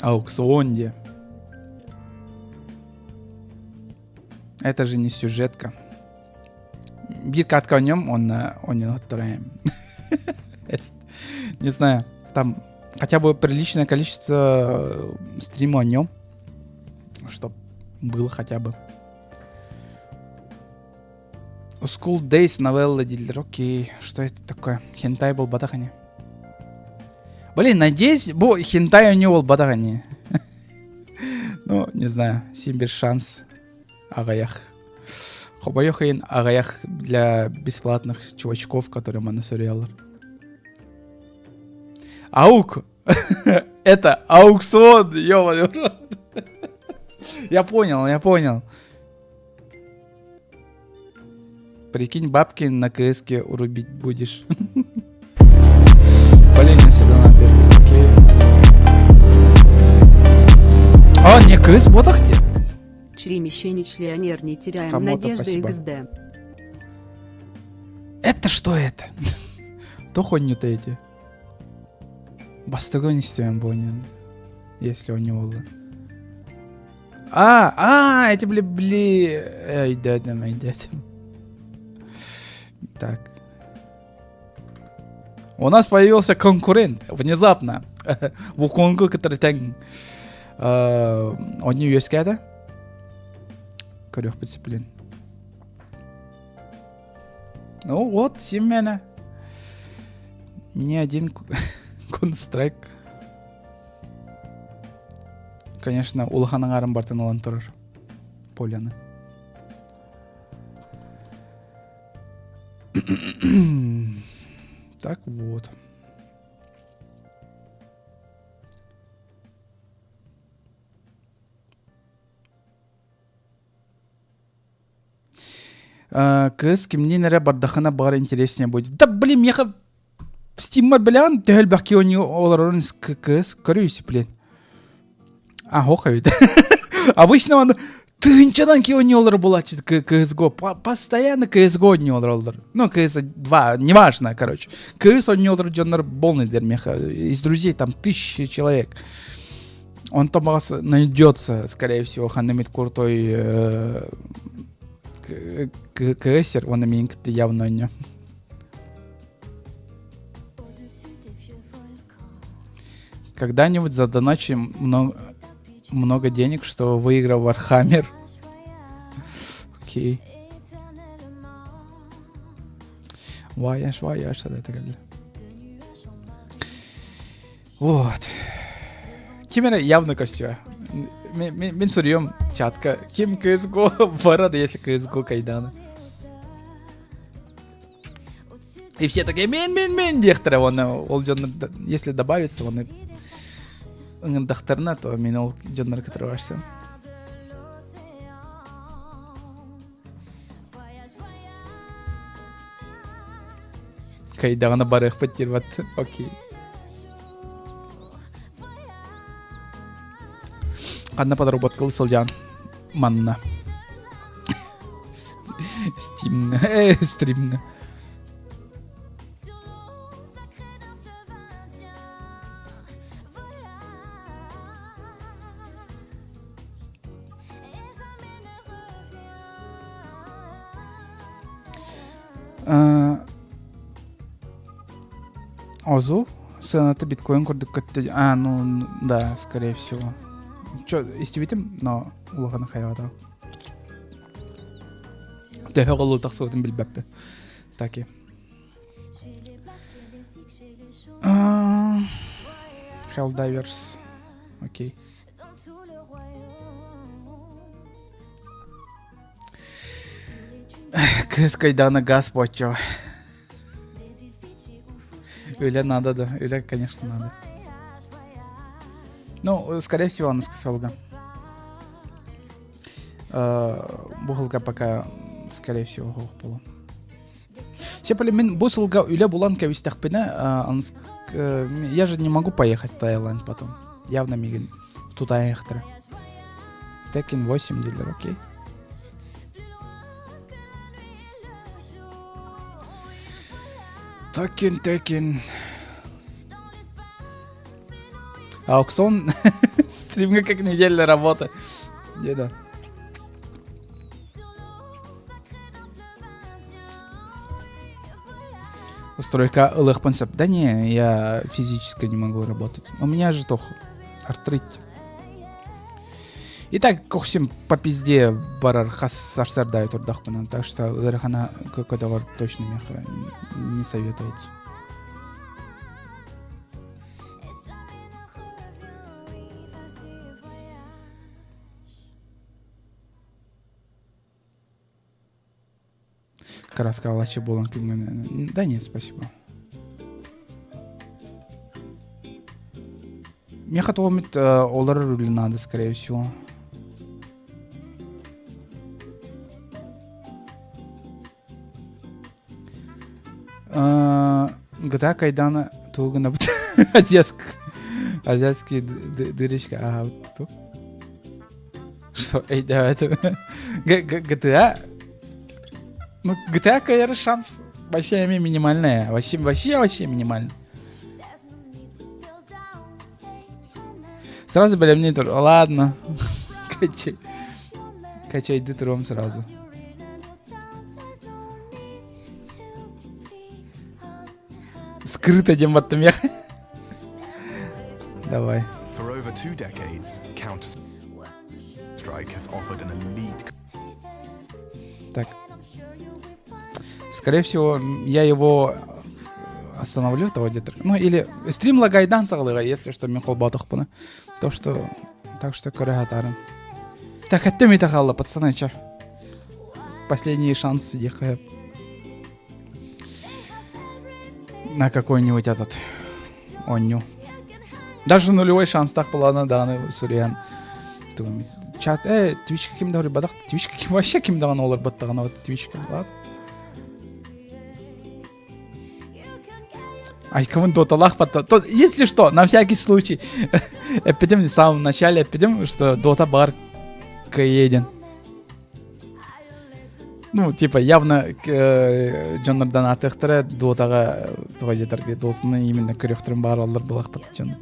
Аукцион диэн. Это же не сюжетка. Биир катка о нем, он, он не Не знаю, там хотя бы приличное количество стрима о нем, чтоб было хотя бы. School Days новелла дииллэр. Окей, что это такое? Хентай буолбатах ини. Блин, надеюсь, бу хентай у него буолбатах ини. Ну, не знаю, син биир шанс аҕыйах. Хобойох иһин аҕыйах для бесплатных чувачков, которые маны суруйаллар. Аук! Это аукцион, ё Я понял, я понял. Прикинь, бабки на КСке урубить будешь. Блин, я сюда на первый. Окей. А, не КС, вот где. Чремещенич-леонер, не теряем Кому-то надежды спасибо. XD. Это что это? То хуйню-то эти. Бастыгы не истиэн буолуо, если он не буолла. А, а, эти бли, бли, өйдөөтүм, өйдөөтүм. Так. У нас появился конкурент внезапно. Вуконгу, который тэҥ онньу үөскээтэ. Көрүөхпүт сиплин. Ну вот, Симена. Ни один Counter-Strike. Конечно, улахан аҥаарын бартын ылан турар поляны. Так вот. Кыыс кимниин эрэ бардахына баҕар интереснее будет. Да блин, миэхэ Стиммар билэҕин төһө элбэх кионньу олорорун кыыс көрүүсү блин. А, хох эбит. Обычно он тыһынчанан кионньу олорор буолааччы CSGO. Постоянно CSGO онньу олороллор. Ну, CS2, неважно, короче. CS онньу олорор дьоннор полный дэр миэхэ. Из друзей там тысячи человек. Он там вас найдется, скорее всего, ханымит крутой КСер, он имеет явно не. Когда-нибудь задоначим много, много денег, что выиграл Warhammer. Окей. Вояж, вояж, это Вот. Ким эрэ явно көстүө. Мин суруйуом чатка. Ким CSGO барар, если CSGO кайданы. И все такие мин мин мин диэхтэрэ уонна ол дьоннор если добавится уонна ыҥырдахтарына то мин ол дьоннору кытары барсам. Кайдаҕына барыахпыт диир окей. Ханна подработкалы сылдьан манна. Стимҥа, э, стримҥа. Озу сыаната биткоин курдук көттө. А, ну да, скорее всего. Чё, истибитим, но улаханы хайаата. Төһө голу тахсыбытын билбэппин. Таки. Helldivers. Окей. Кыыс кайдана газ поччо. Үлэ надо, да. Үлэ, конечно, надо. Ну, скорее всего, она сказала. Бу сылга пока, скорее всего, суох буолуо. Сепали мин бу сылга үлэ булан кэбистэхпинэ, я же не могу поехать в Таиланд потом. Явно мигин тутаайахтара. Tekken 8 дииллэр, окей. Tekken, Tekken. Аукцион стримга как недельная работа. Деда. Стройка ылыахпын сөп. Да не, я физически не могу работать. У меня же тох артрит. Итак, көхсүм по пизде барар хас сарсардай турдахпынан, так что ыарахана көтөҕөр точно миэхэ не советуется. Краска алачы буолан күҥҥэ Да нет, спасибо. Меха туомит олорор үлэ надо, скорее всего. GTA Кайдана тугу гынабыт? Азиатский, азиатский дырочка, ага, вот Что, эй, давай это. GTA, ну, GTA кайар шанс вообще минимальная, вообще, вообще, вообще минимальный. Сразу бэлэмнии тур. Ладно. Качай. Качайды туром сразу. Скрыто диэн баттым я. Давай. For over 2 decades, Counter-Strike has offered an elite Так. Скорее всего, я его остановлю того где-то. Ну, или стрим лагайдан саҕалыга, если что, мен холбоотохпуна. То, что... Так что көрө хатарым. Так, эттем ите хаалла, пацаны, чё? Последний шанс ехать на какой-нибудь этот онню. Даже нулевой шанс так была даҕаны суруйан. Чат, Твичка ким да бадах, Твичка ким вообще ким даҕаны олор баттаҕына вот Твичка, ладно. Айкабын доталах батта. Если что, на всякий случай. Эппитим в самом начале эппитим, что дота бар кыеден. Ну, типа, явно дьоннор донатыахтара дотаҕа тоҕо диэтэргэ дотаны именно көрүөхтэрин баараллар булахпыт дьон.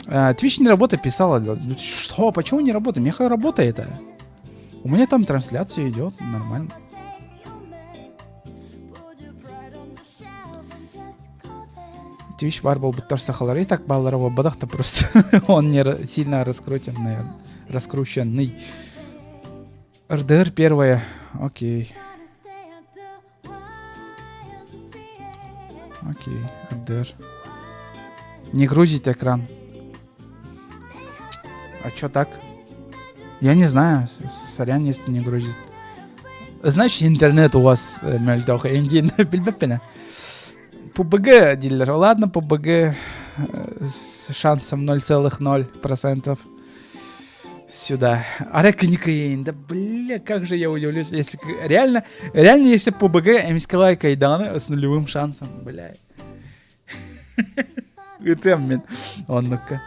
Twitch не работает, писала. Что? Почему не работает? Меха работает. У меня там трансляция идет, нормально. Twitch бар буолбуттар сахалар. И так бааллара буолбатах-то просто. Он не сильно раскручен, наверное. Раскрученный. РДР первая. Окей. Окей, РДР. Не грузить экран. А чё так? Я не знаю. Сорян, если не грузит. Значит, интернет у вас мөлтөх. Индин билбэппинэ. PUBG дииллэр. Ладно, PUBG с шансом 0,0% сюда. Арека не Да бля, как же я удивлюсь, если реально, реально, если PUBG МСК Кайданы с нулевым шансом, бля. Ытыам мин. Оннукка.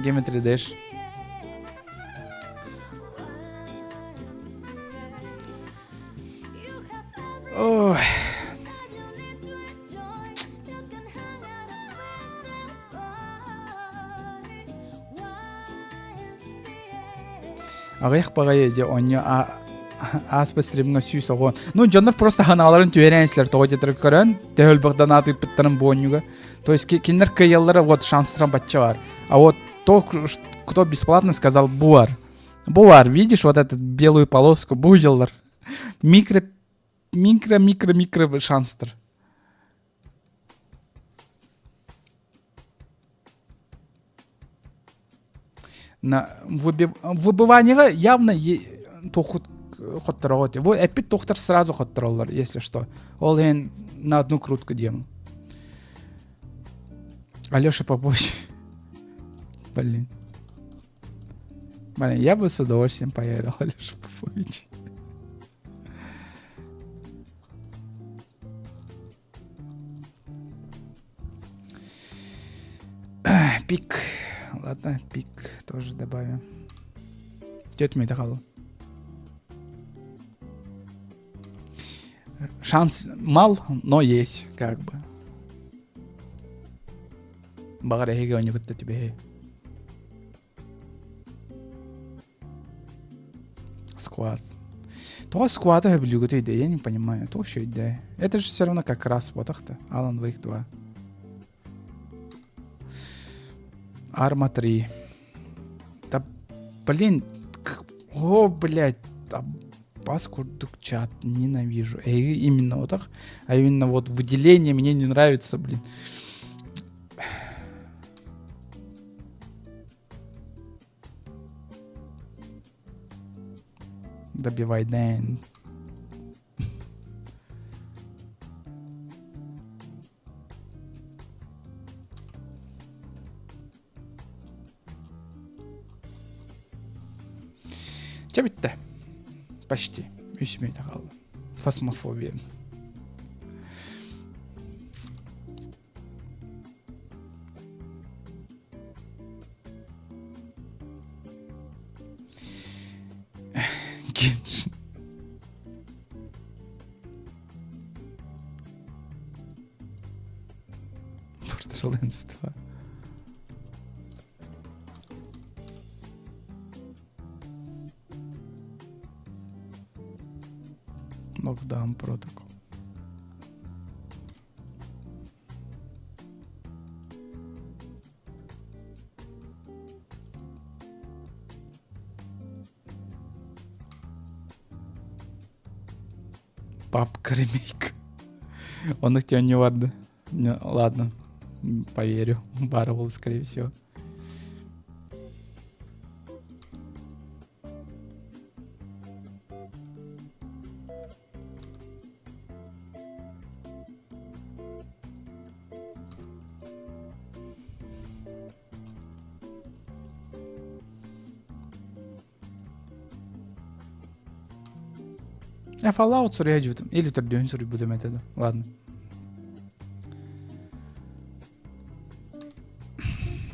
Geometry Dash. Ой. Аҕыйах баҕайы дьэ онньо ааспыт стримҥа 110. Ну, дьоннор просто ханааларын түһэрэн истилэр тоҕо диэтэр көрөн төһө элбэх донат ыыппыттарын бу онньуга. То есть кинилэр кыайаллара вот шанстара бачча бар. А вот то, кто бесплатно сказал буар. Буар, видишь вот эту белую полоску, бу дьыллар. Микро, микро, микро, микро шанстар. На выбываниега явно тохут хоттороҕот. Бу эппит тохтор сразу хоттороллор, если что. Ол иһин на одну крутку диэм. Алеша Попович. Блин. Блин, я бы с удовольствием поверил Алеша Попович. Пик. Ладно, пик тоже добавим. Тетя хаалла. Шанс мал, но есть, как бы. Баҕар эһиги оонньугут тебе. Сквад. Тоҕо сквада сөбүлүүгүт өйдө, я не понимаю. То еще өйдө. Это же все равно как раз вот-то. Alan Wake 2. Арма 3. Да, блин. О, блядь. Бас курдук чат. Ненавижу. Эй, именно вот так. А именно вот выделение мне не нравится, блин. Добивай, Дэн. Чэ бүттэ. Почти. Үс мүнүүтэ хаалла. Фасмофобия. Borderlands 2. Lockdown Protocol. Папка ремейк. Он их тебя не варды. Не, ладно, поверю. Барвал, скорее всего. Я Fallout суруйа Или төрдүһүн суруйбутум этэ да. Ладно.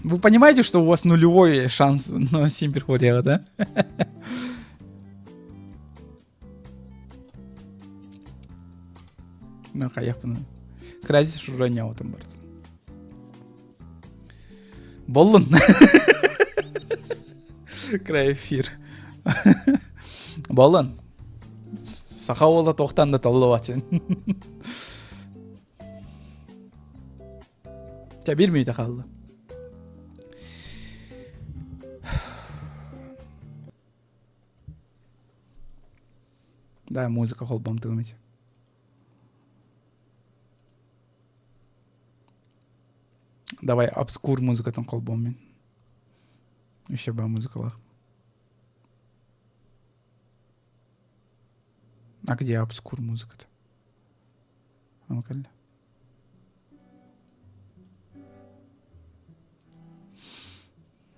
Вы понимаете, что у вас нулевой шанс на Симперхорега, да? Ну, хайахпын. Кразис шураня отым бар. Боллун. Край эфир. Боллун. Саха уола тохтан да толлубат Чэ, биир мүнүүтэ хаалла. Да, музыка холбом тыгымит. Давай обскур музыкатын холбом мин. Еще ба музыкалах. А где обскур музыка-то? А кэллэ.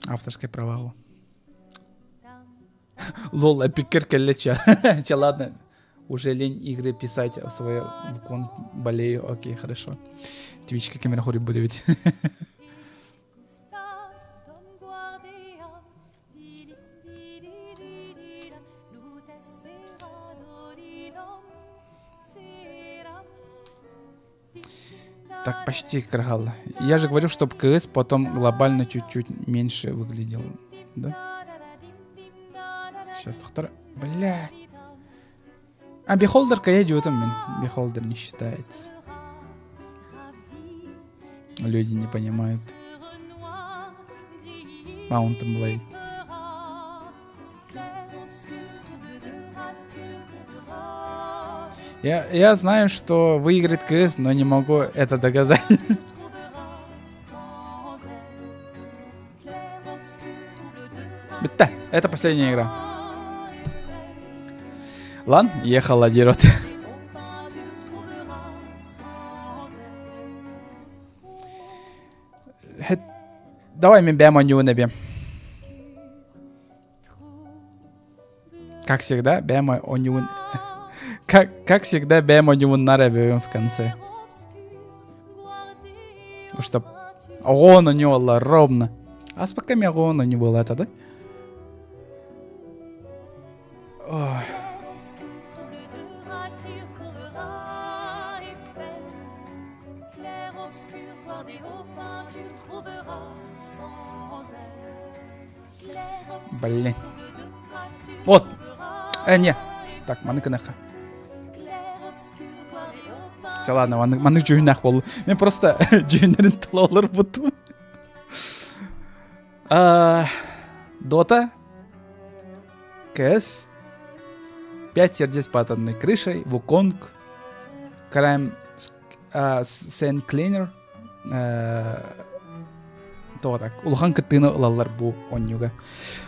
Авторское право. Лол, эпикер кэллэ чэ. Чэ, ладно. Уже лень игры писать в свое в кон болею. Окей, хорошо. Твичка камера хури будет ведь. Так, почти крагал. Я же говорю, чтобы КС потом глобально чуть-чуть меньше выглядел. Да? Сейчас, доктор. Блядь. А Beholder я идиотом, мин. Beholder не считается. Люди не понимают. Mountain Blade. Я, я знаю, что выиграет КС, но не могу это доказать. Бітті. Это последняя игра. Лан, ехала дерот. Давай мен бэм онньуун эбиэм. Как всегда, бэм онньуун... Как, как всегда, бэм онньууннар эбиэм в конце. Чтоб оҕоон онньуолла ровно. Аспакка эмиэ оҕоон онньу буола это, да? Ой. Блин. Вот. Э, не. Так, маны гыныха. Чэ, ладно, маны, маны дьүһүннээх буолла. Мен просто дьүһүннэрин тыла олорбутум. Дота, КС, Пять сердец под одной крышей, Вуконг, Crime Scene Cleaner, тоҕо так улахан кыттыыны ылаллар бу онньуга.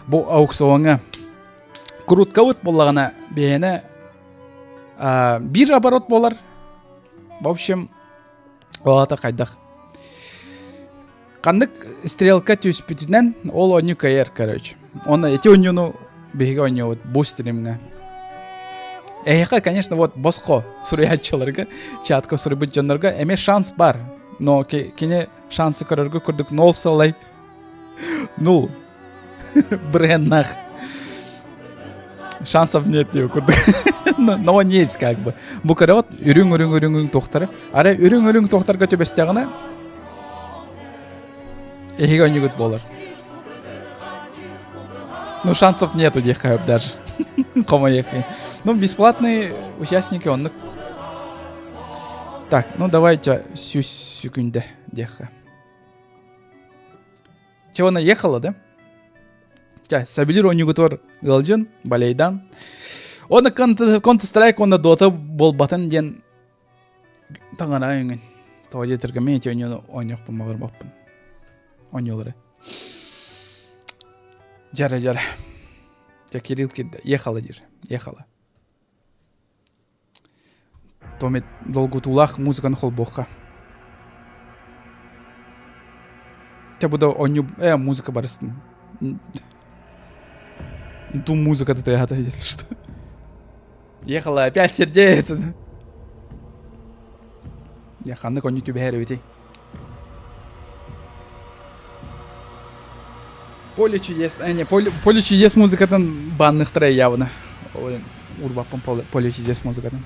Бу аукционҥа круткабыт буоллаҕына биһиэнэ биир оборот буолар. В общем, ол аата хайдах Ханнык стрелка түспүтүнэн ол оонньуу кыайар, короче. Уонна ити оонньууну биһиги оонньуубут бу стримҥэ. Эһиэхэ, конечно, вот босхо суруйааччыларга, чатка суруйбут дьоннорго эмиэ шанс бар. Но кини шансы көрөргө курдук нол сылай. Ну, бреннах. Шансов нет диye курдук. Но он есть как бы. Бу көрөҕүт үрүҥ үрүҥ үрүҥ тохтары. Ара үрүҥ үрүҥ тохтарга түбэстэҕинэ. Эһиги оонньуугут буолар. Ну, шансов нету диэххэ даже. Хомойуох. Ну, бесплатные участники оннук. Так, ну давайте сүүс секунда диэххэ. Чего наехала, да? Ча, сабилир оонньуугутугар ыалдьын, балейдан. Оны Counter-Strike уонна Dota буолбатын диэн таҥара өҥүн. Тоҕо диэтэргэ мен ити оонньууну оонньуохпун баҕарбаппын. Оонньуулары. Дьара дьара. Дьэ Кирилл кирдэ. Ехала диир. Ехала. Томит долгутуулаах музыканы холбуохха. Чэ бу да оонньуу э музыка барыстын. Ту музыка тыаһата если что. Ехала опять сердец. Я ханнык оонньуу түбэһэр эбитий? Поле чудес, э, не, поле, поле чудес музыкатын банныхтара явно. Урбаппын поле, поле чудес музыкатын.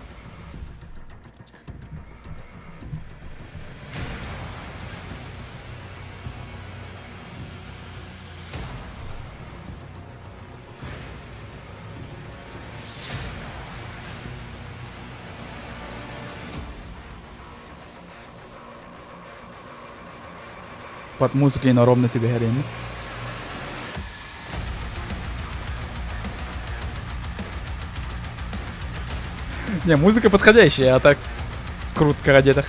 Под музыкой ровно тебе говорим. Не, музыка подходящая, а так круто одетых.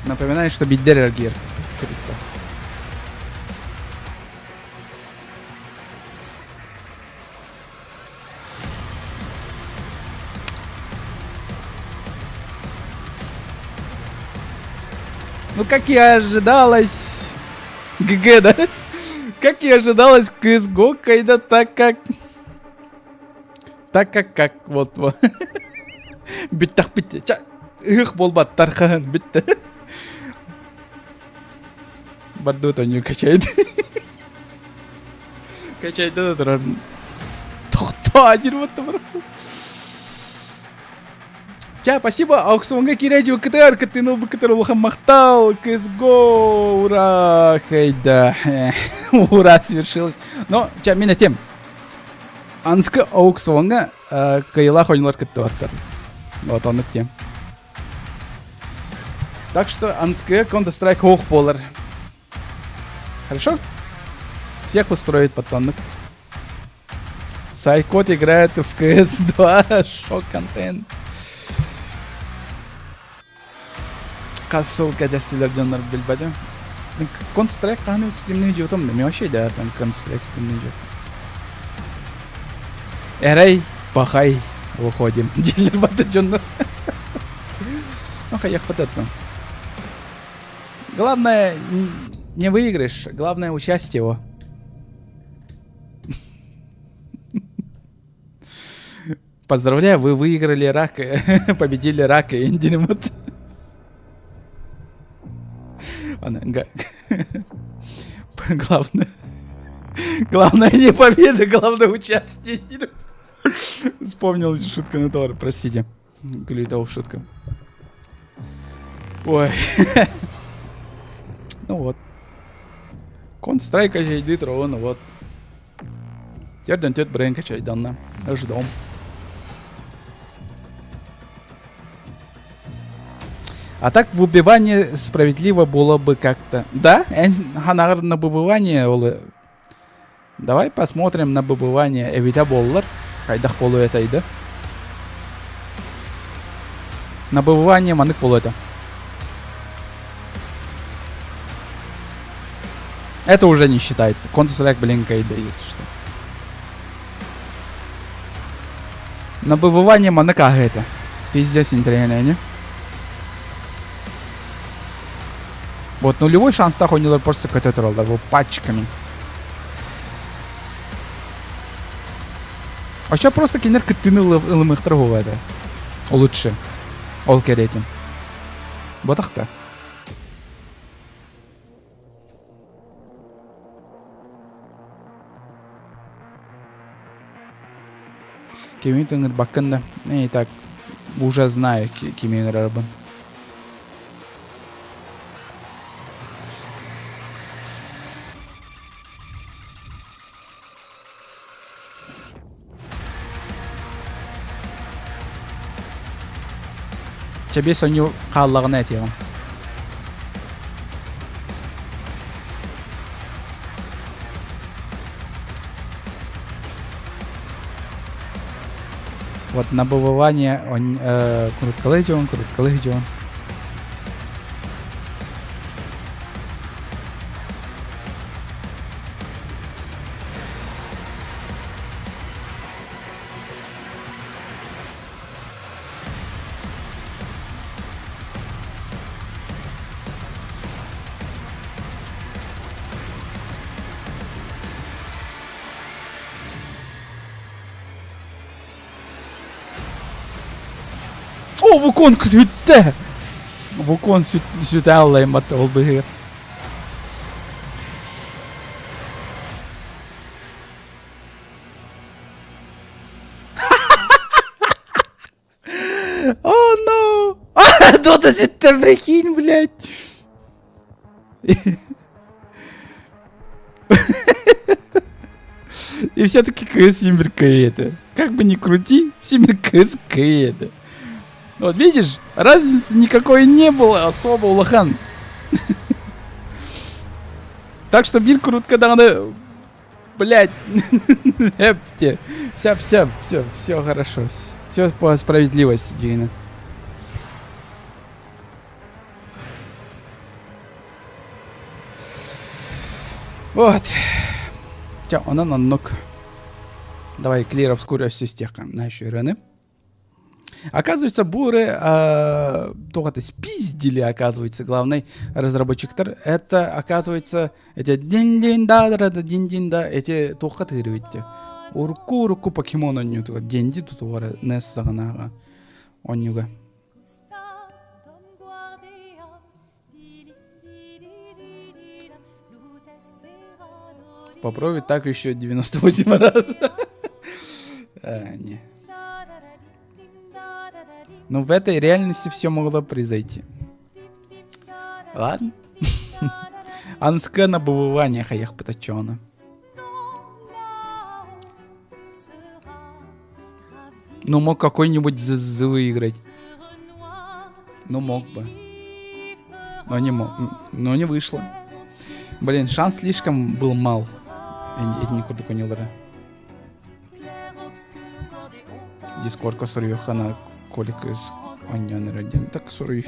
Напоминаю, что биддер эргиир крипто. Ну, как и ожидалось... ГГ, да? Как и ожидалось, CSGO, когда так как... Так как как, вот, вот. Бүттэх бүттэ. Ча, ыһых буолбат тархаһын бүттэ. Бардыбыт онньуу качайды. Качайды да турар. Тохтоо диир буотта барахсан. Ча, спасибо, аукционга киирээччи кытар, кыттыыны ылбыккытар улахан махтал, CSGO, ура, хайда, ура, свершилось. Но, ча, мин этим, Анскы аукционга кыайыылаах ойнулар кыттыбаттар. Вот оннук тем. Так что Анскы Counter-Strike ох буолар. Хорошо? Всех устроит потом. Сайкот играет в CS2. Шок-контент. Хас сыл кэтэстилэр дьоннор билбэтим. Counter-Strike хаһан стримныы дьиотом да, мен вообще да там Counter-Strike стримныы дьиотом. Эрэй, пахай, выходим. Дииллэр бата дьоннор. Ну, хайахпыт это. Главное, не выигрыш, главное участие его. Поздравляю, вы выиграли рак, победили рак и Индиремут. Она, главное, главное не победа, главное участие. Вспомнилась шутка на товар, простите. Глюдал шутка. Ой. Ну вот. Counter-Strike качайды ну вот. Терден тет брейн качайданна. Ждем. А так в убивании справедливо было бы как-то. Да? Ханагар на выбывание Давай посмотрим на выбывание эбитэ буоллар. Хайдах буолуо этэй да? На выбывание манык буолуо этэ. Это уже не считается. Counter-Strike, блин, кайда, если что. На выбывание манык ааһы этэ. Пиздец интэриэһинэй не? Вот нулевой шанстаах оонньуулар просто көтө тураллар, вот пачками. Оччо просто кинилэр кыттыыны ылымыахтара буолуо этэ. Лучше. Ол кэриэтин. Ботах да. Кими ыҥырбаккын да. И так уже знаю, кими ыҥырарбын. Чэбиэс оонньуу хааллаҕына этиэҕим. Вот на выбывание он куруткалыы дьон, куруткалыы дьон. О, Вуконг сүттэ! Вукон сүтэ аллаймат ол быһыгар. О, no! Дота сүттэ, прикинь, блядь! И все-таки кыыс симир кыйды. Как бы ни крути, симир кыыс кыйды. Вот видишь, разницы никакой не было особо улахан. Так что биир крутка даҕаны, блядь, эпте. Все, все, все, все хорошо. Все по справедливости, Дина. Вот. Ча, онон оннук. Давай Clear Obscure өссө на еще Оказывается, буры только спиздили, оказывается, главный разработчиктар. Это, оказывается, эти дин дин да да да дин дин да эти туохха тыырыбитте. Урукку урукку покемон оонньуутугар денди тутугара нес саҕанааҕа оонньууга. Попробуй так еще 98 раз. А, не. Ну, в этой реальности все могло произойти. Ладно. Анска на бывание хаях патачона. Ну, мог какой-нибудь ЗЗ выиграть. Ну, мог бы. Но не мог. Но не вышло. Блин, шанс слишком был мал. Итини курдук оонньуулара. Дискордка суруйуоххана Колик из оонньоон эрэр диэн. Так суруй.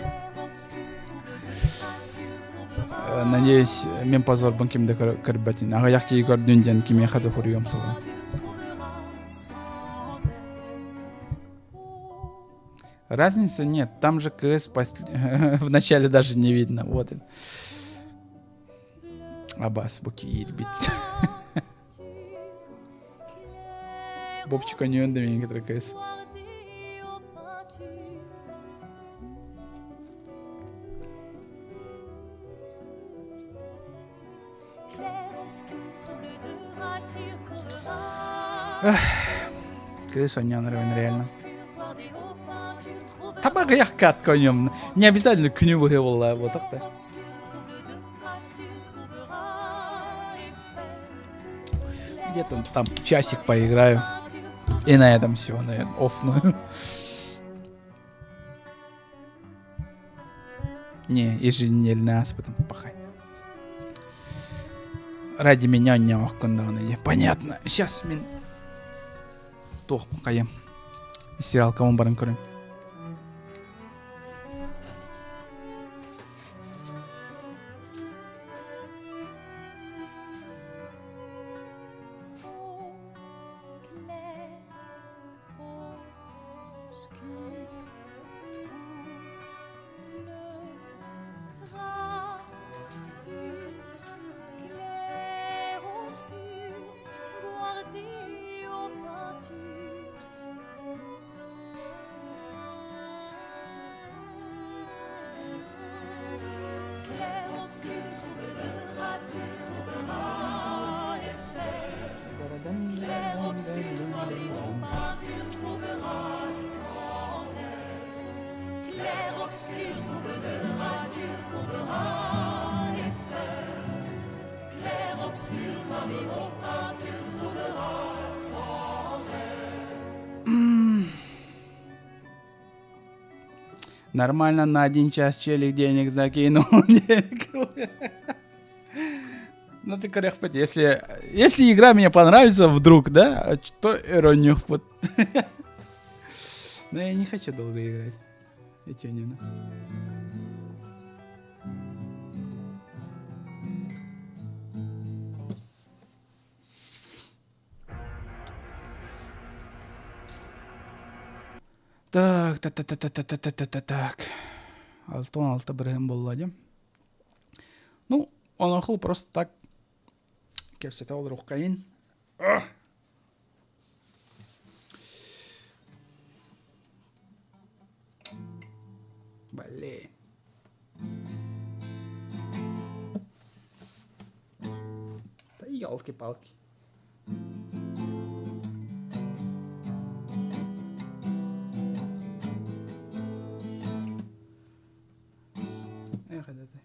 Надеюсь, мин позорбун ким да көрбөтүн. Аҕыйах киһи көрдүн диэн кимиэхэ да суруйуом суоҕа. Разницы нет, там же КС в начале даже не видно. Вот он. Абас бу киирбит. Бобчик оонньуон да миигин кытары КС. Кыыс оонньоон эрэбин реально. Табаҕыйах катка оонньуом. Не обязательно күнү быһыы буолла буотах да. Где-то там часик поиграю. И на этом все, наверное, офну. Не, еженедельный ас потом пахай. Ради меня не охкундаҕына Понятно. Сейчас мин туох хайым. Сериалкабын баран көрөм. Нормально на один час челик денег закинул. Ну ты коряхпет, если игра мне понравится вдруг, да, что иронию вот. Но я не хочу долго играть. Эти не Так, так, так, так, так, так, так, так, так. 66 бырыһын буолла дии. Ну, онохул просто так кэпсэтэ олоруоххайын. Блин. Да елки-палки. Эх, это ты.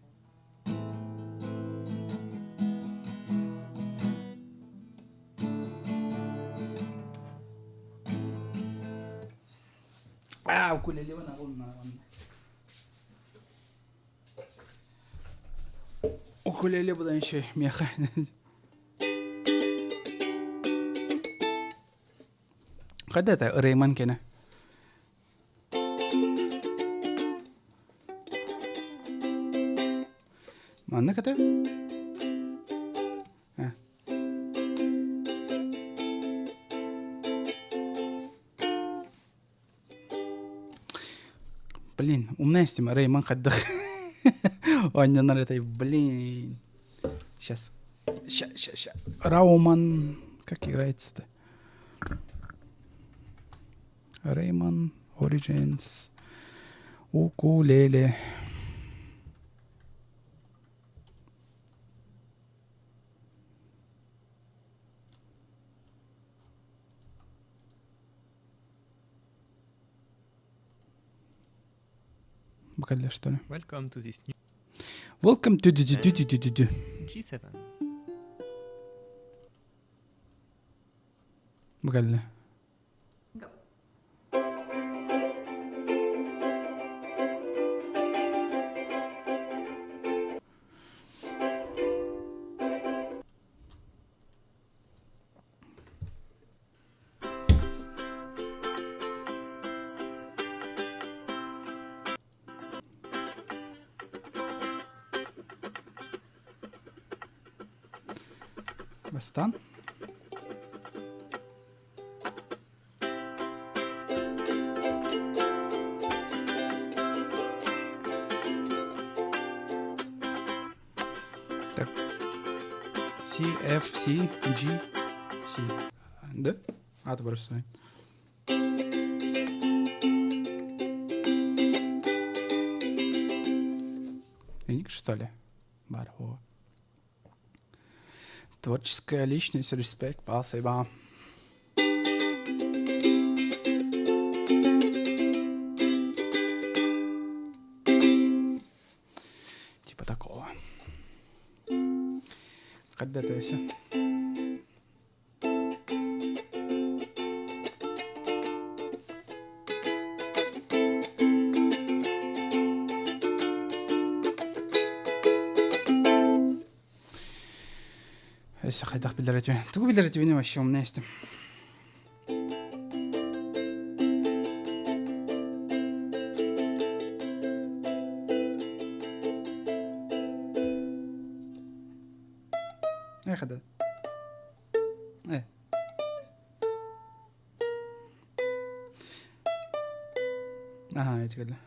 А, укулеле Укулеле будан еще меха. Когда это Рейман кене? Маннык это? А. Блин, умная система, Рейман хайдах. Оонньонор этэй, блин. Сейчас. Ща, ща, ща. Рауман. Как играется-то? Rayman Origins. Укулеле. Бакалля, что ли? Welcome to this new Welcome to the the G7. Бакалля. Бастан. Так. C, F, C, G, C. Да? А, ты просто. Что ли? Бархо. Творческая личность, респект, спасибо. Типа такого. Когда это все? Өссө хайдах билэр этибин? Тугу билэр этибин вообще умная истим. Эх, да. Э. Ага, эти кэллэ.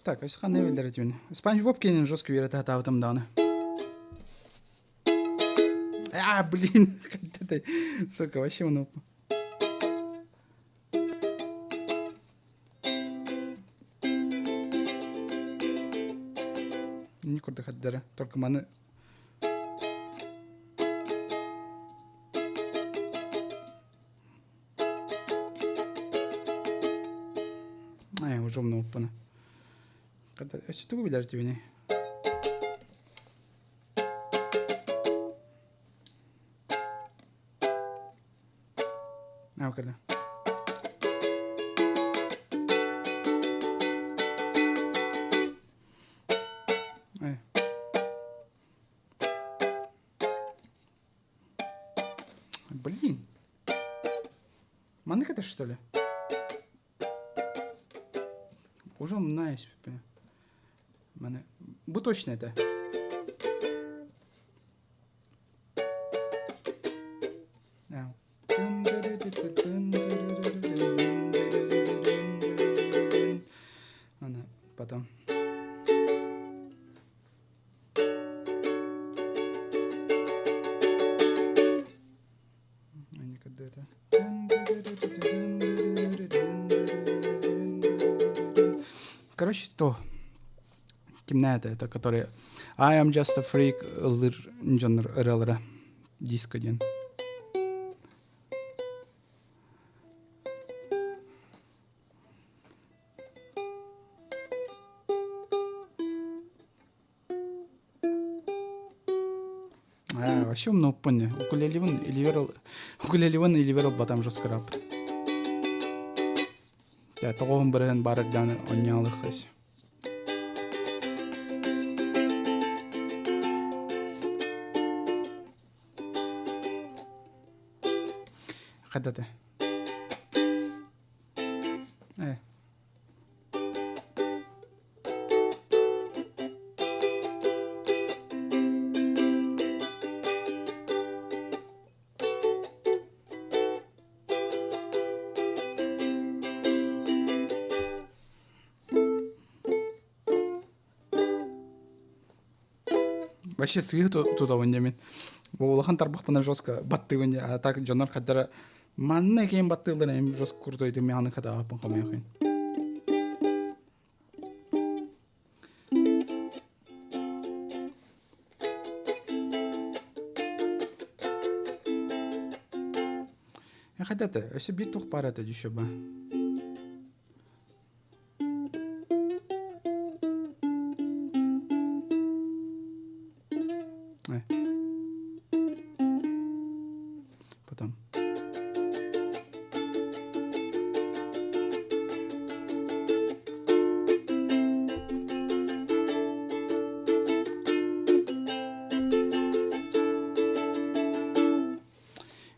Так, өссө ханна эбэллэр этибин? Спанч Боб киэнин жестко үөрэтэ сатаабытым даҕаны. А, блин, сука, вообще он Не курдук хаддара, только маны Ай, уже умнуппана. Өссө тугу билэр түбүнүй? Аа, кэлэ. Ай. Блин. Маннык это что ли? Уже умнаюсь. Маны... Бу точно это. Аны потом. Короче, то кимнэ это, это который I am just a freak ыллыыр дьоннор ырыалара диско диэн. А, вообще умно понял. Укулелевын или укулелевын или верил батам жестко рап. Я тоҕоһун бырыһын баар эрдэҕинэ онньаалыххас. Хадата. Э. Вообще сыыһы тутабын дьэ мин. Улахан тарбахпына жестко баттыыбын дьэ. А так дьоннор хаддара манна киин баттыыллар эм жестко куртуйдум мианы хатаабаппын хомуйахын. Хадата, өссө биир туох баар этэ еще ба. Потом.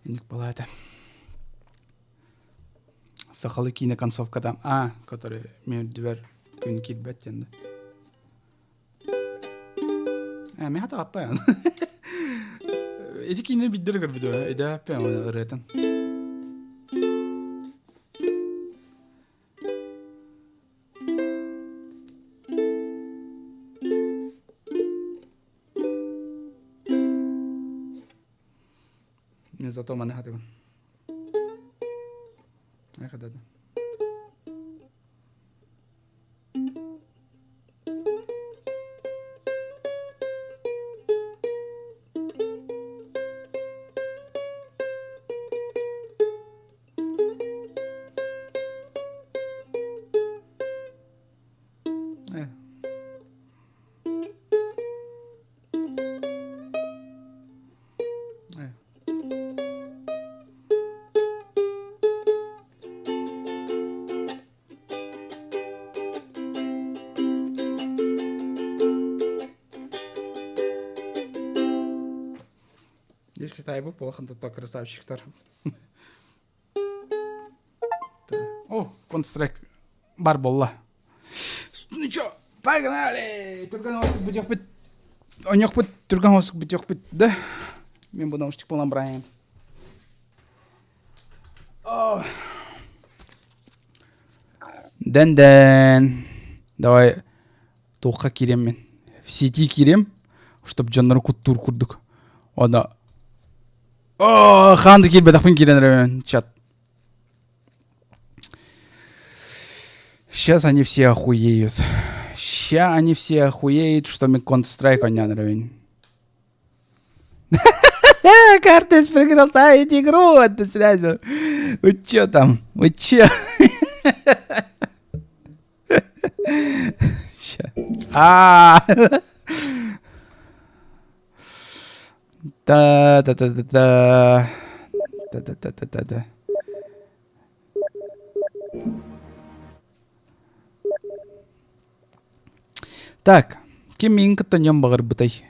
Инник палата. Сахалы киинэ концовката а, который мөрдүбэр күн киирбэт диэн да. Э, мин хата Ити киинэ биддер көрбүтүм, идэ ырыатын. Мен зато маны хатыбын. Хадада. Э. Если тайбы полахан тутта красавчиктар. О, Counter-Strike бар болла. Ну чё, погнали! Түргэн оҕустук бүтүөхпүт. Оньохпут түргэн оҕустук бүтүөхпүт да. Мен бу наушник буолан барайын. Дэн-дэн. Давай туохха киириэм мин? В сети киириэм, чтоб дьоннору куттуур курдук. Оно О, хаан да киирбэтэхпин киирэн эрэбин чат. Сейчас они все охуеют. Ща они все охуеют, что мы Counter-Strike онян эрэбин. Картес прекращает игру, это сразу. Вы чё там? Вы чё? Ща. А. Та та та та та та та та та та та. Так, ким миигин кытта ньон баҕарбытай?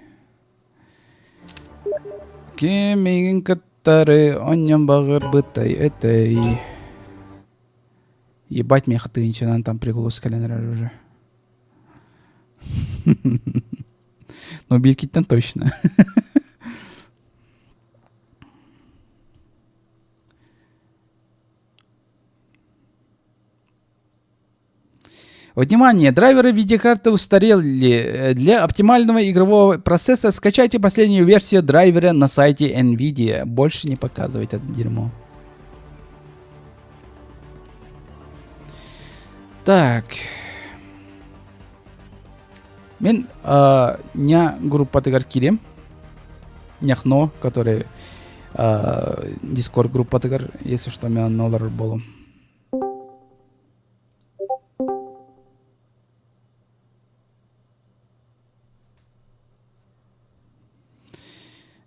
Ким миигин кыттары онньон баҕарбытай этэй? Ебать, миэхэ тыһыынчанан там приголос кэлэн эрэр уже. Но бииркиттэн точно. Внимание, драйверы видеокарты устарели. Для оптимального игрового процесса скачайте последнюю версию драйвера на сайте NVIDIA. Больше не показывать это дерьмо. Так. Мен ня группатыгар киирем. Няхно, который Discord группатыгар, если что, мен онно олорор буолум.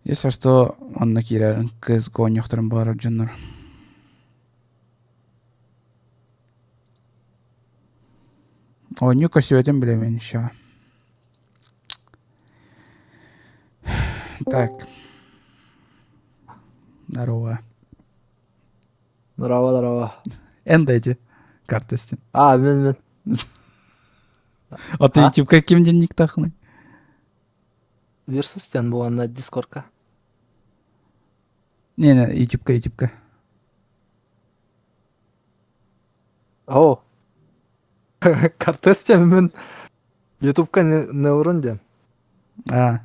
Если что, онно киирэр кыыс оонньуохтарын баҕарар дьоннор. Оонньуу көрсүбэтин билэбин еще. Так. Здорово. Здорово, здорово. Эн да эти картестин. А, мен мен. А ты YouTube каким день никтахны? Versus тен буоланна Дискордка. Не, не, ютубка, ютубка. О. Картес тен мен Ютубка не диэн. А.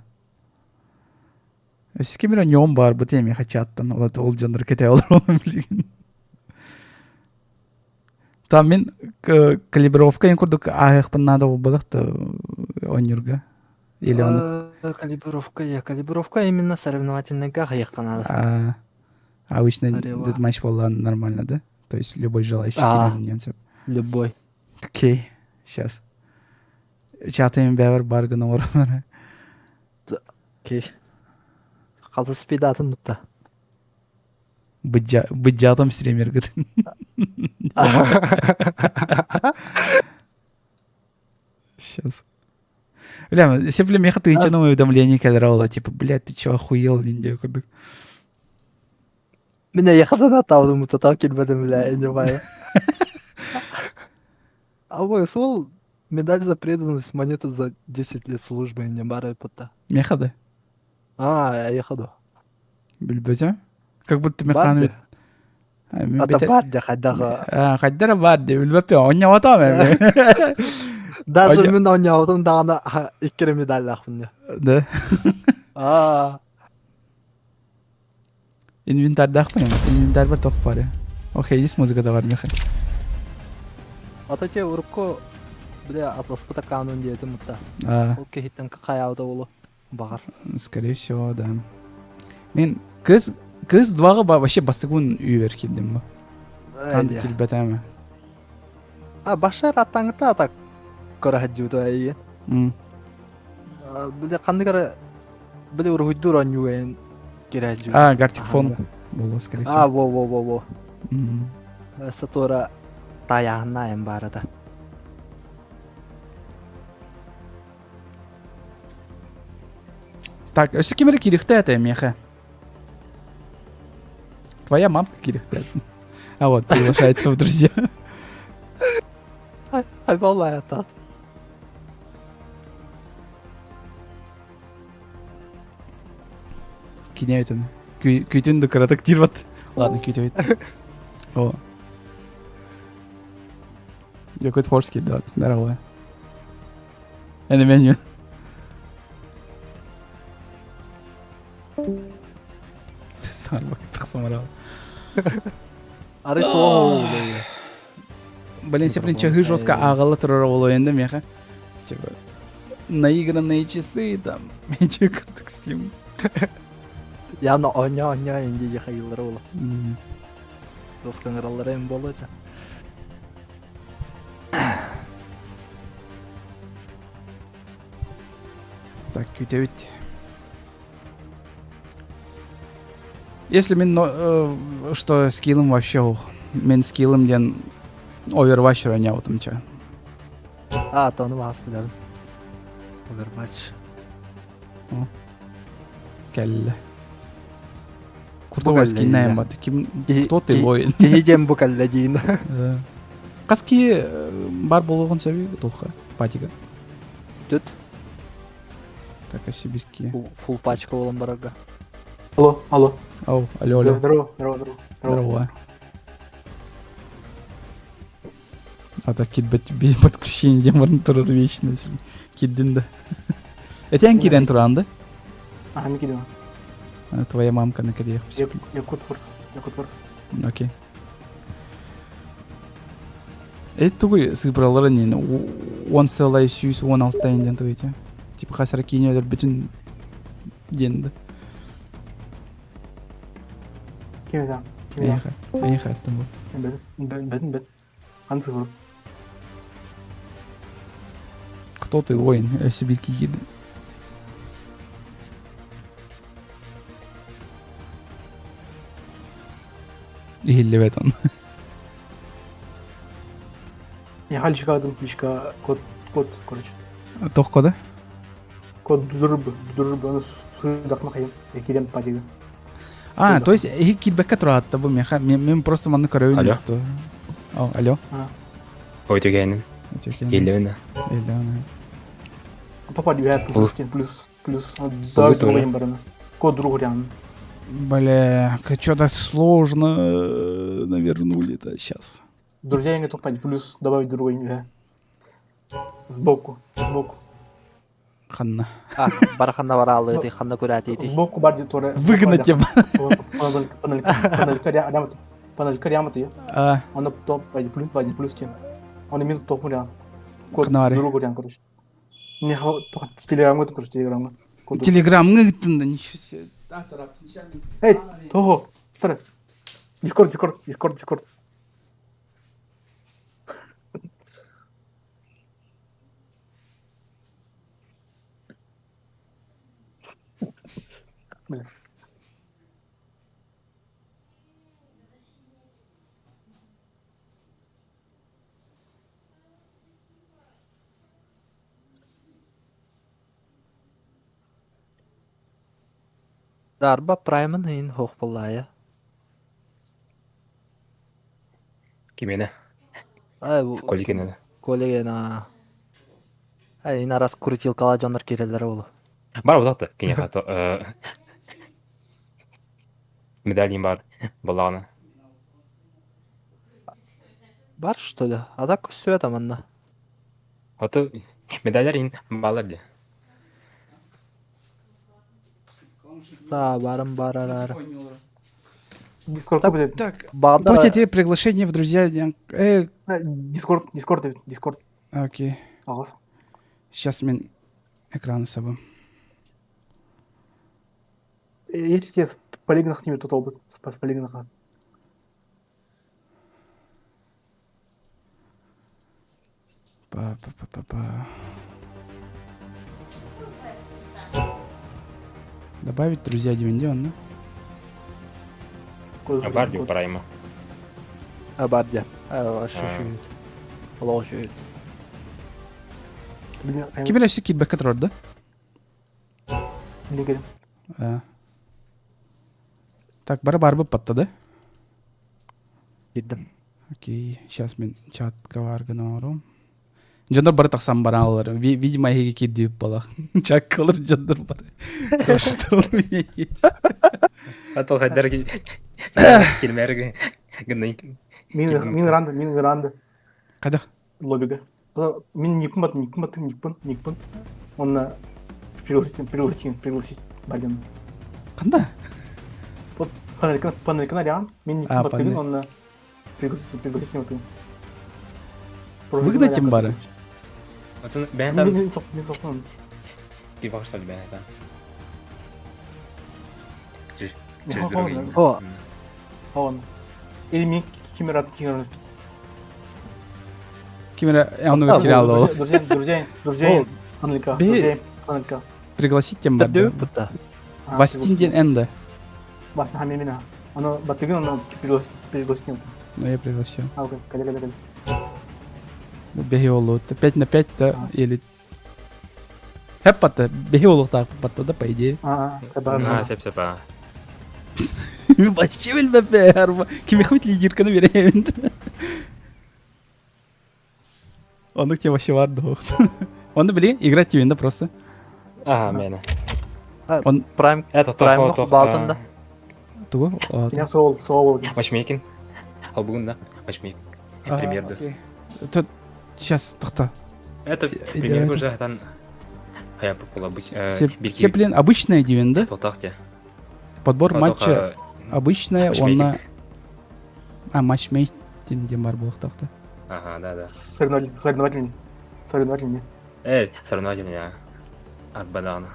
Өссө ким эрэ ньуом баар бу тиэмиэхэ чаттан ол ол дьоннор кэтэ олорон билигин. Там мин калибровка курдук ааһыахпын наада буолбатах да оонньуурга. Или он Калибровка, я калибровка именно соревновательныйга хайыахха наада. А, обычно матч буолла нормально, да? То есть любой желающий А. киирэн сөп. Любой. Окей, сейчас. Чатайым бэбэр бар гына оронара. Окей. Хата спидатын бутта. Быдьаатым стримергытын. Сейчас. Бля, все бля, меха тыынчаным уведомление кэлэр ола, типа, блядь, ты чё, охуел, диэн курдук. Меня ехатан атаудым мутатал килбедим бля, не бая. А ой, сол медаль за преданность, монета за 10 лет службы не бары путта. Меха да? А, ехаду. Билбэтэ. Как будто механы... Ата бар де хайдага. Хайдара бар де, билбэппэ, онньоотом эми. Даже мен онньоотум даҕаны иккире медаллаахпын. Да. А. Инвентардаахпын, инвентарь бар тоқ бары. Окей, здесь музыка да бар меха. Ата те урукку бля атласпыта канун диэтим мутта. Ол киһиттэн хайаабыта болу баҕар. Скорее всего, да. Мен кыз кыз дваҕа вообще бастыгын үйбер киирдим бу. Тан килбэтээме. А башар аттаңыта атак көрө хаджыбыта эйген. Бile ханнык эрэ бile уруһуйдуур оонньуу кирэһдьибит. А, Гартик фон болуо, скорее всего. А, во во во во. Сатора тайааннаайын баарата. Так, өссө ким эрэ киириэхтэй этэ миэхэ? Твоя мамка кириэхтээх. А вот, приглашается в друзья. Айбаллаятат. Кине этин. Күйтүн да кыратык тирбат. Ладно, күйтөбүт. О. Якут Форский, да, здорово. Это меню. Сарбак тахсамарал. Ары тоҕо Блин, сеплин чаһы жестко ааҕалла турар оҕоло енді меха. Типа, наигранные часы там, эти кыртык стим. Явно оня оня инди яхайыллара ола. Жестко им болоча. Так, күтэбит. Если мен, что скиллым вообще ух. Мен скиллым диэн Overwatch оонньообутум ча. А, тону маас билэбин. Overwatch. Кэллэ. Куртовой скиннээн бат. Ким кто ты воин? Киһи диэн бу кэллэ диин. Хас киһи бар буолуоҕун сөбүй туохха патига? Түт. Так, а сибирские. Фул пачка буолан барарга. Алло, алло. Ау, алло, алло. Здорово, здорово, здорово. Здорово. А так кирбет подключение диэн баран турар вечно кирдин да. Этэн кирен туран да? Ага, мен кидем. Твоя мамка на кадеях. Якут форс, Якут форс. Окей. Эт тугуй сыпыралара нен 10,116 диэн тугуй Типа хасара киинелер бүтүн диэн да. Ким это? Ким это? Эйха, эттим бу. Бет, бет, бет. Хан цифр. Кто ты, воин? Өссө бир киирдин. Иһиллибэт он. Я личка адым, личка код, код, короче. Туох кода? Код дурб, дурб, аны суйдакна хайым. Кирем падига. А, то есть эһи киирбэккэ тураатта бу меха. Мен просто манны көрөбүн. Алло. О, алло. Ой, түгэнин. Елена. Елена. Папа дүйэ плюс, плюс, плюс. Да, другим барана. Код другурян. Бля, что так сложно навернули-то сейчас. Друзья не тупать, плюс добавить другой не Сбоку, сбоку. Ханна. А, бар ханна бараалы, ты ханна күрәти. Сбоку бар тура. Выгнать тебя. Панелька ряматы. А. Он топ, плюс, плюс кем. Он минут топ мурян. Код другу рян, короче. Не телеграммы, короче, телеграммы. Телеграммы, да ничего себе. Эй, того, тр. Дискорд, Дискорд, Дискорд, Дискорд. Бля. Дарба Праймын иин хуох буоллаайа. Кимиэнэ? Ай, бу Коли кинэнэ. Коллегена. Ай, ин арас крутилкала дьоннор киирэллэрэ буолуо. Бар буоллахта киниэхэ то медалин бар буоллаҕына. Бар что ли? А так көстүбэт манна. Ото медаллар иин баалар дии. Да, барым барарар. Дискорд Так, так, Дайте тебе приглашение в друзья. Дискорд, Дискорд, Дискорд. Окей. Ағас. Сейчас мен экраны с собой. Если тебе с полигонах с ними тут опыт, с полигонах. Па-па-па-па-па. Добавить друзья диэн да? Бар диу барайма. Бар дьэ. Шүшүт. Олох үчүгэй. Ким эрэ өссө киирбэккэ турар да? Билигин. Так, бары барбыт батта да? Киирдим. Окей, сейчас мин чатка бар гына Дьоннор бары тахсан бараалар. Видимо, эһиги киирдибит балах. Чаккалар дьоннор бары. То, что у меня есть. А то хайдар килмер гынай. Мин мин ранды, мин ранды. Када? Лоббига. Мин никпин бат, никпин бат, никпин, никпин. Онна пригласить, пригласить, пригласить Бардин. Канда? Вот панельканы, панельканы арян. Мин никпин бат онна пригласить, пригласить не батын. Выгнать им бары? Бэйэтэн Мин соқпын. Кибахштал бэйэтэн. О. Он. Или мин кимер кимер. Кимер аны киралды. Друзья, друзья, друзья, панелька, друзья, панелька. Пригласить тем бар. Вастин ден энде. Басна хамимина. Оно батыгын оно пригласить, пригласить. Ну я пригласил. А, окей, каля, каля, каля. Беги олу. 5 на 5 да или Хеппата, беги олуктаах батта да, по идее. А, А, сеп сеп а. Вообще билбеппе, арба. Кими хоть лидерканы беремин. Оннук те вообще бар да. Онны билин, играть да просто. Ага, мена. Он Прайм Это Прайм балтын да. Тугу? Я сол, сол. Матчмейкинг. Ал бүгін да, матчмейкинг. Премьерді. Тут сейчас тохта. Это премьер уже там хая была быть. Сеплин обычная дивен, да? Полтахте. Подбор матча обычная, он на... А, матчмейкинг дем бар булуктахта. Ага, да, да. Соревновательный. Соревновательный. Э, соревновательный, Арбадана.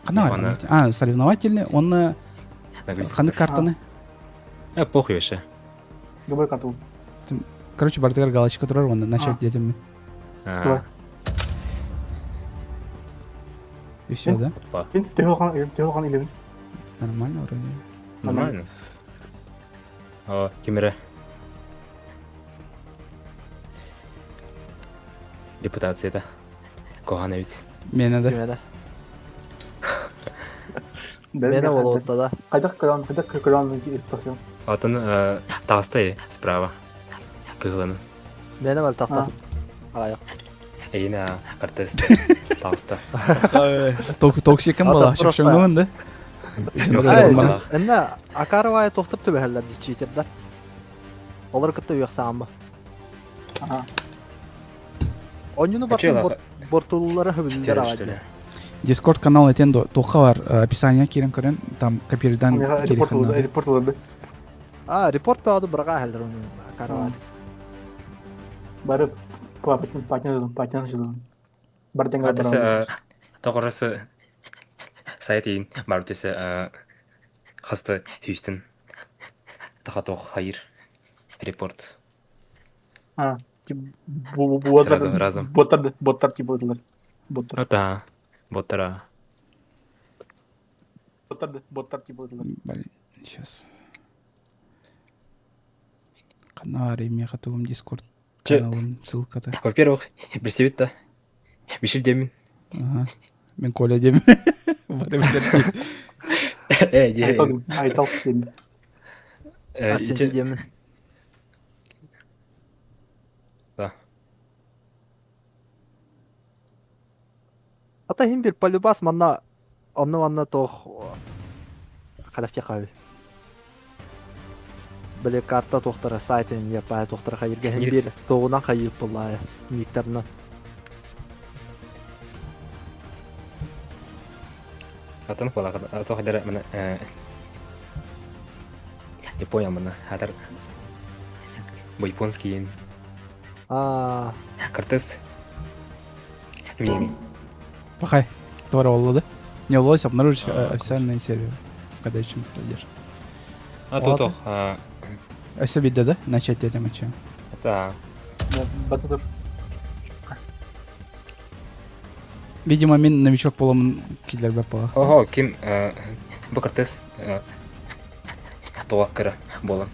Кана А, соревновательный, он на... Ханы картаны. Э, похуй вообще. Любой карту. Короче, бартыгар галочка турар, он начать детям. Давай. И все, да? Нормально вроде. Нормально. О, кимере. Репутация-то. Кохана ведь. Мені да. Мені. Мені ол да. Қайда көрән, қайда көрән репутация. Атын тағыстай справа. Кыгылын. Мені бал тақта. Аяқ. Эйна картес тағыста. Токсикым бала, шөпшөңнүн да. Энне Акаровая тоқтып төбәһәлләр ди читердер. Олар кытта уяқсаан ба. Онюну бартын бортуллары хөбүлләр агады. Дискорд канал этен тоха бар описание кирен көрен там копирдан Репорт уларды. А, репорт баады бирага хәлдер оны Акаровая. Барып патен патен патен жаздым. Барден бар. Тоғырысы сайт ийн барып десе хасты Хьюстон тахатох хайыр репорт. А, боттар боттар боттар типа боттар. Боттар. Да, боттара. Боттар боттар типа боттар. Блин, сейчас. Канари, меха тугум Дискорд каналым ссылка-то. Во-первых, билсебит да. Бишил демин. Ага. Мен Коля демин. Э, де. Айтал айтал демин. Арсений демин. Да. Ата хим бир полюбас манна онны манна тох хадафти хабы. Биле карта тохтара сайтын япа тохтара хайырга хим бир тоғынан хайып буллая никтарынан. Атын хула ато хадара мана Не понял мана хатар бу японский А, кортес Мими. Пахай, твара олла да? Не удалось обнаружить официальный сервер, когда еще следишь. А то то. А видно, да? Начать этим чем? Да. Батутов. Видимо, мин новичок полом киллер бапала. Ого, ким бу кортес тола кыра болан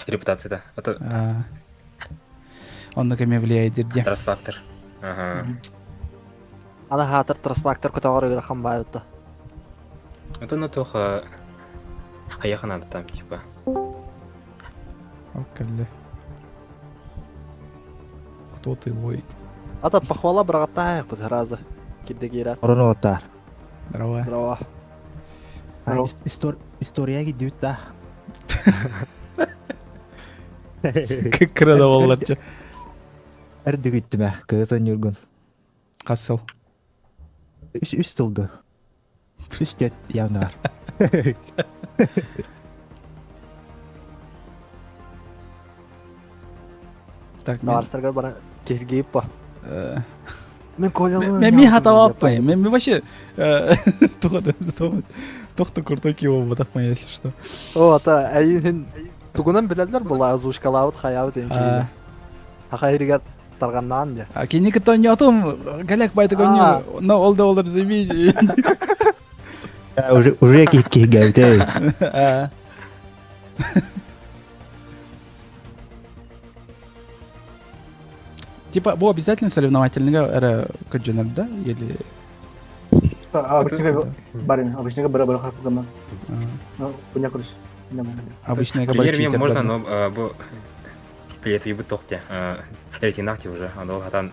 репутация да. А то Он на кеме влияет где? Трасфактор. Ага. Ана хатыр трасфактор көтөҕөр ыарахан баайытта. Это на тох аяха надо там типа. Кэллэ. Кто ты, ой? Ата похвала быраҕаттаах раза. Кирде киират. Ороноотаар. Здорово. Здорово. Здорово. История киддибит да. Кыра да болларчы. Эрдигиттимэ, кыыс Ньургун. Хас сыл? Үс үс сылды. Үс төрт явно бар. Так, мен... Барсарга баран киргип па. Э, Мен Колялы. Мен ми хаталаппай. Мен ми вообще тохто крутой кио буолбатахпын, если что. О, ата әйин тугунан билэллэр була озвучкалаабыт хайаабыт эҥин киһини. Аха иригэр тарҕаннаан дьэ. А кини кытта оонньоотум, галек байтык оонньуу, но ол да олор заебись. Уже уже киһигээбитэ. Типа, бу обязательно соревновательныйга эрэ көрдьөнөр да или Обычныга барин, обычныга бара бара хапканан. Ну, хуйня короче. Обычная Пример можно, но бу Привет, ебут тохте. Рейтинг уже, аны хатан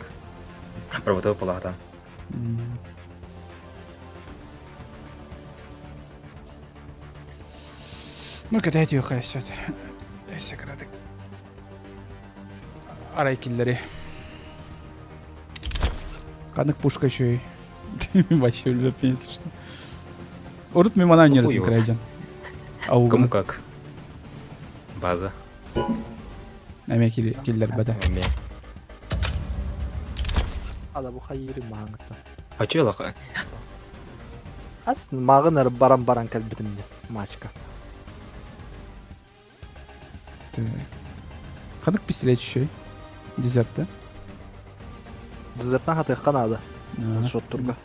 работал пола хатан. Ну, кэтэһэ түөхэ сөт. Өссө кыратык. Арай киллэри. Ханнык пушка еще Вообще билбэппин, если что. Урут мин манан үөрэтим кырайдьан. Кому как? База. Эмиэ киллэрбэтэ. Эмиэ. Ада бу хайыыры мааҥыта. Хочу лаха. Ас мааҕын эр баран баран кэлбитим дьэ мачка. Так. Ханнык пистолет еще? Дезерты. Дезертан хатыахха наада. Шоттурга.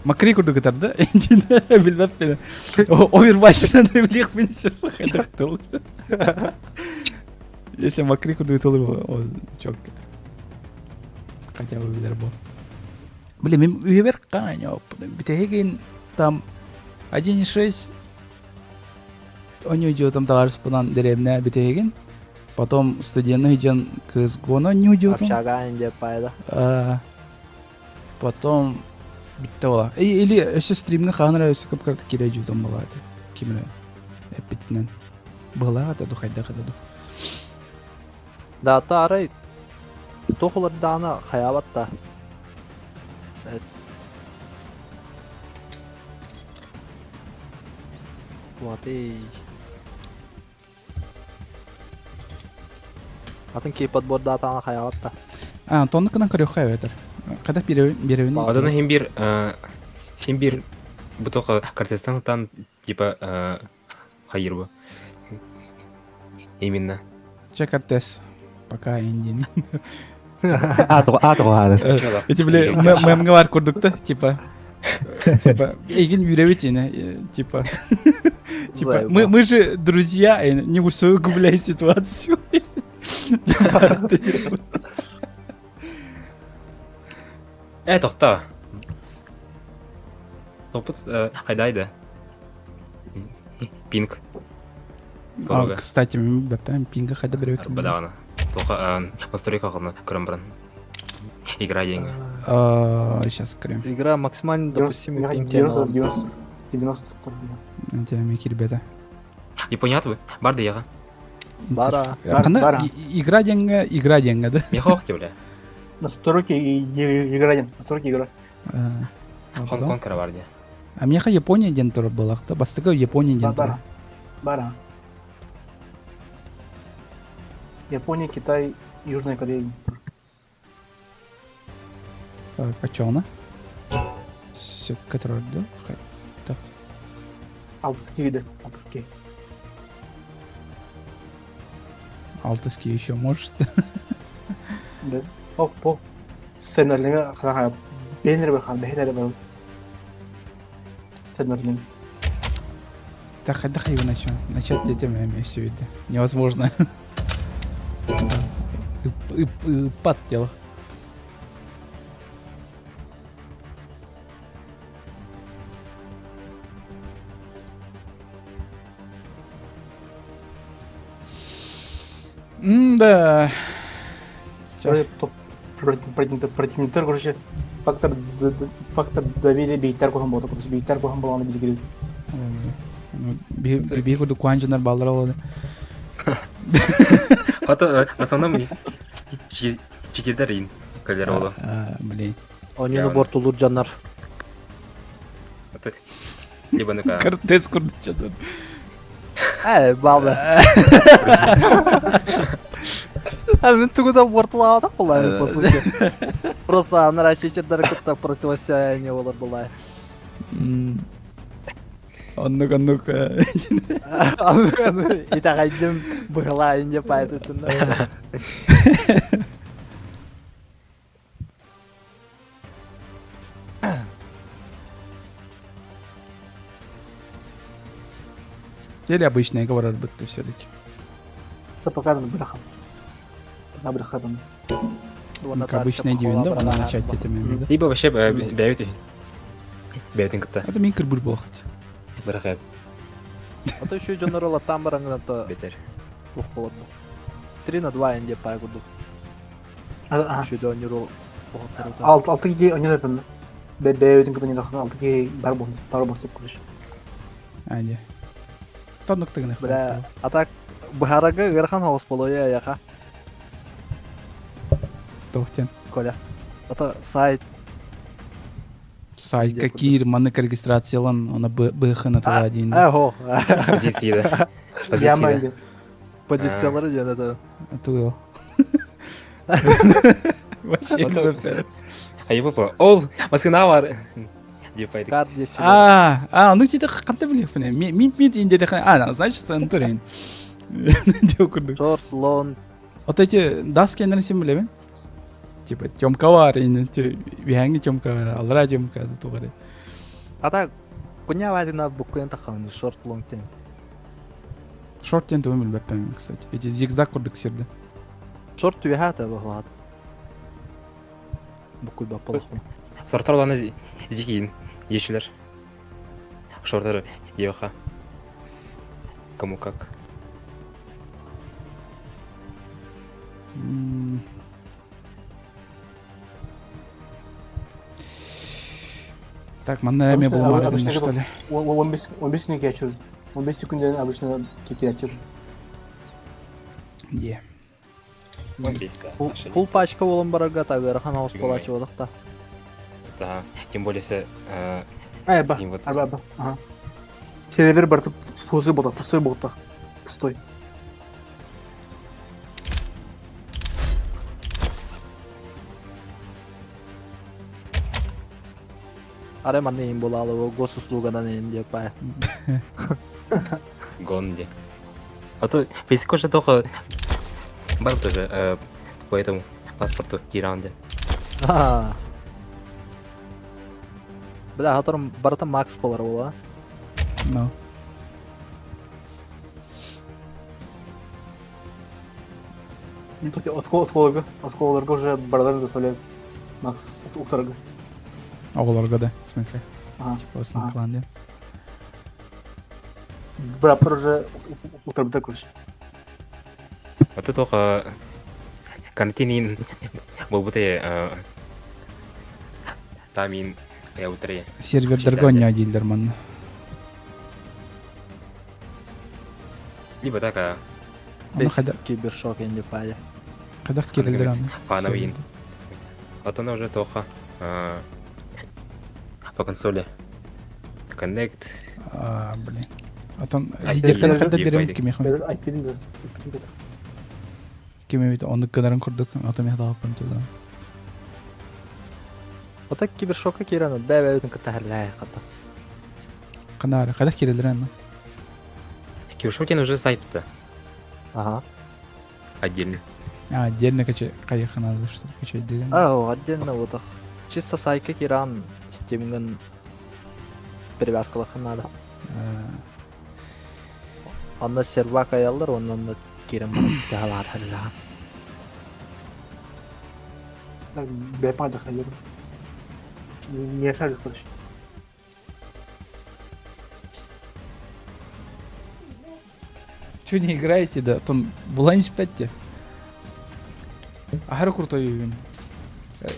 Макри курдук ытар да? Билбэппин. Оверватчтан билиэхпин сөп хайдах тыл. Если Макри курдук тылы четко. Хотя бы билэр бу. Блин, мен үйэбэр хааньоп. Бүтэһигин там 1.6 оонньуу там табаарыспынан дэриэбинэ бүтэһигин. Потом студенный дьон кыыс гона оонньуу Общага деп пайда. Потом бүттэ була. Или өссө стримҥэ хаһан эрэ өссө кып-кыратык киирэ дьуутун буолаа этэ. Ким эрэ эппитинэн. Быһылаах этэ ду хайдах этэ ду. Да, арай туох улардаана хайаабат да. Вот и... Атын кей подбордаатаана хайаабат да. А, Антоннукунан көрүөххэ эбэтэр. Хайдах биэрэбин? Одону хин бир хин бир бу тоха картестан тан типа хайыр бу. Именно. Чэ картес. Пока индин. Ааты хааны. Эти били мемҥэ бар курдук да, типа типа эйгин үүрэбит ини, типа типа мы мы же друзья, не усугубляй ситуацию. Э, тохта. Топут хайдайды. Пинг. А, кстати, бәпәм пинга хайда беребит. Бадагана. Тоха настройка кылны көрөм баран. Игра деньги. Сейчас көрөм. Игра максимально допустимый пинг. 90, 90, 90 Демек, ребята. Япония бар да яга. Бара. Бара. Игра деньга, игра деньга, да? Меха бля. Настройки игра ден, настройки игра. Хонконг бар де. А меха Япония ден турар буолахта. Бастакы Япония ден турар. Бара. Япония, Китай, Южная Корея. Так, а чё она? Сөпкө турар да? Так. Алтыски да, алтыски. Алтыски еще может. Да. Оп, оп. Сэмнерлиҥэ хаһан бэйэн эрэ хаан бэйэн эрэ барабыз. Сэмнерлиҥ. Так, хайдах его начал? Начать детям все это. Невозможно. Ыппат дело. Да. Противниктар, короче, фактор, фактор доверия биһиктэр куһан буолта, короче, биһиктэр куһан буоланы билигирин. Биһи курдук куһан дьоннор баллар олоду. Ото в основном читердер ин кэлэр оло. Блин. Онюну бортулур дьоннор. Либо ну-ка. Кортес курдук дьоннор. Э, балда. А мен тугу да бортулаабатах булай, по сути. Просто анара читердер кытта противостояние болар булай. Оннук оннук. Оннук оннук итэҕэйдим быһылаайын деп айтыттын. Или обычные говорят будто все-таки. Что показано бляха? Пока бляха там. Как обычная дивин, да, она начать это да? Либо вообще бэйбит. Бэйбитин кытта. Это мин кырбыр буолхат. Бырахып. А то еще дьоннор олаттан бараңынан то Бетер. туох болор 3 на 2 инде пай курдук. Еще дьоннор Алты киһи онньон өпөн бэйэбитин кытта ньодохно алты киһи бар бар босуп короче. Аня. Тоннук тыгын Бля, а так быһарага ыарахан хаос болуя яха. Тохтен. Коля. Это сайт Сайт какие маннык регистрациялан, она быхын атала один. Аго. Позиция. Позиция. Позициялары диэн это. Тугыл. Вообще Айып Ол, маскына бар. Деп айтык. А, а, ну тиде канта билеппин. Мин мин инде а, значит, сен Деп курдук. Шорт, лон. Вот эти даски кендерин сен билебин. Типа Тёмка бар, инде биһәңги Тёмка, алра Тёмка тугары. А так, куня вадина буккуен таханы шорт лонг тен. Шорт тен тугун билбеппин, кстати. Эти зигзаг курдук сирде. Шорт түһәтэ бахлаат. Буккуй баппалахпын. Сортор ланы зикин ешілер. Шортор деваха. Кому как. Так, манна эме булмары что ли? 15 күн кечир. 15 күнден обычно кетирачыр. Де. Пул пачка болон барарга тагырахан хаус болачы бодақта. Да, тем более се... Айба, айба, айба. Ага. Сервер барты пустой болта, пустой болта. Пустой. Аре манна им болалы, госуслугадан ин деп бай. Гонди. А то физика же только бар тоже по этому паспорту Киранде. Бля, хаторым барата Макс болар була. No. Осколога, осколога уже бардарын заставляют Макс уктарга. Оголорго да, в смысле? Ага. Типа основной клан, да? Браппер уже уктарбыта короче. Вот это только карантинин был бы ты тамин я утре. Сервердерге не одилдер манна. Либо так, а... Кибершок инде пая. Кадах кирилдер аны. Фановин. Вот она уже тоха. По консоли. Connect. А, блин. Атон лидерден када берем кимехан. Киме бит оны кынарын курдук, ато мен тааппын туда. Ота кибершокка киран, бә бә кытта хәрләй ката. Канары, кадах кирилдер аны. Кибершокин уже сайт-то. Ага. Отдельно. А, отдельно качай, кайыхы надо, что ли, качать деген. А, отдельно вот ах. Чисто сайка киран, стимген привязкалахы надо. Онно сервак аяллар, оннан кирен барып тахалар хәлләһә. Так, бәпа да хаер. Не шарю, короче. Че не играете, да? Там была не спятьте. Аһары крутой үһүн.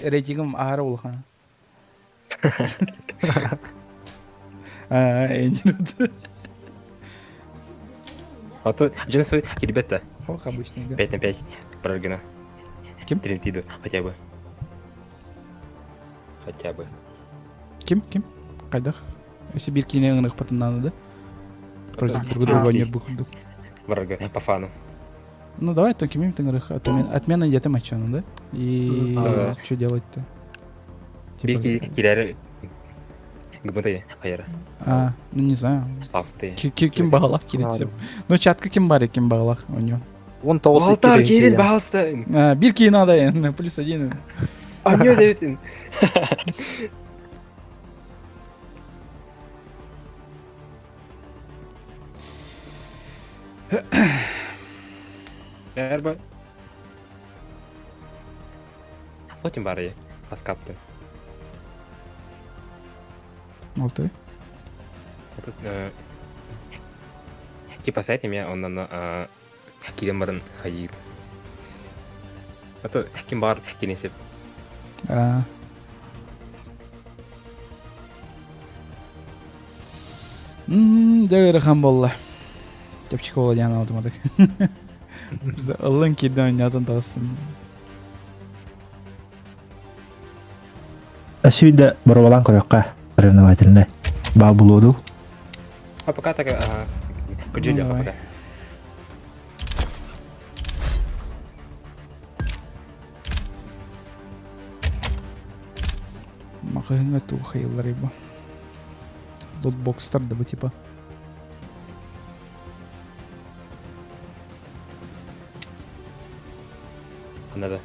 Рейтингим аһары улахан. А то Джинсы ребята. Ох, обычный. 5 на 5 проргана. Ким? Тринтиду хотя бы. Хотя бы. Ким? Ким? Кайдах? Если бир киинэ ыҥырыахпытын наада да? Против друг друга не курдук. Врага по фану. Ну давай то кимим тыҥырых отмена где-то мачану, да? И что делать-то? Типа... Килер ГБТ хайара. А, ну не знаю. Ким бағалах кирит Ну чатка ким бар ким бағалах у него. Он тоғыз Алтар кирит бағалста. Бир кии надо, плюс один. А не дэвитин. Эрба. Хотим бары паскаптын. Алты. Тут типа сайт меня он на килем барын хайыр. А то ким бар кинесеп. А. Дьэ ыарахан буолла. Чэпчэки буолла диэн анаабытым Ыллын киирдэ оонньоотон таҕыстым. Өссө боруобалаан көрүөххэ соревновательный. Баа булуоду. А пока так Күдьүлэ пока. Маҕаһыыҥҥа тугу хайылларый бу? Лутбокстар да бу типа. Ханна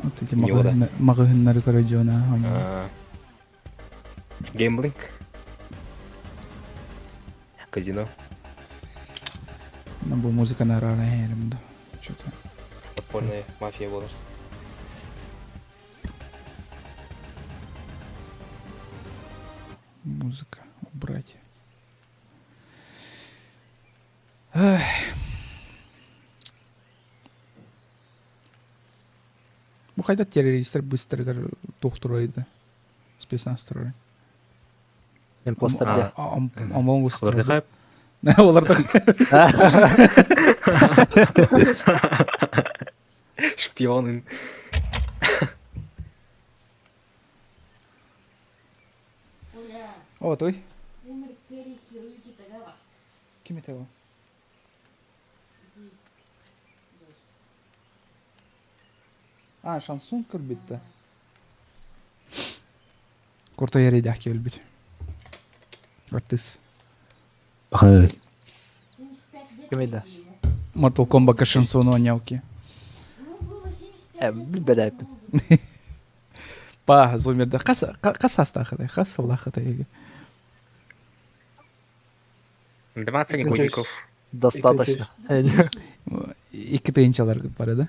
Вот эти маҕаһыыннары көрө дьуона. Геймблинг. Казино. Ну, бу музыканы арара эрим да. Что-то. Подпольная мафия болар. Музыка убрать. Эх. Бу хайда террористер быстро туохтуруйда спецназ турар. Импостер де. Амон Олар Олар Шпионы. О, той. Ким это его? А, шансон көрбүттэ. Куртой эрэйдээх киһи Артыс. Хай. Ким да? Mortal Kombat шансону оонньоуки. Билбэдээппин. Па, зумерда. Хас хас саастаахытай, хас сыллаахытай. 20 годиков. Достаточно. Икки тыһыынчалар бары да?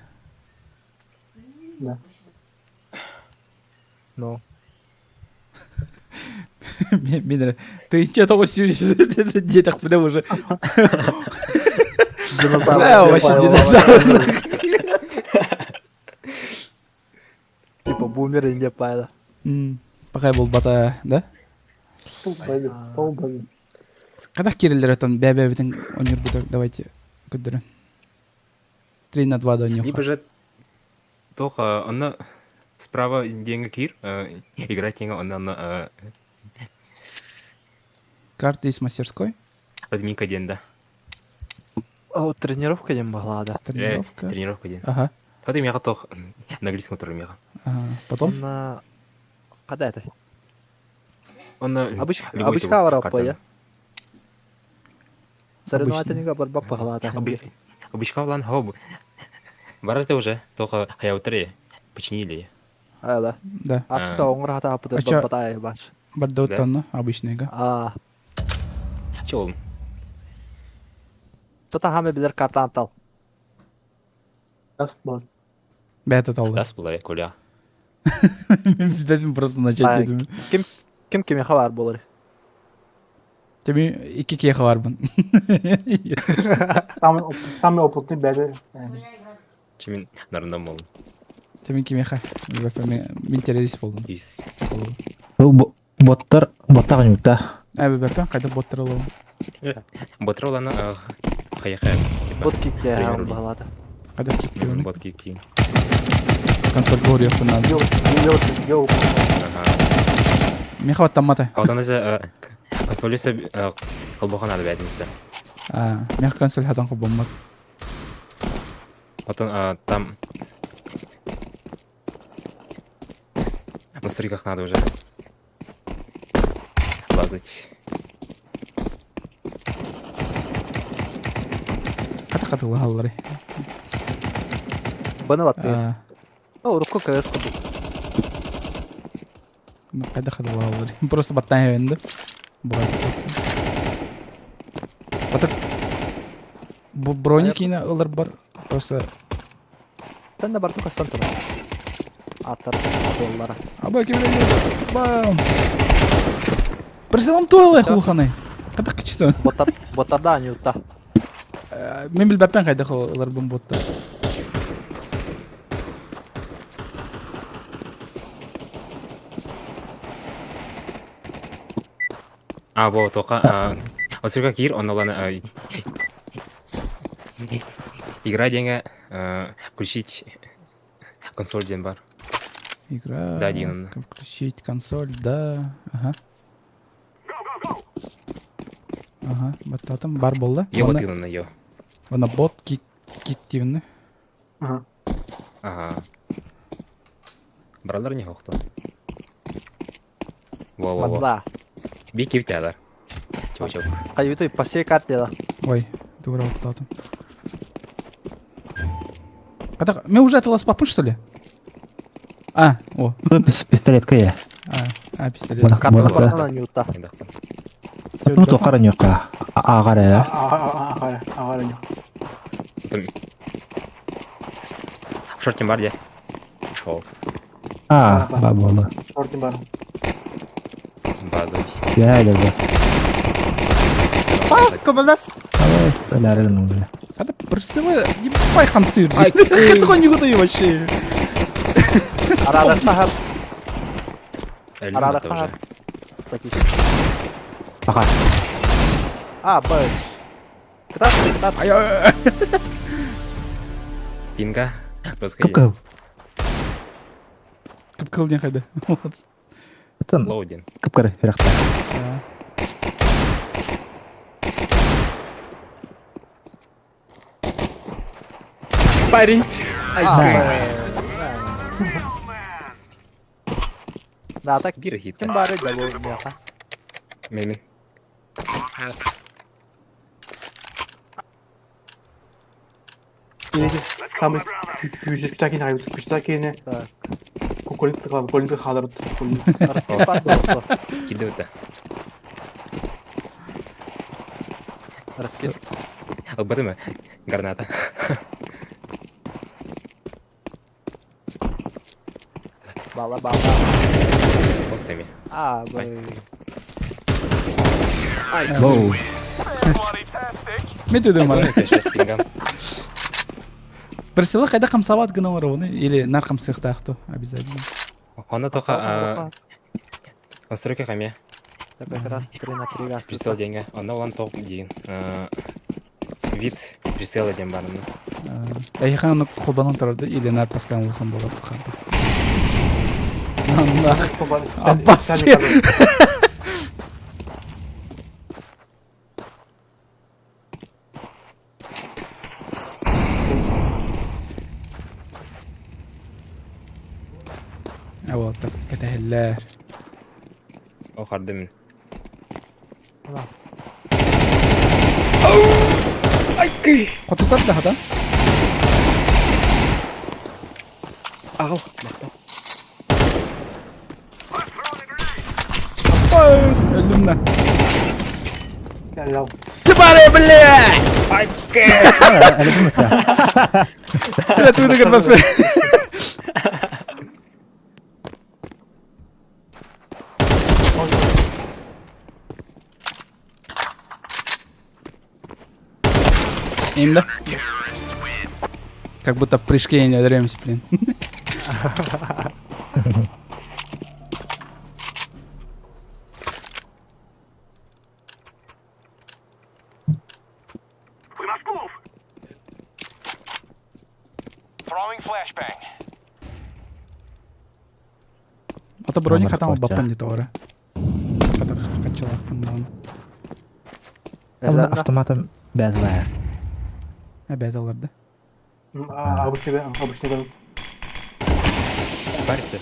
Да. Ну. Мин эрэ тыһыынча тоҕус сүүс диэтэхпинэ уже. Динозавр. вообще динозавр. Типа бумер инде пайда. Пахай булбата, да? Стол стол Когда кириллер отон бә-бә онюр давайте көддөрөн. 3 на 2 да Либо же только она справа деньги кир, играть деньги, она Карта из мастерской? Разминка день, да. О, тренировка день была, да. Тренировка. Тренировка день. Ага. Вот и тох на английском тоже меха. Ага. Потом? На... Когда это? Он Обычка, обычка варапа, я. Соревновательный борьба погла, Обычка влан хоб. Бараты уже, только хаяутри починили. А, да. Да. Аска оңыр хата апыты батай баш. Бардауттанна обычный га. А. Че ол? Тота хаме билер карта антал. Даст бол. Бәті талды. Даст была, Коля. Билбеппин просто начать дедим. Ким ким кими хабар болар? Теби икки киһи хабарбын. Самый самый опытный бәді. Чимин нарында бол. Тэмин кимиэхэ? Мин террорист буоллум. Ис. Бу боттар боттах ньукта. Эбэппэ хайда боттар ылабын. Боттар оланы хайаха. Бот кикте баһылаата. Хайда киктиуни? Бот киктиин. Консоль горьев надо. Йоу, йоу, йоу. Меха баттаммата. Алтан эсе консоль эсе холбохан надо бәдинсе. А, меха консоль хатан холбоммат. Потом там на стриках надо уже лазать. Хата хатылаһаллары. Баны баттыыр. Урукку КС курдук. Хайда хатылаһаллары. Просто баттаан эбэнди. Бата бу броник ина ылар бар. Просто Тэн да барты көстөн турар. Аттар буоллара. Аба ким Бам! Присылам туалай хулханы. Ката кычтан. Боттар боттарда анюта. Мен билбэппин хайдах ыларбын ботта. А, бо, тока, Осырга кир, он оланы игра деньги включить консоль ден бар. Игра. Да, Дина. Включить консоль, да. Ага. Ага, баттатым бар болды. Йо вот именно йо. Она бот кик киктивный. Ага. Ага. Баралар не хохто. Во во во. Мадла. Би киптялар. Чоп чоп. Каюты по всей карте да. Ой, дура баттатым. А так, мы уже атылас папы, что ли? А, о. Пистолет я. А, а пистолет. Карта барна нюта. Ну то кара нюка. Агара да. Агара, агара нюк. Шортин бар де. Шоу. А, бабола. Шортин бар. Базовый. Я да. А, командас. Давай, ну, бля. Когда присылы, ебай хамсыр. Такой не готовый вообще. Арара сахар. Арара сахар. Пока. А, бэш. Кытат, кытат. Ай-ай. Пинга. Кып-кыл. Кып-кыл не хайда. Там. Лоудин. Кып-кыры, биракта. Парень. Да, так Бир хит. ким бары да бу мияха. Мен. Или самый күчтәкин айбыт күчтәкини. Так. Куколит тыгла, куколит халыр. Раскин бар болду. Киде өтө. Раскин. Албатымы? Граната. Бала бала. Вот теми. А, бэй. Воу. Мен төдөм бар. Пингам. Присылы хайда хамсават гына бар оны или нар хамсыктаахту обязательно. Она только настройка каме. Так как раз 3 на 3 раз. Прицел деньги. Она вон топ дин. Вид прицела ден бар. Айхан оны колбанан турарды или нар постоянно улахан болот харда. Аббас. А вот так кэтэллэр. О хардым. Котутар да хата. Ағыл, мақта. Аббас, өлүмнэ. Ял. Ты бары, бля! Бля, ты выдагар Им, да? Как будто в прыжке не одаремся, блин. Ата броник хатан албаппын дии тоҕо эрэ. Хата хаччылаахпын даҕаны. Онно автоматом бэзлая. Эбээт аларды. Обычный, обычный. Барьте.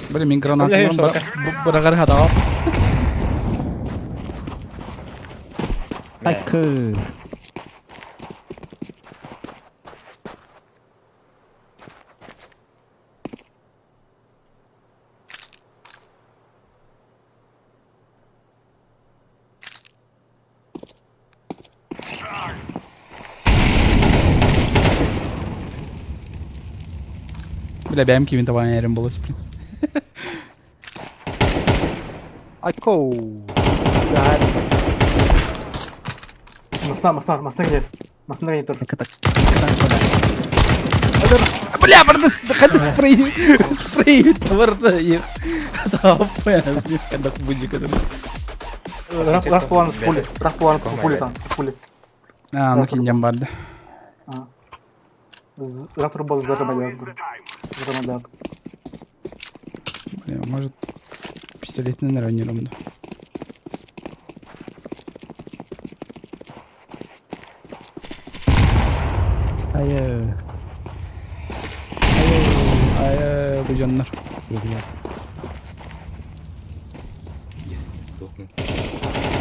Блин, мин гранаталарым бырагар хатаҕа. Айкы. Бля, бэйэм кимин табан эрим болос, блин. Айко. Масна, масна, масна где? Масна где тоже. Бля, барды ханды спрей, спрей тварды. Хандак будик это. Рах план пули, рах план пули там, пули. А, ну киндем барды. Завтра был зажимать, зажимать. Бля, может пистолетный наверное, да. Айы. Айы, бу дьоннор. Сдохну.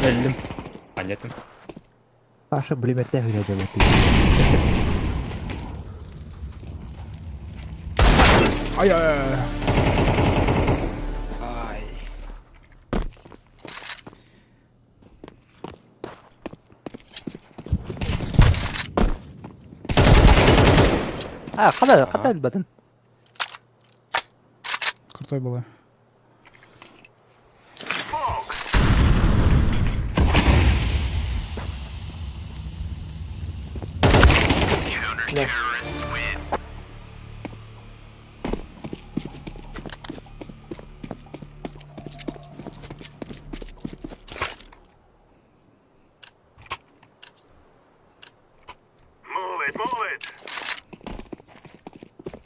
Өллүм. Понятно. Паша бүлеметте хүрэ дьабыт. Ай ай ай. Ай. А, хата, хата элбэтин. Крутой была.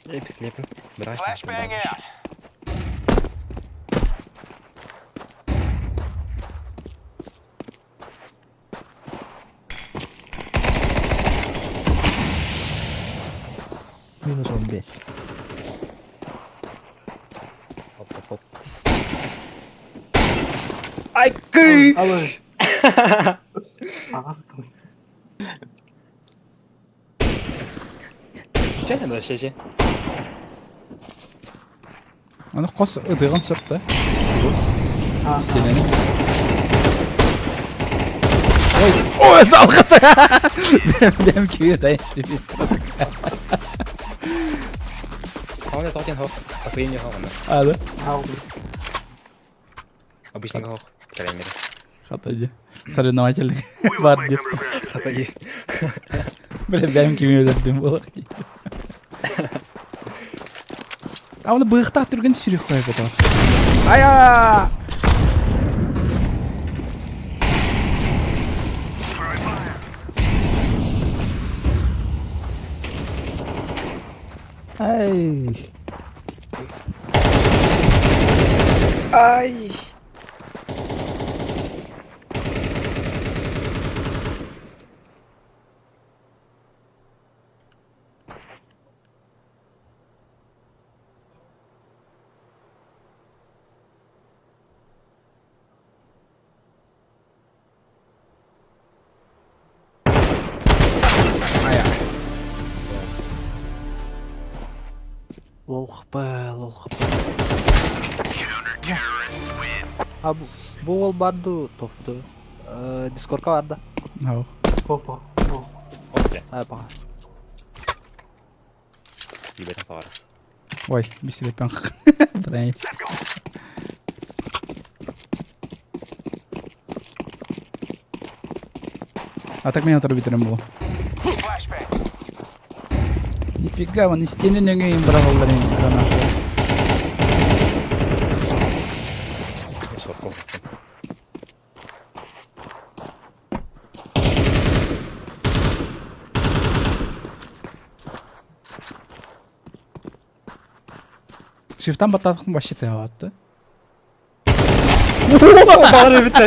Я пистолетом. Брать. Минус он бес. Оп, оп, оп. Алай. Ағасы. Случайно да, ща, ща. Аны хос ытыгын сөп да. Истинени. Ой, ой, салгасы. Бэм күйе да истепи. Он это один хох. Последний хох. А, да? Обычный хох, по крайней мере. Хата ди. Соревновательный бар деп. Хата ди. Бля, бэм күйе өдөрдүм болар. А оны быхтах түрген сүрүк кой бу. Ая! Ай. Ай! Ая. Лол хп, лол хп. А бу бу ол барду топту. Дискордка барда. Ау. Опа. Оп, Ай, паха. Ебать, пара. Ой, бисилепен. Бранимся. А так меня отрубить было. Нифига, вон истиэнэ нөҥүө им быраҕаллар ини граната. Сорком. Шифтан баттаатахпын вообще тыаҕаатты. Баҕар эбитэ.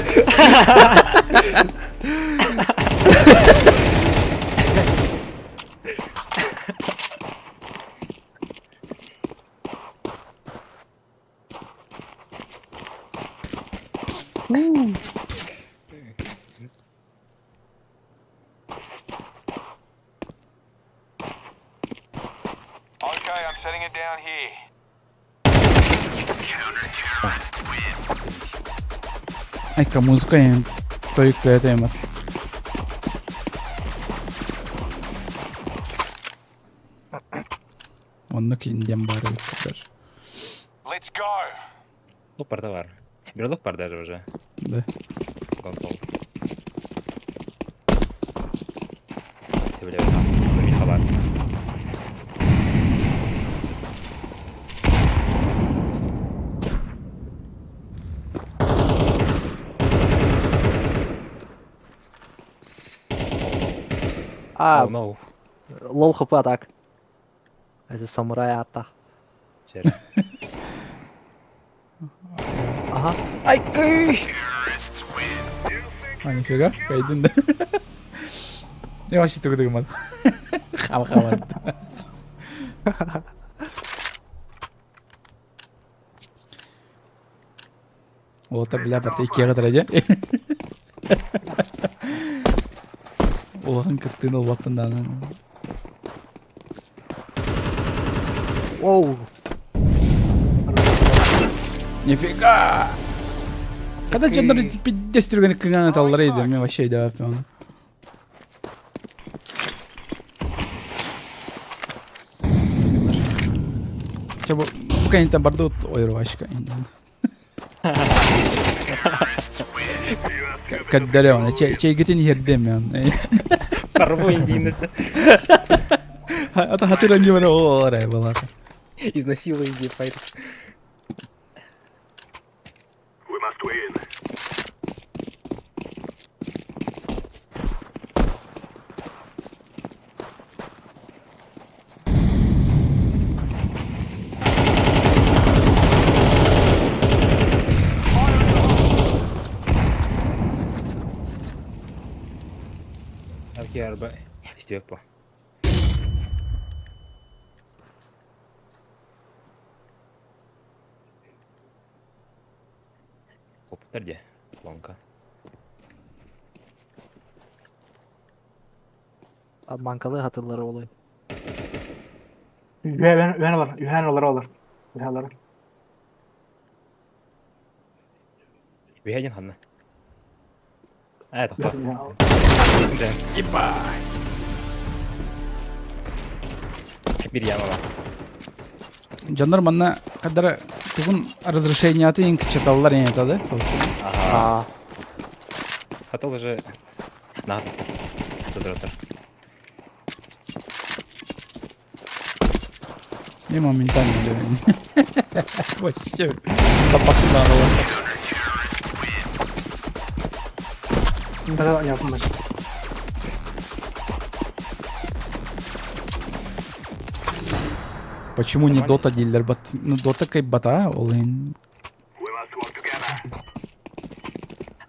Okay, I'm setting it down here. Айка музыка эм тойук бэйэтэ эмат. Онно кинден баар эбит даже. Let's go. Лук барда бар. Бир лук бар даже уже. Да. Гонсалс. Себелер Михалар. А, Oh no. лол хп так. Это самурай ата. Чер. Ага. Ай, кый! А, нифига, кайдын да. Я вообще тугу дыгмат. Хам хам. Уолаттар бля барта иккиэҕэ дэ. Улахан кыттыын ылбаппын даҕаны. Оу. Нифига! Когда дьоннор пиздец түргэн кыҥаан ыталлара иди, мен вообще өйдөөбөппүн ону. Чэ бу бу кэнниттэн барды ойрубашка. Көрдөрө чэйгитин иһэрдиэм мен. Порву индийницы. Ата хатыр не бар о арай балака. Изнасилуй иди файт. We must win. Окей, арба. Истибэт бу. Копыттар дии, лоҥка. Маҥкалыы хатыллар уолуй. Үһээн үһээн олор, үһээн олор олор. Үһээн олор. Үһэ диэн ханна? Ээ, тохтоо. Бир яма бар. Дьоннор манна кадара тугун разрешениятын кычаталлар ини да? Ага. Хатыл уже надо. Тудыр Не моментально левин. Вообще. Тапасынан Да, я помню. Почему не Дота дилер? Бат... Ну, Дота кайбата, ол иһин. We must work together.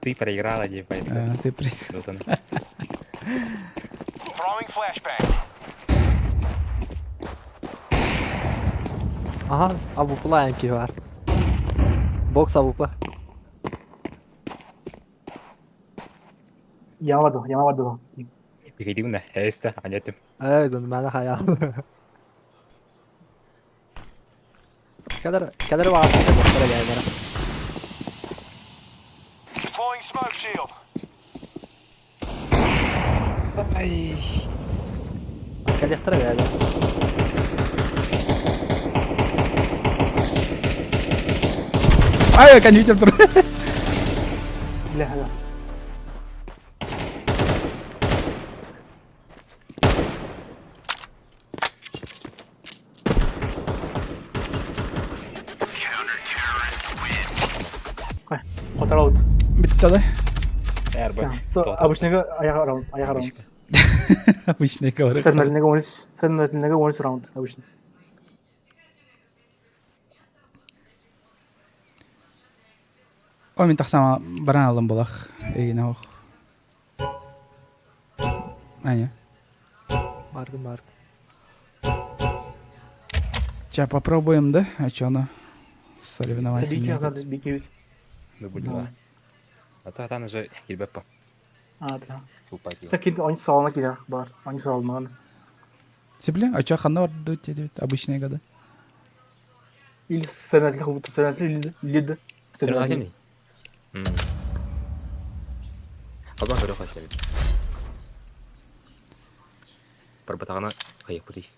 Ты проиграла, типа. Э, ты при... Дотан. Throwing flashbang. Ага, АВП киһи бар. Бокс АВП. Яма бар яма бар дуо. Бигейдигүн да, эстэ, анетим. Эй, дун мана хаял. Кадar кадar vaasıta doktora geldi. Deploying smoke shield. Ай. Калехтара geldi. Ай, конвитер тур. Бля, раунд. Бүттэ да? Обычныйга аяға раунд, аяға раунд. Обычный говорю. Соревновательныйга 13, соревновательныйга 13 раунд обычно. О, мин тахсам баран алым булах. Эгине ох. Аня. Маргы марг. Сейчас попробуем, да? А чё оно? Соревновательный. Бикибис. Дубулила. А то там уже килбеппа. А, да. Тупаки. Так кин они салына кирә бар. Они салынмаган. Тепле? А чё ханна бар дедит обычные годы? Или соревновательный, соревновательный лид. Соревновательный? Албан көрө хасебит. Барбатаҕына хайыппытый.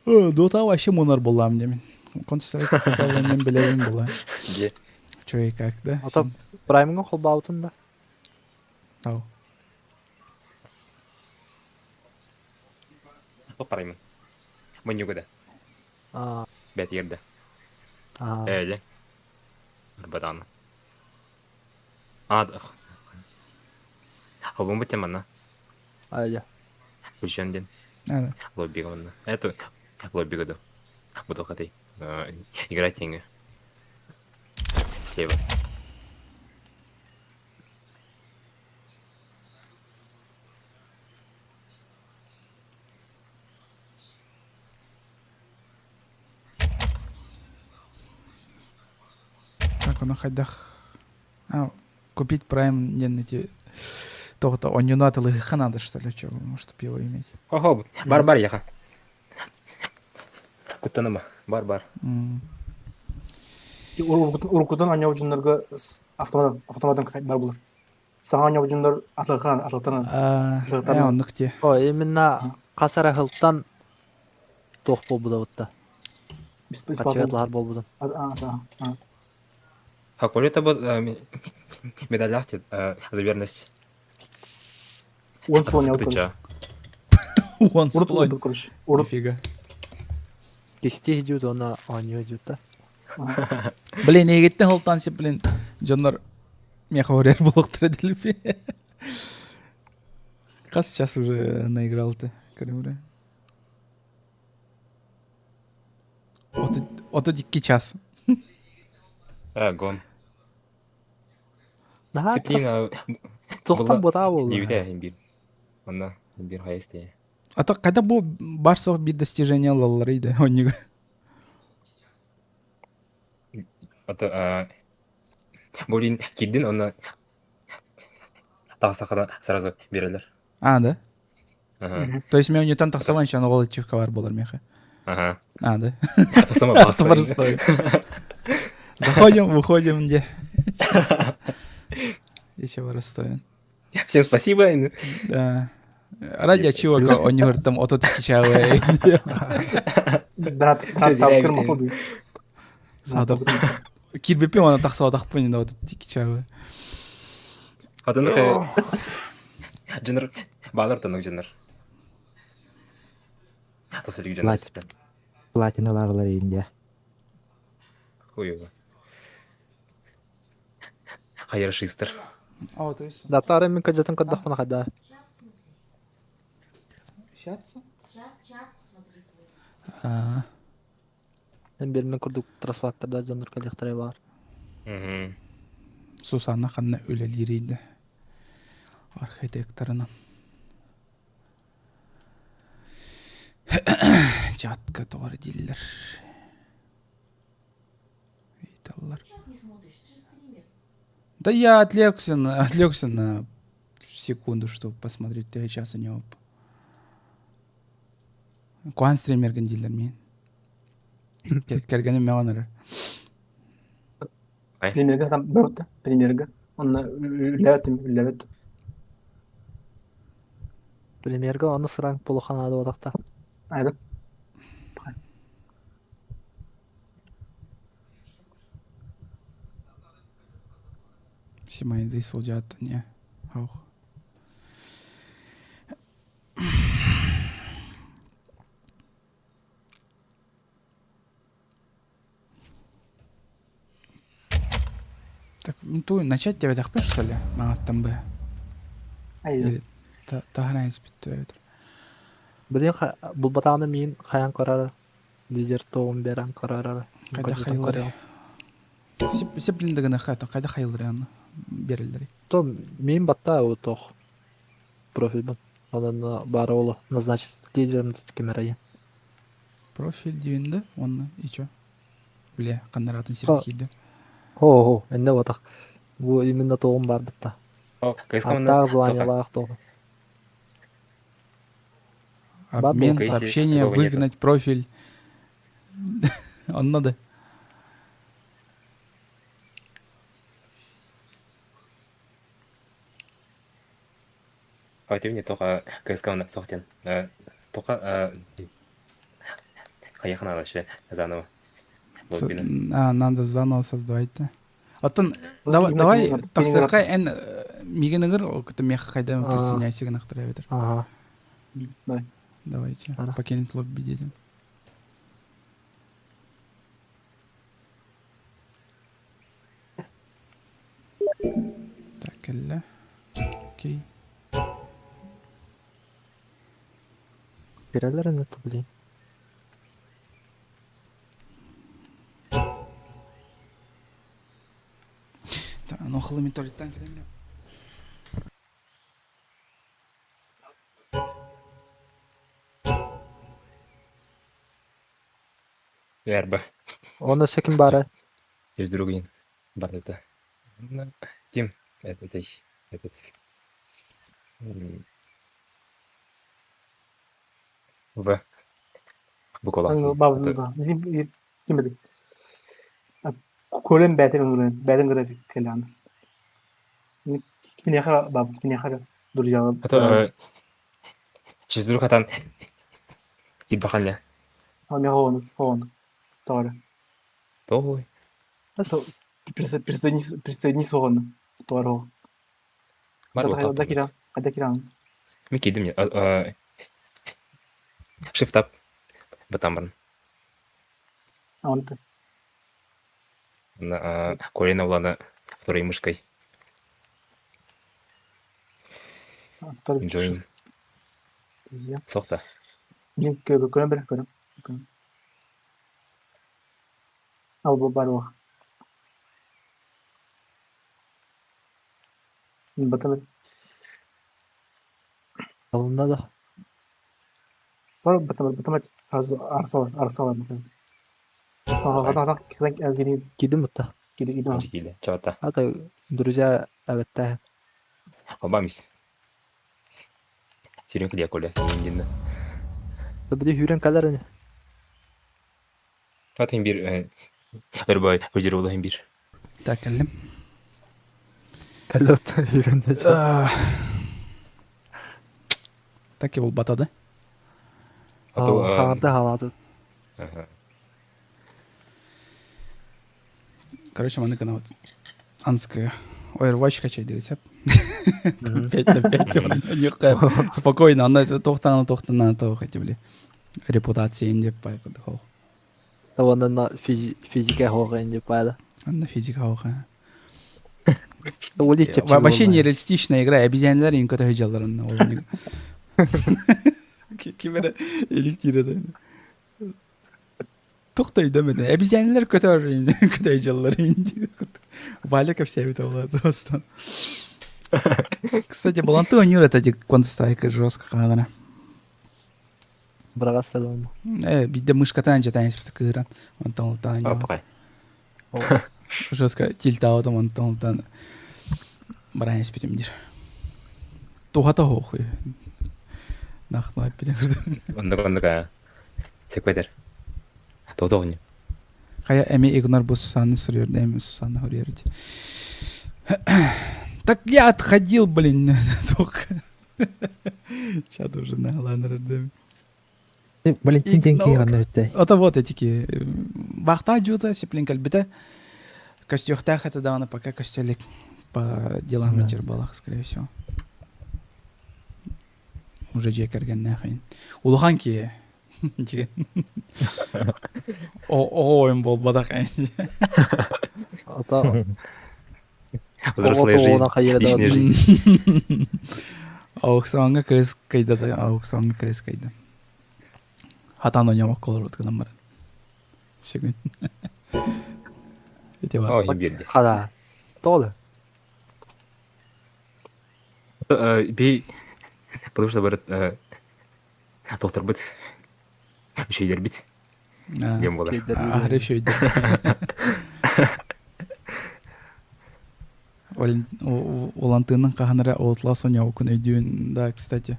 Дота вообще монар булам демин. Counter-Strike хотя бы мен билебин була. Где? Чё и как, да? Ата Праймга холбаутун да. Ау. Параймын. Менюга да. А. Бәт ерді. А. Әлі. Барбатаҕына. А, Холбун бутем манна. Айя. Күлшен ден. А, Лоббига манна. Это лоббига да. Буду хотай. Играть тенге. Слева. Так, оно хайдах. А, купить Prime не эти то-то он надо надо что ли, что, может, пиво иметь. Хо-хо, бар-бар яха. Куттаныма, бар-бар. Урукутан аня учундарга автомат автоматтан бар булар. Саңа аня учундар атлыкан атлыктан. А, оннук те. О, именно касара хылтан тох болбуда бутта. Качыгатлар болбудан. А, да. А коли это был медаль за верность. Он слонял, короче. Он слон. короче. Нифига. Кисти идет, она они идет, да? Блин, егеттен холтан блин, дьоннор меха орер булуктар эдилипи. Хас сейчас уже наиграл ты, кадимре. Ото дикки час. А, гон. Наха, Дисциплина. Тохтан бота болду. Дивде имбир. Онна имбир хайсте. А то когда бу барсов бир достижение лаллар иде оннига. Ото Булин кирдин онна тағсақада сразу берелер. А, да? Ага. То есть мен унитан тахсаман еще ол ачивка бар болар меха. Ага. А, да? Тахсама Простой. Заходим, выходим, где? Еще простой. Всем спасибо. Да. Ради ачивок он говорит там ото тикичавы. Донат, донат тапкыр матлы. Садыр. Кирбепи оны тахсаба тахпын ото тикичавы. Хатын Жыныр балар тонук жыныр. Тасылык жыныр. Платиналарлар инде. Хуево. Хайыршистер. О, то есть. Да, тары мен кадетын кадахмана хада. Щаться? А. Мен бермен курдук трасфакторда жандыр коллекторы бар. Сусанна ханна үлелириди. Архитекторына. Чатка тоғыр диллер. Италлар. Да я отвлекся на, отвлекся на секунду, чтобы посмотреть, ты сейчас у него. Куан стримерген диллер мен. Кергеним меонер. Премьерга там бөртө, премьерга. Онна үлләбет, үлләбет. Премьерга оны сыранг полуханада бодакта. Айда. Симайды сылжат не. Аух. Мин туу начать диэбэтэхпин что ли? Маҥаттан быһа. Айыы. Таһынан испиттэ Блин, булбатаҕына миин хайан көрөр, лидер тоҕун беран көрөр, Хайда хайылары. Сип блин дагана хата хайда хайылары аны береллери. То миин батта тох профилбын. Онон баара оло назначить лидером тут кемерайын. Профиль диэн онно и чё? Бля, ханнаратын сир киирдим. Хо-хо, энне батах. Бу именно тоҕун бар бытта. Аттаах званиялаах тоҕун. Обмен, сообщение, выгнать профиль. Онно да. Хотим не только КСК сохтен. Только Поехали вообще заново. А, надо заново создавать, да. Оттон давай, давай тахсыахха эн миигин ыҥыр, ол миэхэ хайда присоединяйся гынахтара эбэтэр. Ага. Давай. Давайте, покинуть лобби детям. Так, кэллэ. Окей. Кирэлэр это, блин. Так, ну хлымин туалеттан кэлэммин. Верба. Он өссө ким баара? Есть другие. Бар это. Ким? Этот, этот. В. Буквалаах. Ким эти? Көлөн бээтин ыҥыран бээтин кытары кэлэҕин. Киниэхэ баабын киниэхэ друзьялар Чиздурук хатан киирбэхэннэ. Миэхэ оҕону оҕону тоҕо Тоҕуй. Присоединись оҕону тоҕо Хата киирэн хата киирэн Мин киирдим Shift up бытан баран. Онтон Колина улана второй мышкой. Join. Сохта. Мин көрөн бер көрөн. Ал бу бар уох. Батамыр. Алынна да. Бар батамыр батамыр арсалар арсалар. Кидим бутта. Киди Киди. Чавата. Ата друзья әбетте. Оба мис. Сирен килия коля. Индинна. Били хүрен калар ини. Атын бир Өрбай хүжер улаһын бир. Так, кэллим. Калот хүрен Так и булбата да. Хагарда халаты. Короче, маны гына вот анская Overwatch качай десеп. 5 на 5 спокойно, ана тохтана тохтана то хотя бли репутация инде пайкы хох. Онна физика хоға инде пайда. Анна физика хоға. Вообще нереалистичная игра. Обезьяндар им көтө жалларын. Кимере электиреді. Тохтой демedi. Обезьяндар көтөр көтө жаллар инде. Валя все это было просто. Кстати, баланты ойнуур это Counter-Strike жестко хаанара. Бырагас оны. Бидде мышкатан жатан испит кыыран. Онтон ултан. Жестко тильтаутом онтон ултан. Баран испитим дир. Тухата хохуй. Нахнай питен Онда онда Секведер. Тодоғни. Хая эми игнор бу Сусанны суруйар, эми Сусанна хоруйар. Так я отходил, блин, только. Чат уже на ладно, Валентин Тенки ганна өттэй. Это вот эти бахта жута сиплин кальбите. Костюхтах это давно пока костюлик по делам да. балах, скорее всего. Уже же кергеннәхин. Улахан ки. О, ойын болбадақ. Ата. Взрослая жизнь, личная жизнь. Аукционҥа кыыс кыйда аукционҥа кыыс кыйда. Хатан ойномок колорбут гынан баран. Сүгүн. Ити бар. Ой, биэрди. Хада. Тоҕо Би потому что барыт тохторбут үчүгэйдэрбит диэн буолар. Аһары үчүгэйдэр. Улантыынын хаһан эрэ Outlast оонньообуккун өйдүүн да, кстати.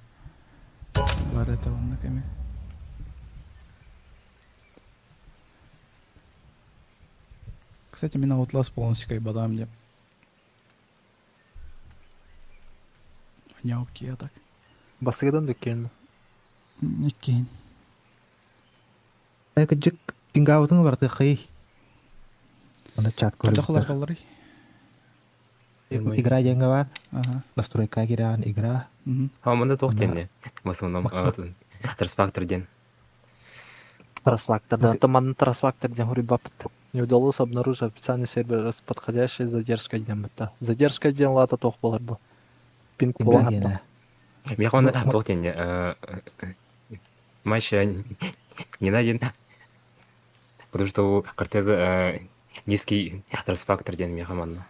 Бар это оннук эми. Кстати, мин Outlast полностью кайбадаам деп. Оонньообук так. Бастыгыдан дүккен. Иккиһин. Э, кыдьык пингаабытын уларытыаххай. Аны чат Хайдах көрүбүттэр. уларыталларый? Игра диэҥҥэ баар. Ага. Настройка кирэҕин игра. А манда туох Ана диэн В основном трансфактор диэн. Трансфактор, да. Там манна трансфактор диэн хуруйбаппыт. Не удалось обнаружить официальный сервер с подходящей задержкой диэн бытта. Задержка диэн лаата туох буолар бу? Пинг пинга буолан диэнэ. Миэхэ онно туох диэн матч не найден, потому что у Кортеза низкий трансфактор диэн миэхэ манна.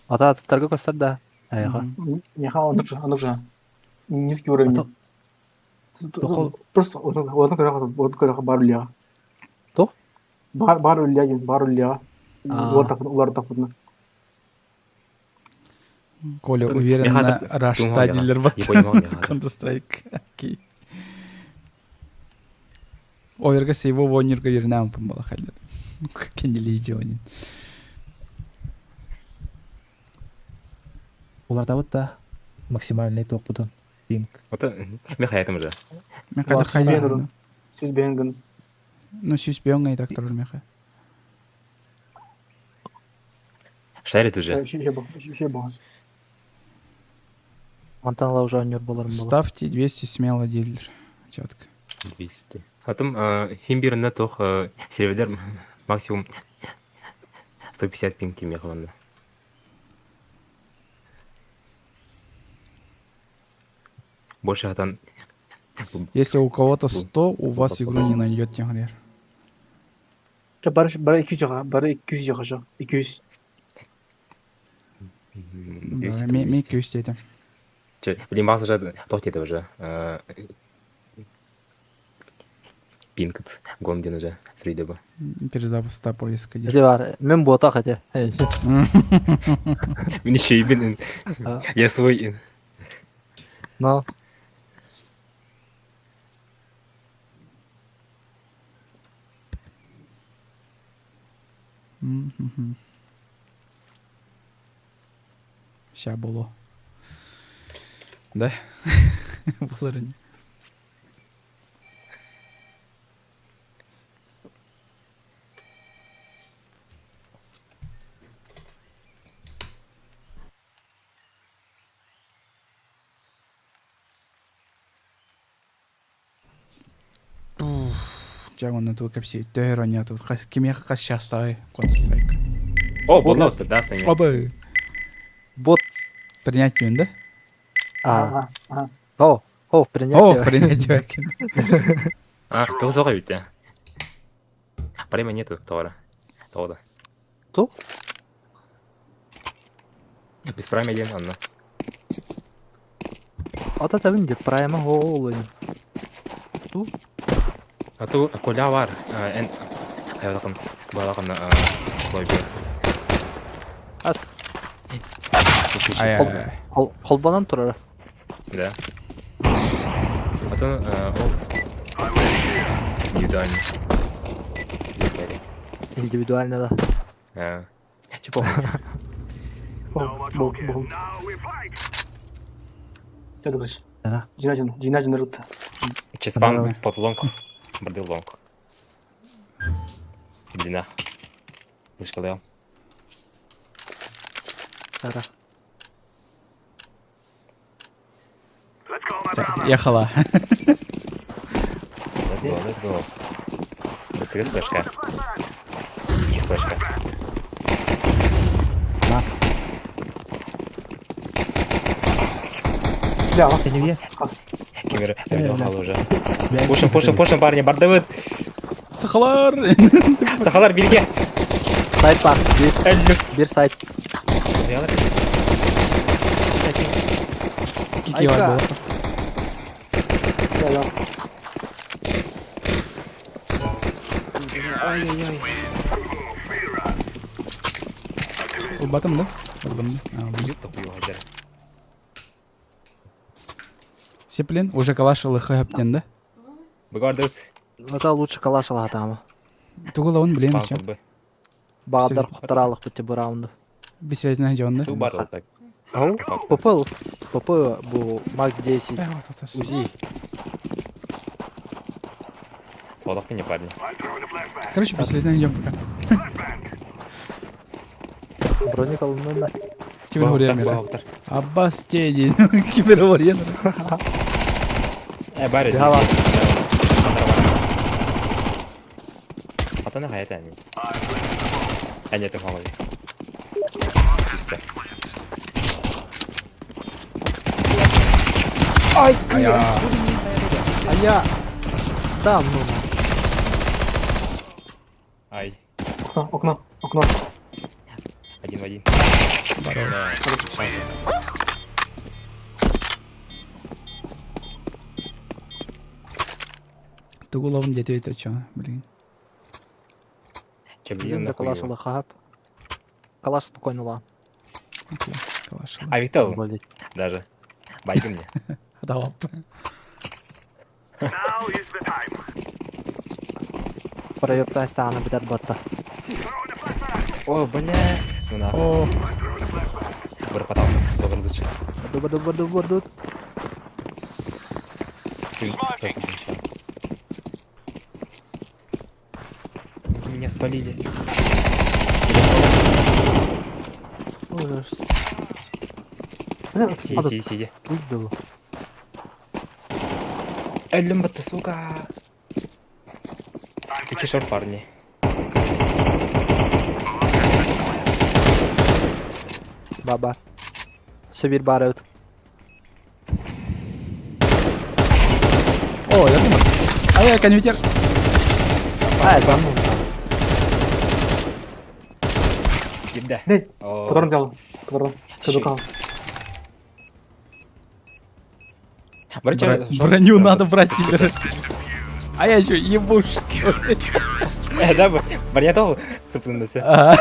Ата атыттарга көстөр да. Айаха. Миэхэ оннук же, оннук же. Низкий уровень. Тохол Просто отын көрөхө бар үллэҕэ. То? Бар бар үллэ диэн, бар үллэҕэ. Улар тахпытына. Коля уверенно рашта дилер вот Counter-Strike. Окей. Оверга сейво вонерга ернам помала халер. Кенели жонин. улартабыт да максимальный туохпутун пинг. Вот мен хаятым уже. Мен кайда хайа. Сүз бэйэн гын. Ну сүүс бэйэн гай доктор меха. Шарит уже. Ще бос. Мантан ала уже оонньуур буоларым буолар. Ставьте 200 смело дилер. Четко. 200. Потом химбирында тох серверлер максимум 150 пинг кимех манна. Больше хатан Если у кого-то 100, у вас игру не найдет, тем Бары бары 200 жаха, бары 200 жаха жа. 200. Мен 200 дедим. Блин, бас уже тох деді уже. Пинг гон ден уже фриде бу. Перезапуск поиска. Эти бар. Мен буотах эти. Мен еще и бин. Я свой. Но. Ща было. Да? Булар Дьэ уонна тугу кэпсии төһөр оонньоотубут кимиэхэ хас чаастааҕый Counter Strike О, буолла да, с нами. Оба Бот. Принятие да? А. О, о, принятие. О, принятие. А, ты узоға ведь. Прямо нету товара. Того да. То? Без прайма один, анна. Ата табын деп прайма хоолуйн. Ту? А ту коля бар. Эн айбалакын балакын лойбу. Ас. Ай ай. Холбанан турар. Да. Потом ол индивидуально. Индивидуально, да. Чего? Да. Жина жина жина рутта. Чеспан под лонг. Бордил лонг. Длина. Слышал Тара. Ехала. Let's go, let's go. Быстрее флешка. Есть флешка. Бля, хас, Сенюя. хас, хас. Кемер, хал уже. Пушим, пушим, пушим, парни, бардыбыт. Сахалар! Сахалар, бирге. Сайт бар. Бир, Өллүк. бир сайт. Кики бар Айка. буолла. Бля, я. Ылбатым да? Ылдым да. А, ылдым. Сеплин, уже калаш ылыхы хөптен да? Быгардыбыт. Это лучше калаш алатамы. Тугула он, блин, чё? Бағдар құттыралық бітті бұл раунды. Беседина жонда. Ту бар так. ПП, ПП бұл Мак 10, УЗИ. Солдақ не парни. Короче, беседина идем пока. Броник алынды. Кибер горен мира. Аббас тени. Кибер горен. Э, бари. Бяла. Атана хаят әни. Әне ты хавай. Чисто. Ая. А я... Да, ну. Ай, Окно, окно, окно. один в один. Да, шансы. Тугула он дети это чё, блин. Че, блин, Блин, да нахуй калаш его. алы хап. Калаш спокойно ла. Окей, калаш. А, Витал, Блин. даже. Байки мне. Давай. Проёпта станы бітер батта. О, бля. Ну нахуй. О, Бір потал. Добр лучше. Ду ду ду ду ду. Меня спалили. Ужас. Бля, Сиди, сиди, сиди. Тут было. Өлім бітті, сука. Пики шор, парни. Баба. Все бир бар өт. о, я думаю. А я конвертер. А, да ну. Ебда. Бля, О, которым делал? Которым? Щи. Шедукал. Бра- шор- Броню надо брать теперь. А я чё, ебу, что ли? Э, да, броня тоже цеплянулась. А,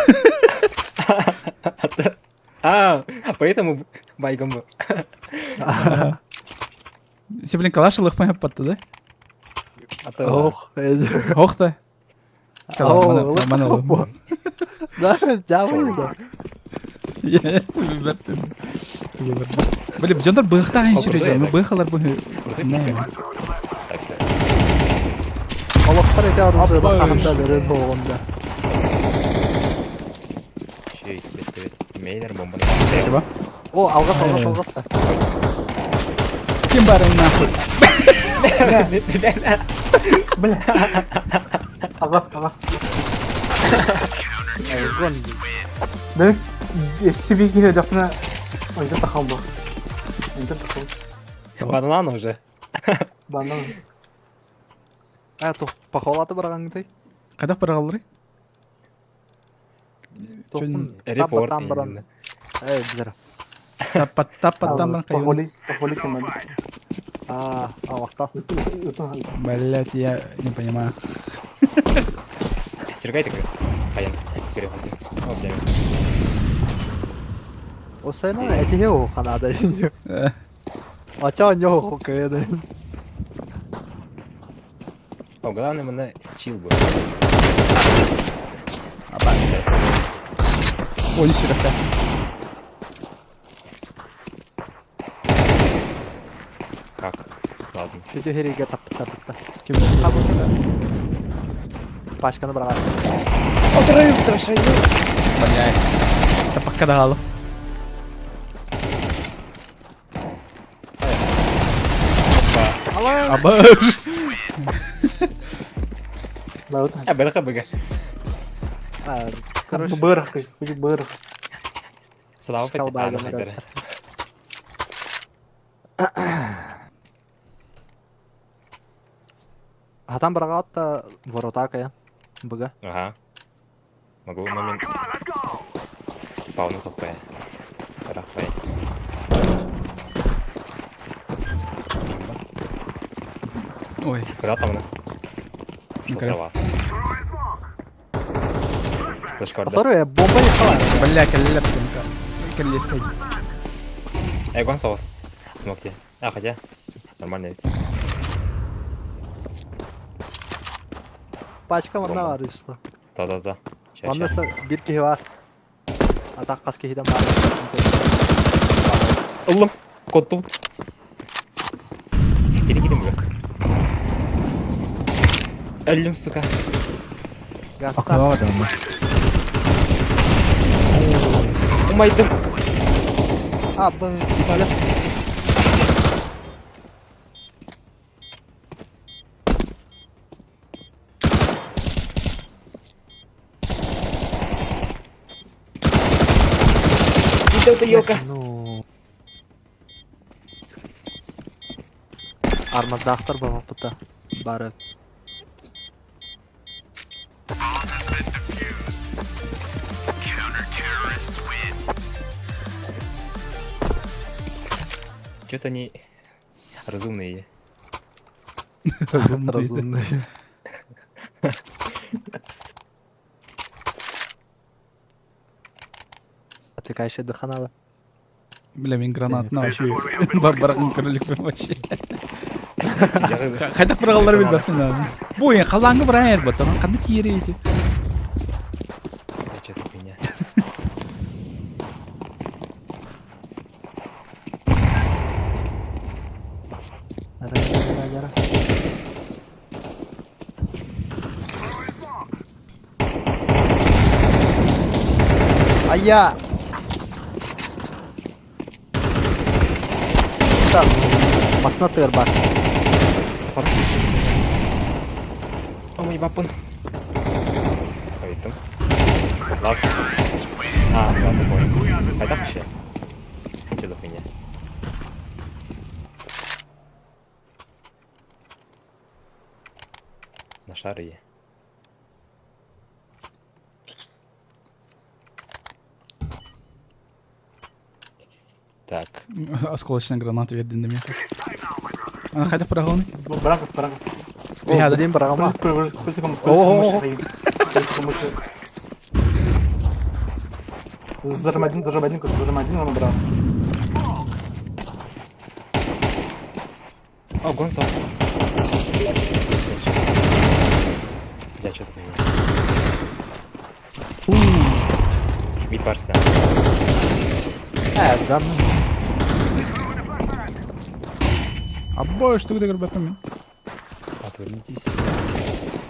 А, поэтому байгом был. Сеплин калаш ылых патты, да? А то... Ох. э, Ох-то. О, Да, дьявол, да. Блин, дьоннор быхтаан Ол сүрэ курдук дьон, это. быхалар быхы. Курдук Не. Так, так. Олохтар эти оружие Апай. қағында дәрен оғында. Чей, бет, бет. Мейлер бомбаны. Спасибо. О, алғас, алғас, алғас. Ким барын нахуй? Бля. Агас, агас. Да, если бы я дохна, он где-то хамбо. Он где-то хамбо. Банан уже. Банан. А, то похвалаты барған ты. Кадах баргалары? Тоқын. Репорт. Там баран. именно. Эй, бізір. Таппа таппа там Похвалить, похвалите меня. А, алақта. Блять, я не понимаю. Чергай такой. Баян. Перехвостил. О, бля. Осайна әтеге оқанады. Ача не оқы О, главное, мы чил был. Ой, сүрәхтә. Как? Ладно. Чөтө хереге тапты тапты. Ким? Пашканы барған. Блять. Таппа кадагалы. Абаш. А, бэха бэга. А, короче, Бырах, короче, бырах. Слава Шкалбайга Петя. Хатан быраҕаат да ворота кайан. Быга. Ага. Могу момент. Спауну хп. Рахвай. Ой. Куда там она? Что Ну-ка. трава? Флешкарда. Второе, бомба не хала. Бля, кэллэптим. Кэллиэскэй. Эгон соус. Смогте. А, хотя. Нормально ведь. Пачка манна Бомба. бар что. Да-да-да. Ща, Манна ща. бир киһи бар. Атак хас киһитен бар. Ыллым. Коттум. Кири кири бу. Өллүм, сука. Гаста. Окно там. Умайдым. А, б, бля. Это елка. Ну. Армадаахтар бабапыта. Бары. Что-то они разумные. Разумный. Разумный. Отвлекающая дыханала. Бля, мин гранатны вообще барбарагын көрөлүк вообще. Хайдах бырагалар билбэппин. Бу я халаңы бырайыр баттан кандай тиери эти. Что за хуйня? Яра, яра, яра. А я! Там, маснатыр бар. О, мой бапун. Ойдум. Ласт. А, ладно, понял. А так вообще? Что за хуйня? На шары. Так. Осколочная граната вердин дemi. Ана хайдах бырагалны? Барак, барак. О, блин, барагама. О, Зажимай один, зажимай один, зажимай один, он брал. О, гонсокс. Бля, что за хуйня? Бит барса. Э, да ну. Абой, что ты көрбөппүн мен. Отвернитесь.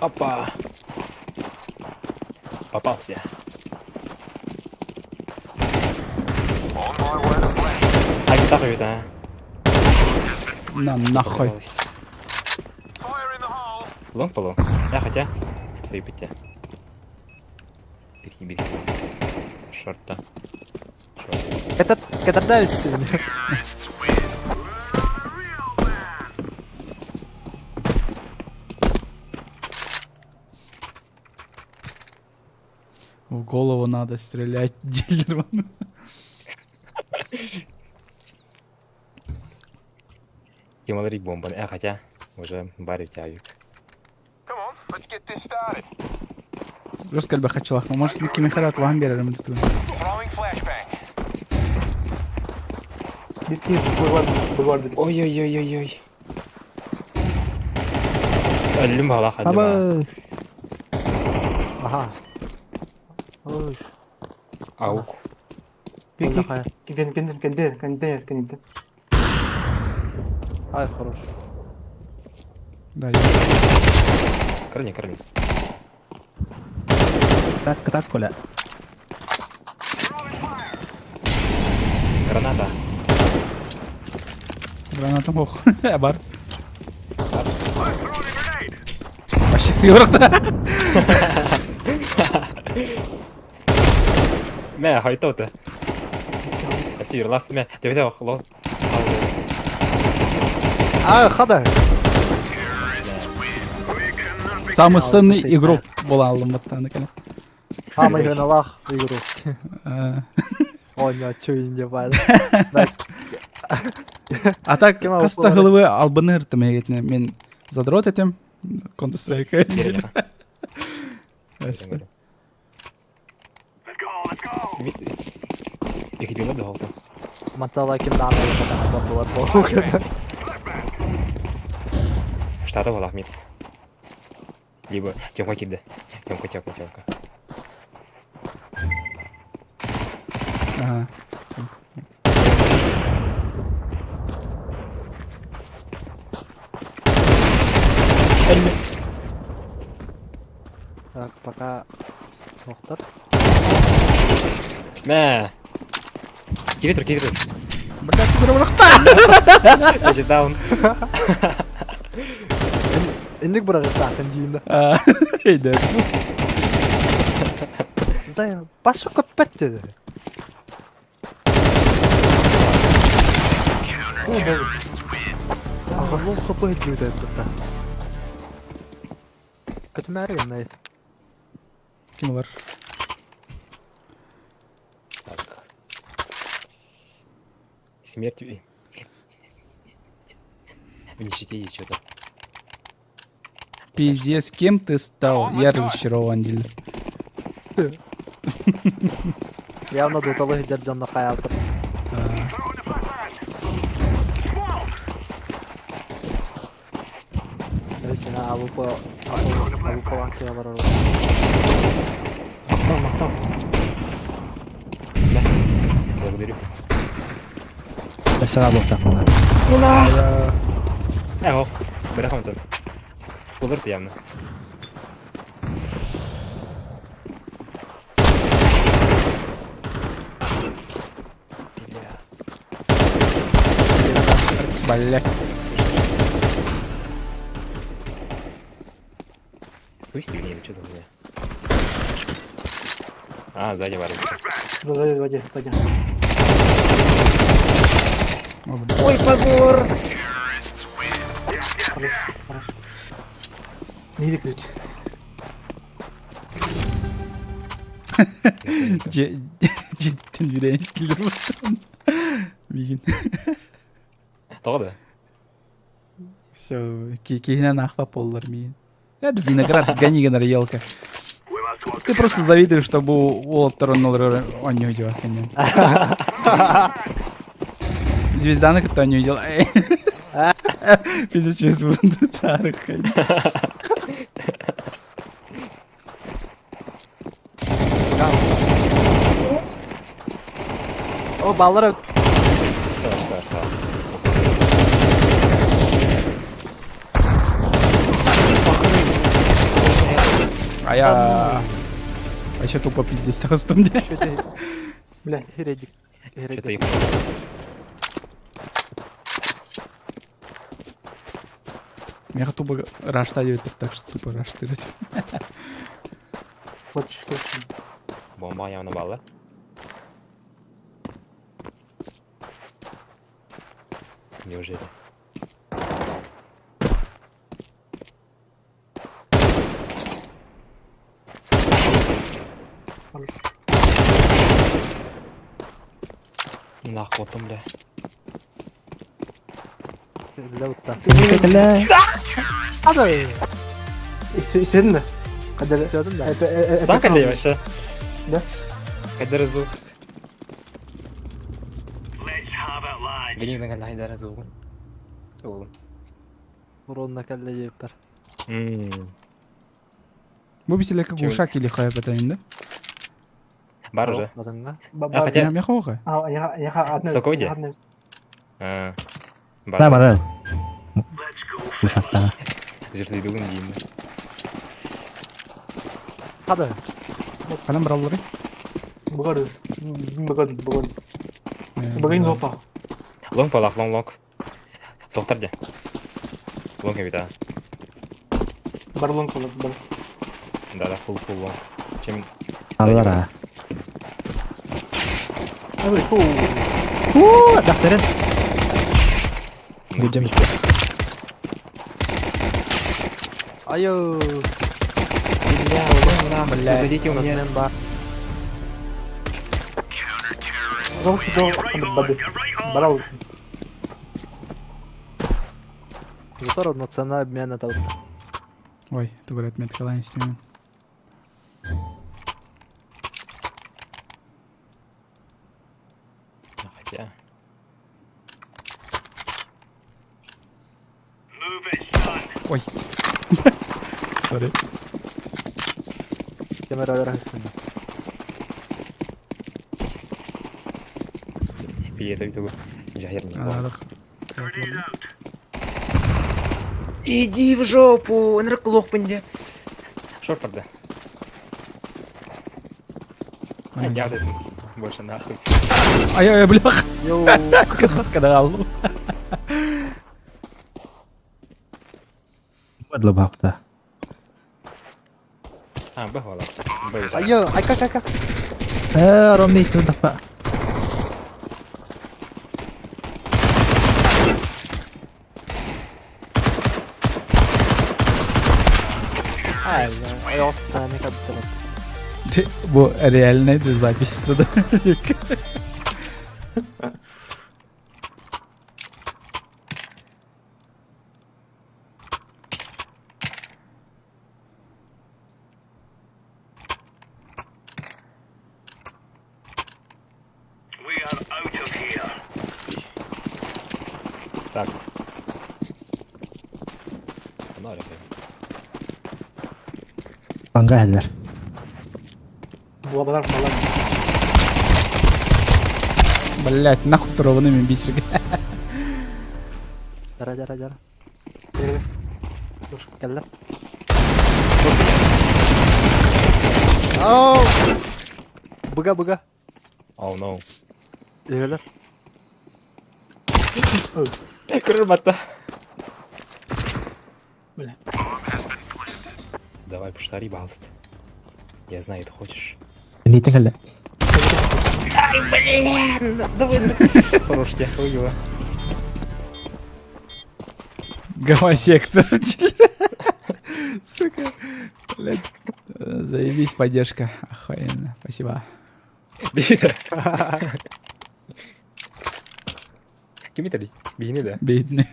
Опа! Попался. А гитара ведь, а? На нахуй. Попалась. Лонг полу. А, хотя. Заебите. Бери, бери. Шорта. Шорт. Это, это давится. В голову надо стрелять, дилерман. Кемаларик бомба. А, хотя. Уже барю тявик. Жестко элбэх хачылах. Может, кими харат лахан берерим дитүн. Bir ki bu var, bu var dedi. Ой-ой-ой-ой-ой. Өллүм балах, өллүм Аба. балах. Ага. Ой, Аук. Bir ki Ага. kendi kendi kendi kendi kendi. Ай, хорош. Да, я. Крыни, крыни. Так, так, Коля. Граната. Гранатам ох. Бар. Вообще сыворотка. Мә, хайтоты. Сир, лас, мә, төбедә лос. А, хада. Самый ценный игрок була алыммыттан кэлэн. Самый гыналаах игрок. Оонньооччу инде баар. А так хас да хылыбы албыны ыртым эгетине мен задрот этим Counter Strike. Икитилер да холта. Матала ким дааны ылбатаҕа булар буолуо. Штата буолах мит. Либо Тёмка киирдэ. Тёмка, Тёмка, Тёмка. Ага. Так, пока тохтор. Мә! Кире тұр, кире тұр. Блядь, бырахта! Даже даун. Инник бырагыстаахын диин да. Эйдер. Зая, башы көппөт деді. Ағыз хопы диуді тұтта. Көтімәрі гынай. Ким олар? Так. Смерть в нищете и что-то. Пиздец, кем ты стал? Я разочарован, дилер. Явно доталы хидер жанна хаялтыр. Сена алупа алупа киалар орла. Мақтал, мақтал. Мә. Благодарю. Сага буолтахпына. Э, ох. Бирах онтон. Булыр явно. Бля. Блядь. Пусть или что за хуйня? А, сзади варит. Сзади, сзади, сзади. О, блядь. Ой, позор! Хорош, хорош. Не ключ. Cidden yüreğin gelir Мигин. Тоҕо да? Все, киһинэн аахпат буоллар миигин. Это виноград, гони гынар елка. Ты просто завидуешь, что бу уолаттар оннулар оонньуу дьуо кэннин. Звезданы кытта оонньуу дьыл. Пиздец через тарых. О, баллар Сар, сар, сар. А я... А еще тупо пиздец таҕыстым дии. Блядь. Хередик. Что-то Хередик. Миэхэ тупо рашта диэбиттэр, так что тупо раштыыр этим. Клатч, клатч. Бомба явно балла. Неужели? Хорош. Нахуй потом, бля. Бля, утта. Кэлэ. Ада. Истедин да? Кадер. Истедин да. Сам когда вообще? Да. Когда разух. Гони на когда разух. Уронна кэллэ диэппэр. Бу бисилэкэ глушак или хайа бэтайын да? Бар уже. Адыңга. А, хотя- Меха оҕа. А, я, я, одна. Сокой Одна. А, Да, Бар. бары. Глушактаҕа. Жирдыйдыгын деймін. Хада. Ханан бараллары? Багардыз. Багардыз, багардыз. Багардыз опа. Лонг балах, лонг, лонг. Соқтар де. Лонг эбит, а. Бар лонг бар. Бар. Да, да, фул, фул лонг. Чем... Аллар а. Ой, фу. Уу, дактарын. Будем. Айо! Бля, нахуй, Бля. дадите у меня. Размен бар. Бады. Барал. Зато равноценный обмен это вот. Ой, тугу отметкалаан истимин. Хотя. Ой. Sorry. Кемер өлөр Билет тугу. Жахер не Аладах. Иди в жопу, ынырык пынде. Шорт правда. А, я больше нахуй. Ай-ай, блях. Йоу! Кадагал. Бадлы бапта. А, бахвала. Айо, айка, айка! Э, ромни тудапа. Ай, ай, мне как будто. Бу реальная запись туда. Так. Фонарик. Анга хәлләр. Була мала. Блять, нахуй турованы мен бисерге. Дара, дара, дара. Кэллэ. Оу! Быга, быга. Oh no. Өйөлөр. Көрөр батта. Бля. Давай, пошари, балст. Я знаю, ты хочешь. Нитен хәллә. Хорош тебя, хуево. Гомосектор. Сука. Блять. Заебись поддержка. Охуенно. Спасибо. Биһине. Ким итери? Биһине да. Бедный.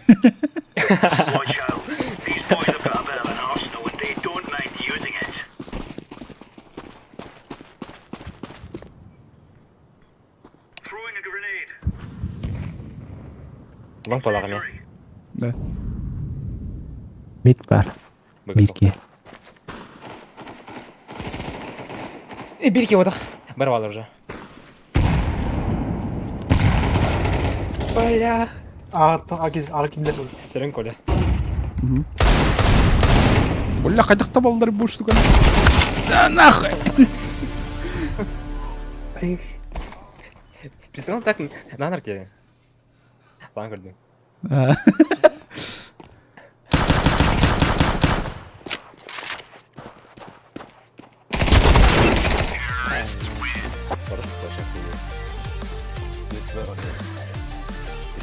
Watch out. These boys have got a bit of an arsenal and they don't mind using it. Throwing a grenade. Вам полагами. Да. Мид бар. Бирки. Э, бирки вот. Барвал уже. Бля. А, а, а, кимдер был. Сырын Коля. Бля, хайдах табалдар бу штуканы. Да нахуй. Представлял так на нарте. План көрдүм. А.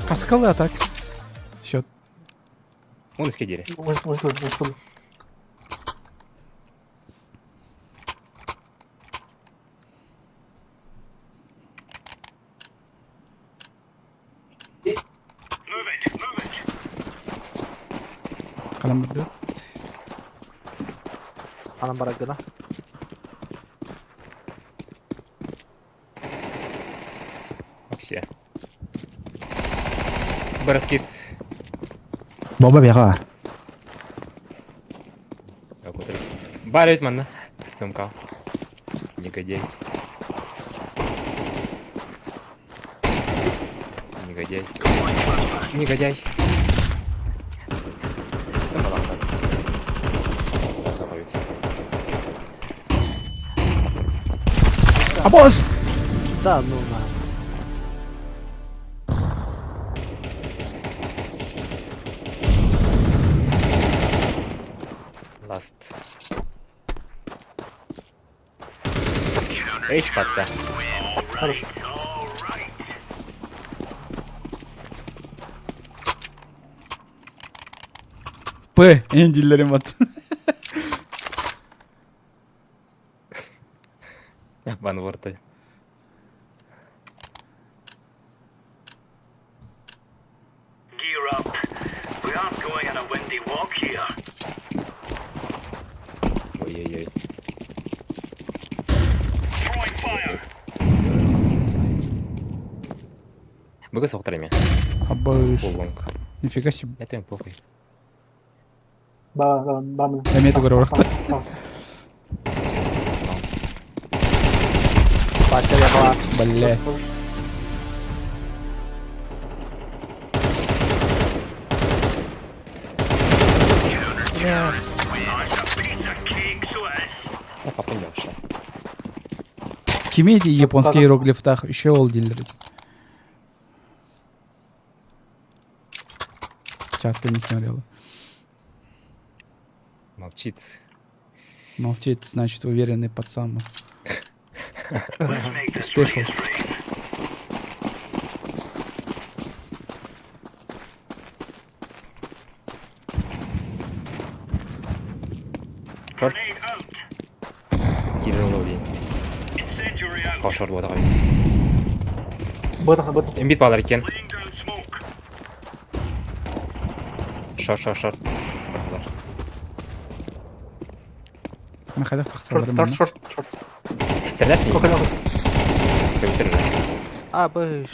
Каскалы атак. Счет. Он из кедери. Он. Move it, move it. Калам бирди. Анан барак гына. Оксия. Бараскит. Бомба бияга бар. Бар манна. Көмкал. Негодяй. Негодяй. Негодяй. Там была она. А босс! Да, ну на. Last. Эйс патта. Хорошо. П. Эндиллерим ат. Ван Ворта. Gear up. We aren't going on a windy walk here. Ой-ой-ой. Throwing fire. Быга соқтар эме. Абыш. Боллонг. Нифига себе. Это им похуй. Ба, ба, ба, ба. Эмиэ тугар Тас, тас. Пача я была. Бля. It's a piece of cake, so it is. Да, папа не вообще. Кими эти японские иероглифтах еще ол дииллэр. Чатка не смотрела. Молчит. Молчит, значит, уверенный пацан. Let's make this Special. place rain. Шорт. Grenade out. Кирилл Лови. Incendiary out. Пошор бода қойды. Б, тас, Б, тас. Имбит балар екен. Laying down smoke. Шорт, шорт, шорт. Балар. Мен хайдах Шорт, тахсаларым. шорт, шорт, шорт. Сәләсің? Сколько надо? Көптір. А, быш.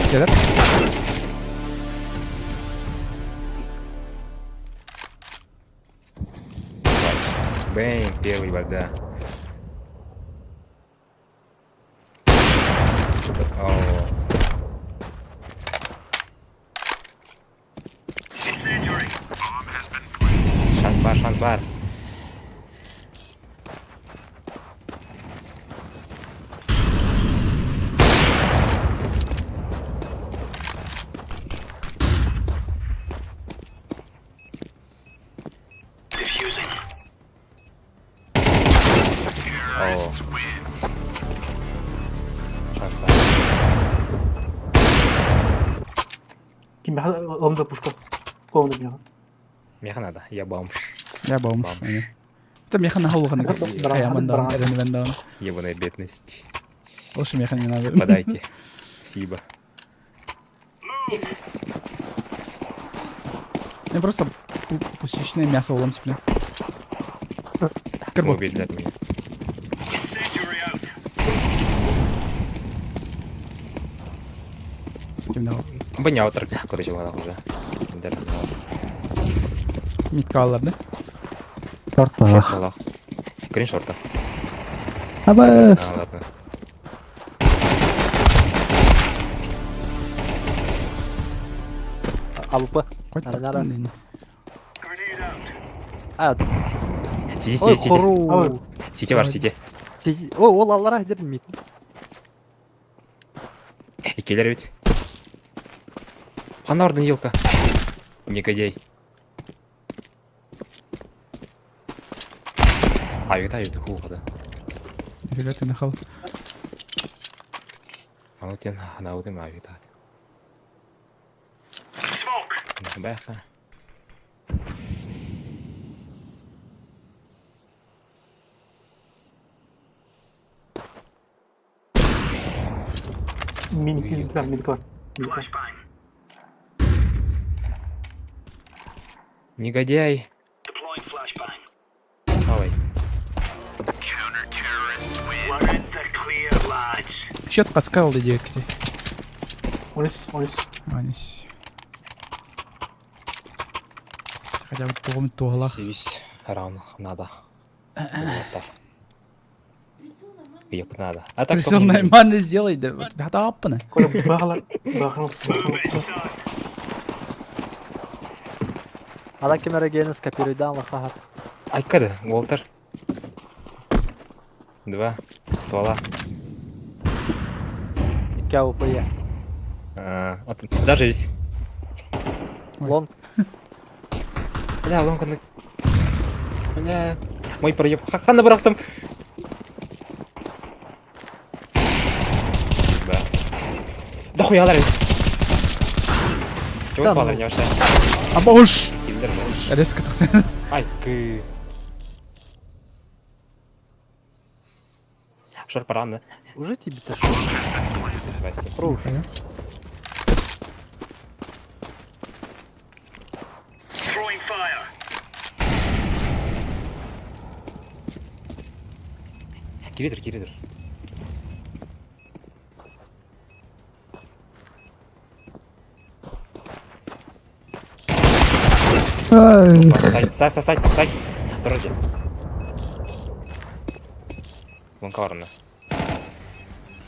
Келер. Бэйн, первый вода. О, Incendiary. шанс бар, шанс бар. Diffusing. О. Шанс бар. Ким ылымда пушка. Қолымда меха. Меха надо, я бомж. Я бомж. Бомж. Это меха на холухан. Бра- Аяман бра- даун, даун. Ебаная бедность. Лучше меха не надо. Подайте. Спасибо. Я просто пусечное мясо улом теперь. Карбо. Убили от меня. Incendiary out. Ким дал? Быня отыр. Короче, ладно уже. Микалар, да? Шорт балах. Аллах. Грин шорта. Абас. А, ладно. АВП. Хоть Нара, нара. таптым, Grenade out. А, Сиди, ой, сиди, сиди. хору. Сити бар, сити. Сиди- Ой, ол аллара дедим мит. Келер ведь. Хана орден елка. Негодяй. Аюта, аюта, хуха, Нифига ты нахал. Ана ана утен аюта. Smoke. Бэха. Мини, мини, мини, мини. Flashbang. Негодяй. Deploying flashbang. Давай. We're in the clear, lads. Счет каскал диэки. Онис, онис. Анис. Хотя бы тугум тугалах. Сивис. Раунд надо. Вот Еп надо. А так Прицел нормально сделай, да. Вот хата аппана. Коля, бағалар, бағалар, бағалар. Ала кемере генес копируйдан лахахат. Айкада, Уолтер. Два ствола. Икки АВП я. А, вот, даже весь. Лонг. Бля, лонг на... Бля. Мой проеб. Хана бырахтым. Да. Да хуялар ведь. Чего Да спалар ну. не вообще? Абауш! Киллер же. Резко тахсан. Ай, кы. Шор паранны. Уже тебе-то шо? Здрасте. Хорош. Throwing fire. Киритер, киритер. Ай, Сай, сай, сай, сай. Дороги. Вон коварно.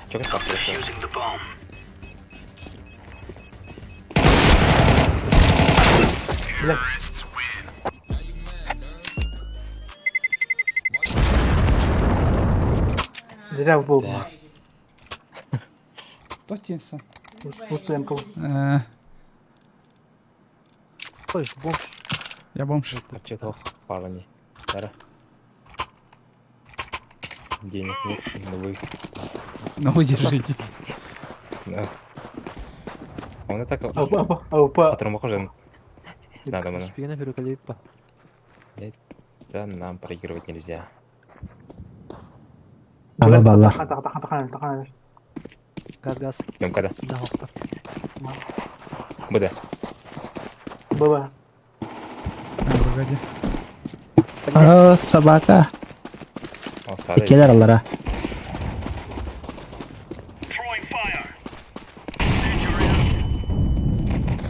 Чё как Using the bomb. Зря был. Да. То тенсен. Лучше МК. Ой, бомж. Я бомж. А чё плохо, парни? Да. Денег нет, но вы... Но вы держитесь. Да. Он и так... АВП, АВП, АВП. Которому похоже. Надо, надо. Шпигана перекалипа. Да, нам проигрывать нельзя. Ана балла. Тахан, тахан, тахан, тахан. Газ, газ. Дем когда? Да, опта. БД. ББ. А, погоди. А, собака. Он старый. Иккилэр аллара. Throwing fire.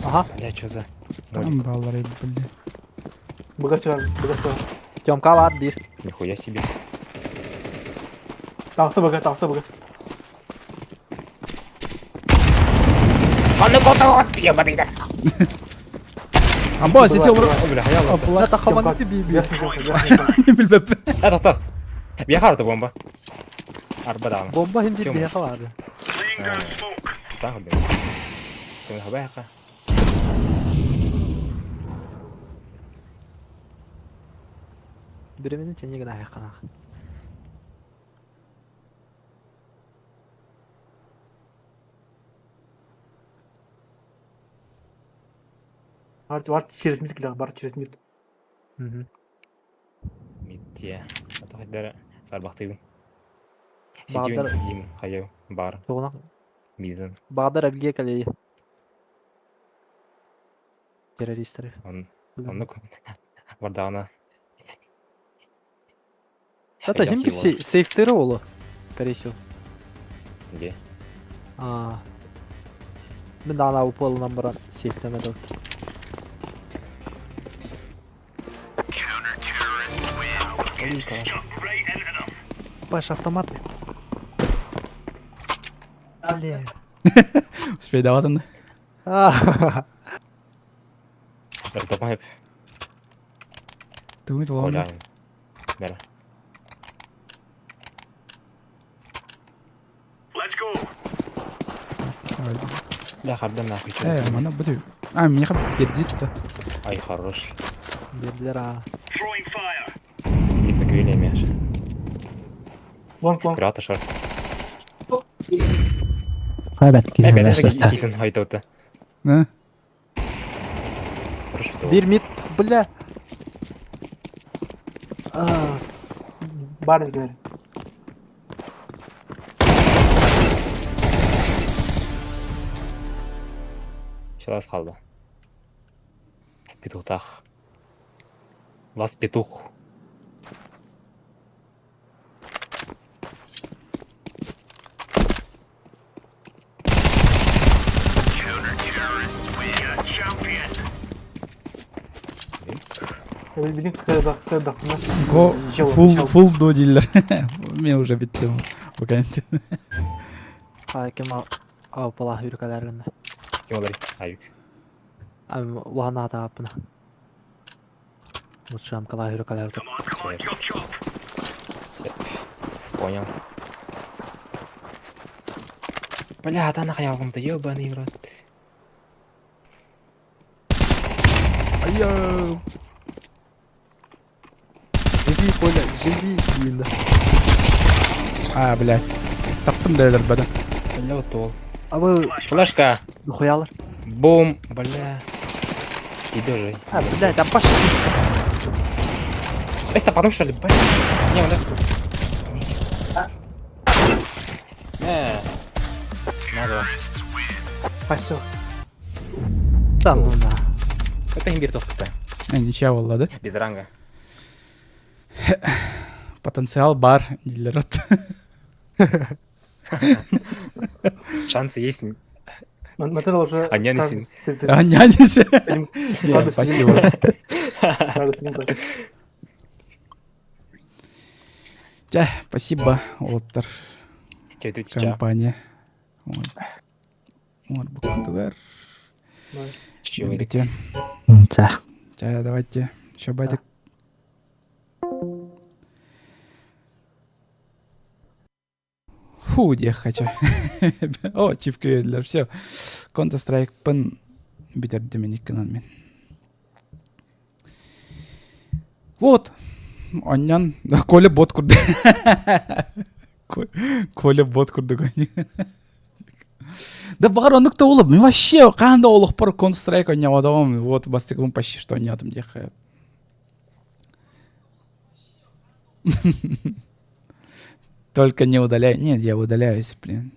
Ага. Бля, чё за... Там баллары, блин. БГ сюда, БГ сюда. Тёмка бар бир. Нихуя себе. Тахса БГ, тахса БГ. Амбо, сети обра... О, бля, хаял. Апла. Это хаман ты биби. Билбеп. А, тоқтар. Бияхар бомба. Арбадан. Бомба хим Тёма. биби хавады. Laying down smoke. Сахар, блин. Сен хабайха. Биремini тени гына хайкана. Бар, бар через мид килер, бар через мид. Мгм. Митте. Атахайдара сарбахтыгын. Бағдар- Ситюн им хайо бар Тугуна миден. Бағдар әлге калей. Террористтер. Он оннук бардагына. Это хим бир сейфтери олу. Скорее всего. Где? А. Мен ана упол баран сейфтемedi. Right into them. Паш автомат. Блин. Успей даватын. А, Топмай Ты ладно. колян. Бера. Let's go. Бля, хардан нахуй. чё Э, за- мана буду. А, меня пердит-то. Ай, хорош. Бердилер а. Throwing fire. И закрыли мяч. Лонг, лонг. Грата шор. Хай бәт Э, киһи бля, бәсәстә. китен хайтота. Да? Хорош что. Бир мид, бля. А, Бар килер. Сейчас қалды. Петухтах. Вас петух. Champion. Билин кызак, кызак. Го Жыл, фул жыл. фул до дилер. Мен уже биттим. Буканти. а кем а пола хүркаларында. Ким олар? Аюк. Ам улана та апна. Лучше кала хүркалар. Come on, come on, chop chop. Понял. Бля, та нахуй я ёбаный в рот. Айо. Живи, Коля, живи, блин. А, бля. Таптым дәлер бада. Бля, вот ол. А вы Флешка. нахуялар? Бум. Бля. Иди уже. А, бля, да пошли. Эй, стоп, потом что ли? Бля. Не, бля. Э, надо. Спасибо. Да ну на. Это имбирь тохтута. Ничья буолла да? Без ранга. Потенциал бар дииллэр от. Шансы есть. Натал уже... Аньян исин. Аньян исин. Спасибо. Чэ, спасибо, уолаттар. Компания. Оҥорбуккутугар. Бүтүөн. Да. Чэ, давайте. Еще байдык. Фу, диэх хочу. О, чипка бердилэр. Все. Counter-Strike-пын бүтэрдим иккинан мин. Вот. Онньон Коля бот курдук. Коля бот курдук Да баҕар оннук да буолуо. Мин вообще хаһан да олохпор Counter-Strike оонньооботоҕум. Вот бастакыбын почти что оонньоотум диэххэ. Только не удаляй. Нет, я удаляюсь, блин.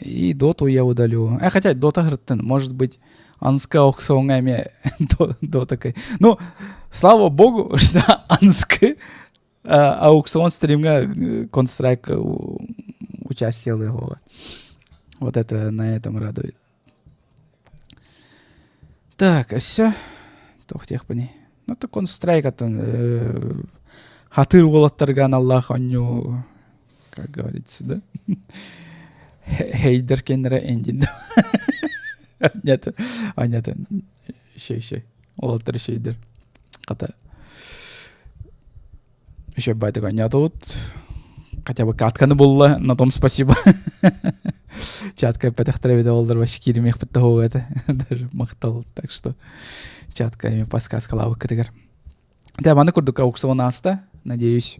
И доту я удалю. А хотя дота гырыттын. Может быть, Анска охсоҥа эмиэ дота Ну, слава богу, что Анскы аукцион стримҥа Counter-Strike участие ылыа Вот это на этом радует. Так, все. Туох диэхпиний. Ну, то Counter-Strike атын хатыр уолаттарга аналлаах оонньуу, как говорится, да? Хейдер кеннere эндин. Нет, а нет, еще еще. Уолаттар шейдер. Хата. Еще байтык оонньоотубут. Хотя бы катканы булла, на том спасибо. Чатка эппэтэхтэрэ эбитэ буоллар вообще кииримиэхпит да суоҕа этэ. Даже махтал. Так что чатка эми подсказкалаабыккытыгар. Дэ маны курдук аукцион ааста, надеюсь.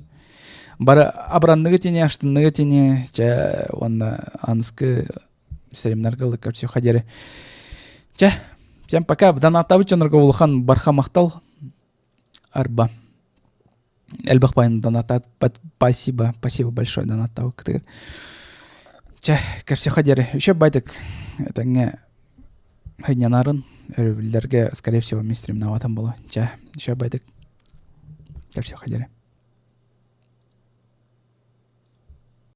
Бары абыранныгыт ини, аштынныгыт ини, чэ уонна аныскы стримнарга ылыккар все диэри. Чэ, всем пока. Донаттаабыт дьоннорго улахан барха махтал. Арба. Элбэх байын донаттаат. Спасибо, спасибо большое донаттаабыккытыгар. Чэ, көрсүөххэ диэри. Еще байтык. Этэҥҥэ сынньанарын өрөбүллэргэ, скорее всего, мин стримнаабатым буолуо. Чэ, еще байтык. Көрсүөххэ диэри.